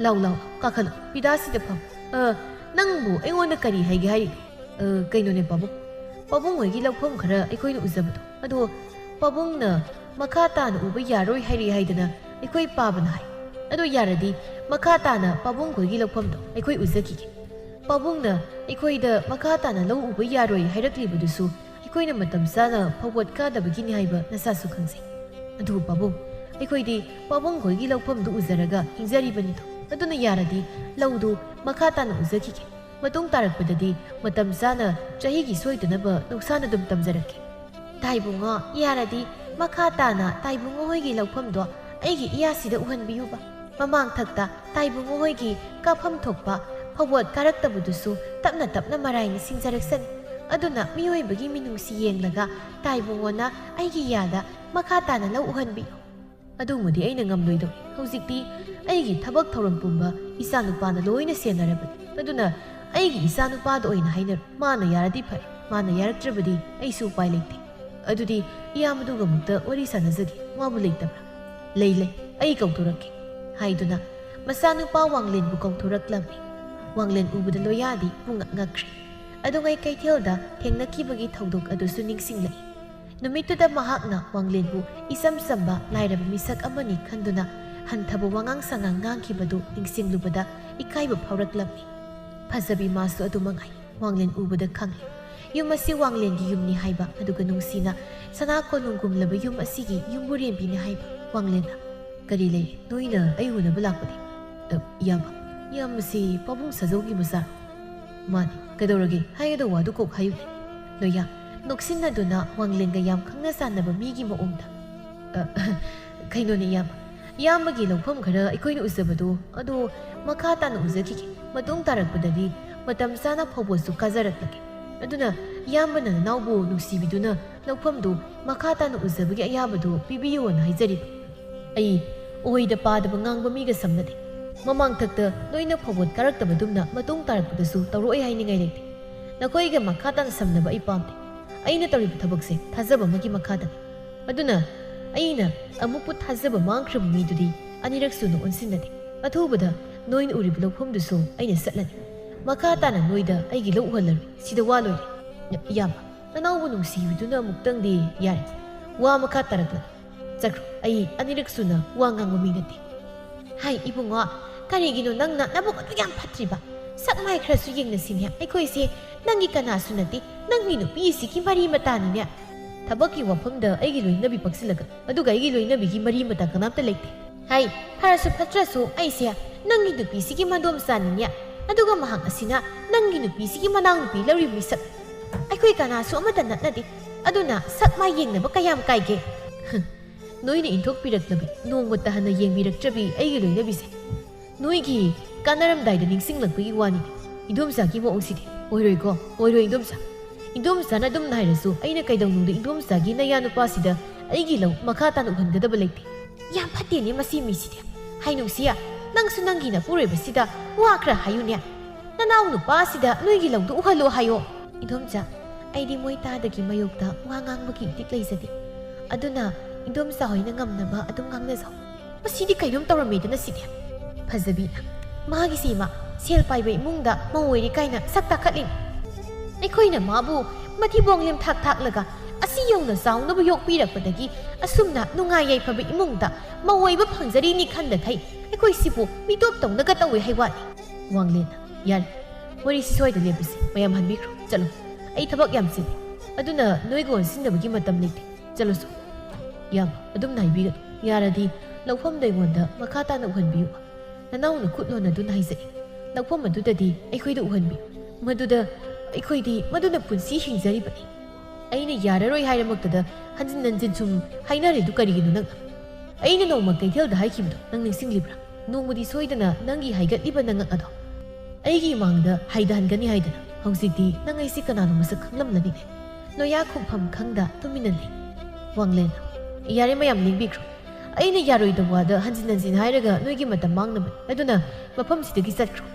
ꯂꯥꯎ, ꯂꯥꯎ, ꯀꯥꯈꯠꯂꯣ, ꯄꯤꯗꯥꯁꯤꯗ ꯐꯝ꯫ ꯑ, ꯅꯪꯕꯨ ꯑꯩꯉꯣꯟꯗ ꯀꯔꯤ ꯍꯥꯏꯒꯦ ꯍꯥꯏꯔꯤꯅꯣ?" "ꯑ, ꯀꯩꯅꯣꯅꯦ ꯄꯥꯕꯨꯡ, ꯄꯥꯕꯨꯡ ꯍꯣꯏꯒꯤ ꯂꯧꯐꯝ ꯈꯔ ꯑꯩꯈꯣꯏꯅ ꯎꯖꯕꯗꯣ, ꯑꯗꯣ ꯄꯥꯕꯨꯡꯅ ꯃꯈꯥ ꯇꯥꯅ ꯎꯕ ꯌꯥꯔꯣꯏ ꯍꯥꯏꯔꯛꯏ ꯍꯥꯏꯗꯅ ꯑꯩꯈꯣꯏ ꯄꯥꯕꯅ ꯍꯥꯏ꯫ ꯑꯗꯣ ꯌꯥꯔꯗꯤ ꯃꯈꯥ ꯇꯥꯅ ꯄꯥꯕꯨꯡ ꯈꯣꯏꯒꯤ ꯂꯧꯐꯝꯗꯣ ꯑꯩꯈꯣꯏ ꯎꯖꯈꯤꯒꯦ꯫ ꯄꯥꯕꯨꯡꯅ ꯑꯩꯈꯣꯏꯗ ꯃꯈꯥ ꯇꯥꯅ ꯂꯧ ꯎꯕ ꯌꯥꯔꯣꯏ ꯍꯥꯏꯔꯛꯂꯤꯕꯗꯨꯁꯨ ꯑꯩꯈꯣꯏꯅ ꯃꯇꯝ ꯆꯥꯅ ꯐꯧꯕꯣꯠ ꯀꯥꯗꯕꯒꯤꯅꯤ ꯍꯥꯏꯕ ꯅꯁꯥꯁꯨ ꯈꯪꯖꯩ꯫ ꯑꯗꯨꯕꯨ ꯄꯥꯕꯨꯡ, ꯑꯩꯈꯣꯏꯗꯤ ꯄꯥꯕꯨꯡ ꯈꯣꯏꯒꯤ ꯂꯧꯐꯝꯗꯨ ꯎꯖꯔꯒ ꯍꯤꯡꯖꯔꯤꯕꯅꯤꯗꯣ꯫ ꯑꯗꯨꯅ ꯌꯥꯔꯗꯤ ꯂꯧꯗꯨ ꯃꯈꯥ ꯇꯥꯅ ꯎꯖꯈꯤꯒꯦ꯫ ꯃꯇꯨꯡ ꯇꯥꯔꯛꯄꯗꯗꯤ ꯃꯇꯝ ꯆꯥꯅ ꯆꯍꯤꯒꯤ ꯁꯣꯏꯗꯅꯕ ꯅꯨꯡꯁꯥꯅ ꯑꯗꯨꯝ ꯇꯝꯖꯔꯛꯀꯦ꯫" "ꯇꯥꯏꯕꯨꯡꯉꯣ, ꯌꯥꯔꯗꯤ ꯃꯈꯥ ꯇꯥꯅ ꯇꯥꯏꯕꯨꯡꯉꯣ ꯍꯣꯏꯒꯤ ꯂꯧꯐꯝꯗꯣ ꯑꯩꯒꯤ ꯏꯌꯥꯁꯤꯗ ꯎꯍꯟꯕꯤꯌꯨꯕ꯫ ꯃꯃꯥꯡ ꯊꯛꯇ ꯇꯥꯏꯕꯨꯡꯉꯣ ꯍꯣꯏꯒꯤ ꯀꯥꯐꯝ ꯊꯣꯛꯄ ꯐꯧꯕꯣꯠ ꯀꯥꯔꯛꯇꯕꯗꯨꯁꯨ ꯇꯞꯅ ꯇꯞꯅ ꯃꯔꯥꯏꯅ ꯁꯤꯡꯖꯔꯛꯁꯅꯤ꯫ ꯑꯗꯨꯅ ꯃꯤꯑꯣꯏꯕꯒꯤ ꯃꯤꯅꯨꯡꯁꯤ ꯌꯦꯡꯂꯒ ꯇꯥꯏꯕꯨꯡꯉꯣꯅ ꯑꯩꯒꯤ ꯌꯥꯗ ꯃꯈꯥ ꯇꯥꯅ ꯂꯧ ꯎꯍꯟꯕꯤꯌꯨ꯫" "ꯑꯗꯨꯃꯗꯤ ꯑꯩꯅ ꯉꯝꯂꯣꯏꯗꯧꯔꯤ꯫ ꯍꯧꯖꯤꯛꯇꯤ ꯑꯩꯒꯤ ꯊꯕꯛ ꯊꯧꯔꯝ ꯄꯨꯝꯕ ꯏꯆꯥꯅꯨꯄꯥꯅ ꯂꯣꯏꯅ ꯁꯦꯟꯅꯔꯕꯅꯤ꯫ ꯑꯗꯨꯅ ꯑꯩꯒꯤ ꯏꯆꯥꯅꯨꯄꯥꯗ ꯑꯣꯏꯅ ꯍꯥꯏꯅꯔꯣ꯫ ꯃꯥꯅ ꯌꯥꯔꯗꯤ ꯐꯔꯦ, ꯃꯥꯅ ꯌꯥꯔꯛꯇ꯭ꯔꯕꯗꯤ ꯑꯩꯁꯨ ꯎꯄꯥꯏ ꯂꯩꯇꯦ꯫ ꯑꯗꯨꯗꯤ ꯏꯌꯥꯝꯕꯗꯨꯒ ꯑꯃꯨꯛꯇ ꯋꯥꯔꯤ ꯁꯥꯟꯅꯖꯒꯦ꯫ ꯃꯥꯕꯨ ꯂꯩꯇꯕ꯭ꯔꯥ?" "ꯂꯩ, ꯂꯩ, ꯑꯩ ꯀꯧꯊꯣꯔꯛꯀꯦ" ꯍꯥꯏꯗꯨꯅ ꯃꯆꯥꯅꯨꯄꯥ ꯋꯥꯡꯂꯦꯟꯕꯨ ꯀꯧꯊꯣꯔꯛꯂꯝꯃꯤ꯫ ꯋꯥꯡꯂꯦꯟ ꯎꯕꯗ ꯂꯣꯌꯥꯗꯤ ꯄꯨꯡꯉꯛ ꯉꯛꯈ꯭ꯔꯦ꯫ ꯑꯗꯨꯉꯩ ꯀꯩꯊꯦꯜꯗ ꯊꯦꯡꯅꯈꯤꯕꯒꯤ ꯊꯧꯗꯣꯛ ꯑꯗꯨꯁꯨ ꯅꯤꯡꯁꯤꯡꯂꯛꯏ꯫ ꯅꯨꯃꯤꯠꯇꯨꯗ ꯃꯍꯥꯛꯅ ꯋꯥꯡꯂꯦꯟꯕꯨ ꯏꯆꯝ ꯆꯝꯕ ꯂꯥꯏꯔꯕ ꯃꯤꯁꯛ ꯑꯃꯅꯤ ꯈꯟꯗꯨꯅ ꯍꯟꯊꯕ ꯋꯥꯉꯥꯡ ꯁꯉꯥꯡ ꯉꯥꯡꯈꯤꯕꯗꯨ ꯅꯤꯡꯁꯤꯡꯂꯨꯕꯗ ꯏꯀꯥꯏꯕ ꯐꯥꯎꯔꯛꯂꯝꯃꯤ꯫ ꯐꯖꯕꯤ ꯃꯥꯁꯨ ꯑꯗꯨ ꯃꯉꯥꯏ꯫ ꯋꯥꯡꯂꯦꯟ ꯎꯕꯗ ꯈꯪꯂꯦ꯫ ꯌꯨꯝ ꯑꯁꯤ ꯋꯥꯡꯂꯦꯟꯒꯤ ꯌꯨꯝꯅꯤ ꯍꯥꯏꯕ, ꯑꯗꯨꯒ ꯅꯨꯡꯁꯤꯅ ꯁꯅꯥ ꯀꯣꯅꯨꯡꯒꯨꯝꯂꯕ ꯌꯨꯝ ꯑꯁꯤꯒꯤ ꯌꯨꯝꯕꯨꯔꯦꯝꯕꯤꯅꯤ ꯍꯥꯏꯕ꯫ ꯋꯥꯡꯂꯦꯟꯅ, "ꯀꯔꯤ ꯂꯩ? ꯅꯣꯏꯅ ꯑꯩ ꯎꯅꯕ ꯂꯥꯛꯄꯅꯤ꯫" "ꯑ, ꯏꯌꯥꯝꯕ, ꯏꯌꯥꯝꯕꯁꯤ ꯄꯥꯕꯨꯡ ꯁꯥꯖꯧꯒꯤ ꯃꯆꯥꯔꯣ?" "ꯃꯥꯅꯤ꯫ ꯀꯩꯗꯧꯔꯒꯦ? ꯍꯥꯏꯒꯗꯧꯕ ꯋꯥꯗꯨ ꯀꯣꯛ ꯍꯥꯏꯌꯨꯅꯦ꯫" ꯂꯣꯌꯥ, ꯅꯣꯛꯁꯤꯟꯅꯗꯨꯅ ꯋꯥꯡꯂꯦꯟꯒ ꯌꯥꯝ ꯈꯪꯅ ꯆꯥꯟꯅꯕ ꯃꯤꯒꯤ ꯃꯑꯣꯡꯗ, "ꯑ, ꯀꯩꯅꯣꯅꯦ ꯏꯌꯥꯝꯕ, ꯏꯌꯥꯝꯕꯒꯤ ꯂꯧꯐꯝ ꯈꯔ ꯑꯩꯈꯣꯏꯅ ꯎꯖꯕꯗꯣ, ꯑꯗꯣ ꯃꯈꯥ ꯇꯥꯅ ꯎꯖꯈꯤꯒꯦ꯫ ꯃꯇꯨꯡ ꯇꯥꯔꯛꯄꯗꯗꯤ ꯃꯇꯝ ꯆꯥꯅ ꯐꯧꯕꯣꯠꯁꯨ ꯀꯥꯖꯔꯛꯂꯒꯦ꯫ ꯑꯗꯨꯅ ꯏꯌꯥꯝꯕꯅ ꯅꯅꯥꯎꯕꯨ ꯅꯨꯡꯁꯤꯕꯤꯗꯨꯅ ꯂꯧꯐꯝꯗꯨ ꯃꯈꯥ ꯇꯥꯅ ꯎꯖꯕꯒꯤ ꯑꯌꯥꯕꯗꯨ ꯄꯤꯕꯤꯌꯨꯅ ꯍꯥꯏꯖꯔꯤꯕ꯫ ꯑꯩ ꯑꯣꯏꯗ ꯄꯥꯗꯕ ꯉꯥꯡꯕ ꯃꯤꯒ ꯁꯝꯅꯗꯦ꯫ ꯃꯃꯥꯡꯊꯛꯇ ꯅꯣꯏꯅ ꯐꯧꯕꯣꯠ ꯀꯥꯔꯛꯇꯕꯗꯨꯝꯅ ꯃꯇꯨꯡ ꯇꯥꯔꯛꯄꯗꯁꯨ ꯇꯧꯔꯛꯑꯣꯏ ꯍꯥꯏꯅꯤꯡꯉꯥꯏ ꯂꯩꯇꯦ꯫ ꯅꯈꯣꯏꯒ ꯃꯈꯥ ꯇꯥꯅ ꯁꯝꯅꯕ ꯑꯩ ꯄꯥꯝꯗꯦ꯫ ꯑꯩꯅ ꯇꯧꯔꯤꯕ ꯊꯕꯛꯁꯦ ꯊꯥꯖꯕ ꯑꯃꯒꯤ ꯃꯈꯥꯗꯅꯤ꯫ ꯑꯗꯨꯅ ꯑꯩꯅ ꯑꯃꯨꯛꯄꯨ ꯊꯥꯖꯕ ꯃꯥꯡꯈ꯭ꯔꯕ ꯃꯤꯗꯨꯗꯤ ꯑꯅꯤꯔꯛ ꯁꯨꯅ ꯑꯣꯟꯁꯤꯟꯅꯗꯦ꯫ ꯑꯊꯨꯕꯗ ꯅꯣꯏꯅ ꯎꯔꯤꯕ ꯂꯧꯐꯝꯗꯨꯁꯨ ꯑꯩꯅ ꯆꯠꯂꯅꯤ꯫ ꯃꯈꯥ ꯇꯥꯅ ꯅꯣꯏꯗ ꯑꯩꯒꯤ ꯂꯧ ꯎꯍꯜꯂꯔꯣꯏ꯫ ꯁꯤꯗ ꯋꯥ ꯂꯣꯏꯔꯦ꯫ ꯏꯌꯥꯝꯕ, ꯅꯅꯥꯎꯕꯨ ꯅꯨꯡꯁꯤꯕꯤꯗꯨꯅ ꯑꯃꯨꯛꯇꯪꯗꯤ ꯌꯥꯔꯦ꯫ ꯋꯥ ꯃꯈꯥ ꯇꯥꯔꯛꯂꯅꯨ꯫ ꯆꯠꯈ꯭ꯔꯣ꯫ ꯑꯩ ꯑꯅꯤꯔꯛ ꯁꯨꯅ ꯋꯥ ꯉꯥꯡꯕ ꯃꯤ ꯅꯠꯇꯦ꯫ ꯍꯥꯏ ꯏꯕꯨꯡꯉꯣ, ꯀꯔꯤꯒꯤꯅꯣ ꯅꯪꯅ ꯅꯕꯨꯛ ꯑꯗꯨ ꯌꯥꯝ ꯐꯠꯇ꯭ꯔꯤꯕ? ꯁꯛ ꯃꯥꯏ ꯈꯔꯁꯨ ꯌꯦꯡꯅꯁꯤꯅꯦ꯫ ꯑꯩꯈꯣꯏꯁꯦ ꯅꯪꯒꯤ ꯀꯅꯥꯁꯨ ꯅꯠꯇꯦ, ꯅꯪꯒꯤ ꯅꯨꯄꯤꯁꯤꯒꯤ ꯃꯔꯤ ꯃꯇꯥꯅꯤꯅꯦ꯫ ꯊꯕꯛꯀꯤ ꯋꯥꯐꯝꯗ ꯑꯩꯒꯤ ꯂꯣꯏꯅꯕꯤ ꯄꯛꯁꯤꯜꯂꯒ, ꯑꯗꯨꯒ ꯑꯩꯒꯤ ꯂꯣꯏꯅꯕꯤꯒꯤ ꯃꯔꯤ ꯃꯇꯥ ꯀꯅꯥꯝꯇ ꯂꯩꯇꯦ꯫ ꯍꯥꯏ, ꯐꯔꯁꯨ ꯐꯠꯇ꯭ꯔꯁꯨ ꯑꯩꯁꯦ ꯅꯪꯒꯤ ꯅꯨꯄꯤꯁꯤꯒꯤ ꯃꯗꯣꯝꯆꯥꯅꯤꯅꯦ꯫ ꯑꯗꯨꯒ ꯃꯍꯥꯛ ꯑꯁꯤꯅ ꯅꯪꯒꯤ ꯅꯨꯄꯤꯁꯤꯒꯤ ꯃꯅꯥꯎꯅꯨꯄꯤ ꯂꯧꯔꯤꯕ ꯃꯤꯁꯛ꯫ ꯑꯩꯈꯣꯏ ꯀꯅꯥꯁꯨ ꯑꯃꯠꯇ ꯅꯠꯅꯗꯦ꯫ ꯑꯗꯨꯅ ꯁꯛ ꯃꯥꯏ ꯌꯦꯡꯅꯕ ꯀꯌꯥꯝ ꯀꯥꯏꯒꯦ? ꯅꯣꯏꯅ ꯏꯟꯊꯣꯛꯄꯤꯔꯛꯂꯕꯤ, ꯅꯣꯡꯃꯇ ꯍꯟꯅ ꯌꯦꯡꯕꯤꯔꯛꯇ꯭ꯔꯕꯤ ꯑꯩꯒꯤ ꯂꯣꯏꯅꯕꯤꯁꯦ꯫ ꯅꯣꯏꯒꯤ ꯀꯥꯟꯅꯔꯝꯗꯥꯏꯗ ꯅꯤꯡꯁꯤꯡꯂꯛꯄꯒꯤ ꯋꯥꯅꯤ꯫ ꯏꯟꯗꯣꯝꯆꯥꯒꯤ ꯃꯑꯣꯡꯁꯤꯗꯤ ꯑꯣꯏꯔꯣꯏꯀꯣ, ꯑꯣꯏꯔꯣꯏ ꯏꯟꯗꯣꯝꯆꯥ꯫ ꯏꯟꯗꯣꯝꯆꯥꯅ ꯑꯗꯨꯝ ꯍꯥꯏꯔꯁꯨ ꯑꯩꯅ ꯀꯩꯗꯧꯅꯨꯡꯗ ꯏꯟꯗꯣꯝꯆꯥꯒꯤ ꯅꯌꯥ ꯅꯨꯄꯥꯁꯤꯗ ꯑꯩꯒꯤ ꯂꯧ ꯃꯈꯥ ꯇꯥꯅ ꯎꯍꯟꯒꯗꯕ ꯂꯩꯇꯦ꯫ ꯌꯥꯝ ꯐꯠꯇꯦꯅꯦ ꯃꯁꯤ ꯃꯤꯁꯤꯗꯤ꯫ ꯍꯥꯏ ꯅꯨꯡꯁꯤꯌꯥ, ꯅꯪꯁꯨ ꯅꯪꯒꯤ ꯅꯄꯨꯔꯣꯏꯕꯁꯤꯗ ꯋꯥ ꯈꯔ ꯍꯥꯏꯌꯨꯅꯦ꯫ ꯅꯅꯥꯎ ꯅꯨꯄꯥꯁꯤꯗ ꯅꯣꯏꯒꯤ ꯂꯧꯗꯨ ꯎꯍꯜꯂꯣ ꯍꯥꯏꯌꯣ꯫ ꯏꯟꯗꯣꯝꯆꯥ, ꯑꯩꯗꯤ ꯃꯣꯏ ꯇꯥꯗꯒꯤ ꯃꯌꯣꯛꯇ ꯋꯥ ꯉꯥꯡꯕꯒꯤ ꯏꯇꯤꯛ ꯂꯩꯖꯗꯦ꯫ ꯑꯗꯨꯅ ꯏꯟꯗꯣꯝꯆꯥ ꯍꯣꯏꯅ ꯉꯝꯅꯕ ꯑꯗꯨꯝ ꯉꯥꯡꯅꯖꯧ꯫ ꯃꯁꯤꯗꯤ ꯀꯩꯅꯣꯝ ꯇꯧꯔꯝꯃꯦꯗꯅ ꯁꯤꯗꯤ꯫ ꯐꯖꯕꯤ, ꯃꯥꯒꯤꯁꯤ ꯏꯃꯥ, ꯁꯦꯜ ꯄꯥꯏꯕ ꯏꯃꯨꯡꯗ ꯃꯧ ꯑꯣꯏꯔꯤ ꯀꯥꯏꯅ ꯁꯛ ꯇꯥꯈꯠꯂꯤꯅꯤ꯫ ꯑꯩꯈꯣꯏꯅ ꯃꯥꯕꯨ ꯃꯊꯤꯕꯣꯡ ꯂꯦꯝꯊꯥꯛ ꯊꯥꯛꯂꯒ ꯑꯁꯤ ꯌꯧꯅ ꯆꯥꯎꯅꯕ ꯌꯣꯛꯄꯤꯔꯛꯄꯗꯒꯤ ꯑꯁꯨꯝꯅ ꯅꯨꯡꯉꯥꯏ ꯌꯥꯏꯐꯕ ꯏꯃꯨꯡꯗ ꯃꯧ ꯑꯣꯏꯕ ꯐꯪꯖꯔꯤꯅꯤ ꯈꯟꯗꯈꯩ ꯑꯩꯈꯣꯏꯁꯤꯕꯨ ꯃꯤꯇꯣꯞ ꯇꯧꯅꯒ ꯇꯧꯏ ꯍꯥꯏ ꯋꯥꯅꯤ꯫ ꯋꯥꯡꯂꯦꯟ, ꯌꯥꯔꯦ, ꯋꯥꯔꯤꯁꯤ ꯁ꯭ꯋꯥꯏꯗ ꯂꯦꯞꯄꯁꯤ꯫ ꯃꯌꯥꯝ ꯍꯟꯕꯤꯈ꯭ꯔꯣ, ꯆꯠꯂꯣ꯫ ꯑꯩ ꯊꯕꯛ ꯌꯥꯝ ꯆꯤꯜꯂꯤ꯫ ꯑꯗꯨꯅ ꯅꯣꯏꯒ ꯑꯣꯟꯁꯤꯟꯅꯕꯒꯤ ꯃꯇꯝ ꯂꯩꯇꯦ꯫ ꯆꯠꯂꯁꯨ꯫ ꯌꯥꯝ ꯑꯗꯨꯝꯅ ꯍꯥꯏꯕꯤꯒꯅꯨ꯫ ꯌꯥꯔꯗꯤ ꯂꯧꯐꯝꯗ ꯑꯩꯉꯣꯟꯗ ꯃꯈꯥ ꯇꯥꯅ ꯎꯍꯟꯕꯤꯌꯨ꯫ ꯅꯅꯥꯎꯅ ꯈꯨꯠ ꯂꯣꯟꯅꯗꯨꯅ ꯍꯥꯏꯖꯔꯤ꯫ ꯂꯧꯐꯝ ꯑꯗꯨꯗꯗꯤ ꯑꯩꯈꯣꯏꯗ ꯎꯍꯟꯕꯤꯌꯨ꯫ ꯃꯗꯨꯗ ꯑꯩꯈꯣꯏꯗꯤ ꯃꯗꯨꯅ ꯄꯨꯟꯁꯤ ꯍꯤꯡꯖꯔꯤꯕꯅꯤ꯫ ꯑꯩꯅ ꯌꯥꯔꯔꯣꯏ ꯍꯥꯏꯔꯃꯛꯇꯗ ꯍꯟꯖꯤꯟ ꯍꯟꯖꯤꯟ ꯁꯨꯝ ꯍꯥꯏꯅꯔꯤꯗꯨ ꯀꯔꯤꯒꯤꯅꯣ ꯅꯪ? ꯑꯩꯅ ꯅꯣꯡꯃ ꯀꯩꯊꯦꯜꯗ ꯍꯥꯏꯈꯤꯕꯗꯣ ꯅꯪ ꯅꯤꯡꯁꯤꯡꯂꯤꯕ꯭ꯔꯥ? ꯅꯣꯡꯃꯗꯤ ꯁꯣꯏꯗꯅ ꯅꯪꯒꯤ ꯍꯥꯏꯒꯠꯂꯤꯕ ꯅꯉꯛ ꯑꯗꯣ ꯑꯩꯒꯤ ꯏꯃꯥꯡꯗ ꯍꯥꯏꯗꯍꯟꯒꯅꯤ ꯍꯥꯏꯗꯅ꯫ ꯍꯧꯖꯤꯛꯇꯤ ꯅꯪ ꯑꯩꯁꯤ ꯀꯅꯥꯅꯣ ꯃꯁꯛ ꯈꯪꯂꯝꯂꯅꯤꯅꯦ꯫ ꯅꯣꯌꯥ ꯈꯨꯝꯐꯝ ꯈꯪꯗ ꯇꯨꯃꯤꯟꯅ ꯂꯩ꯫ ꯋꯥꯡꯂꯦꯟ, ꯌꯥꯔꯦ, ꯃꯌꯥꯝ ꯂꯦꯡꯕꯤꯈ꯭ꯔꯣ꯫ ꯑꯩꯅ ꯌꯥꯔꯣꯏꯗꯕ ꯋꯥꯗ ꯍꯟꯖꯤꯟ ꯍꯟꯖꯤꯟ ꯍꯥꯏꯔꯒ ꯅꯣꯏꯒꯤ ꯃꯇꯝ ꯃꯥꯡꯅꯕꯅꯤ꯫ ꯑꯗꯨꯅ ꯃꯐꯝꯁꯤꯗꯒꯤ ꯆꯠꯈ꯭ꯔꯣ꯫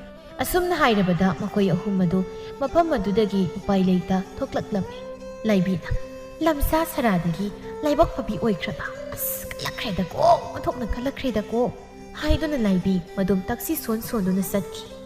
ꯑꯁꯨꯝꯅ ꯍꯥꯏꯔꯕꯗ ꯃꯈꯣꯏ ꯑꯍꯨꯝ ꯑꯗꯨ ꯃꯐꯝ ꯑꯗꯨꯗꯒꯤ ꯎꯄꯥꯏ ꯂꯩꯇ ꯊꯣꯛꯂꯛꯂꯝꯃꯤ꯫ ꯂꯥꯏꯕꯤꯅ, "ꯂꯝꯁꯥ ꯁꯔꯥꯗꯒꯤ ꯂꯥꯏꯕꯛ ꯐꯕꯤ ꯑꯣꯏꯈ꯭ꯔꯕ꯫ ꯑꯁ, ꯀꯜꯂꯛꯈ꯭ꯔꯦꯗꯀꯣ, ꯑꯣꯟꯊꯣꯛꯅ ꯀꯜꯂꯛꯈ꯭ꯔꯦꯗꯀꯣ" ꯍꯥꯏꯗꯨꯅ ꯂꯥꯏꯕꯤ ꯃꯗꯨꯝ ꯇꯛꯁꯤ ꯁꯣꯟ ꯁꯣꯟꯗꯨꯅ ꯆꯠꯈꯤ꯫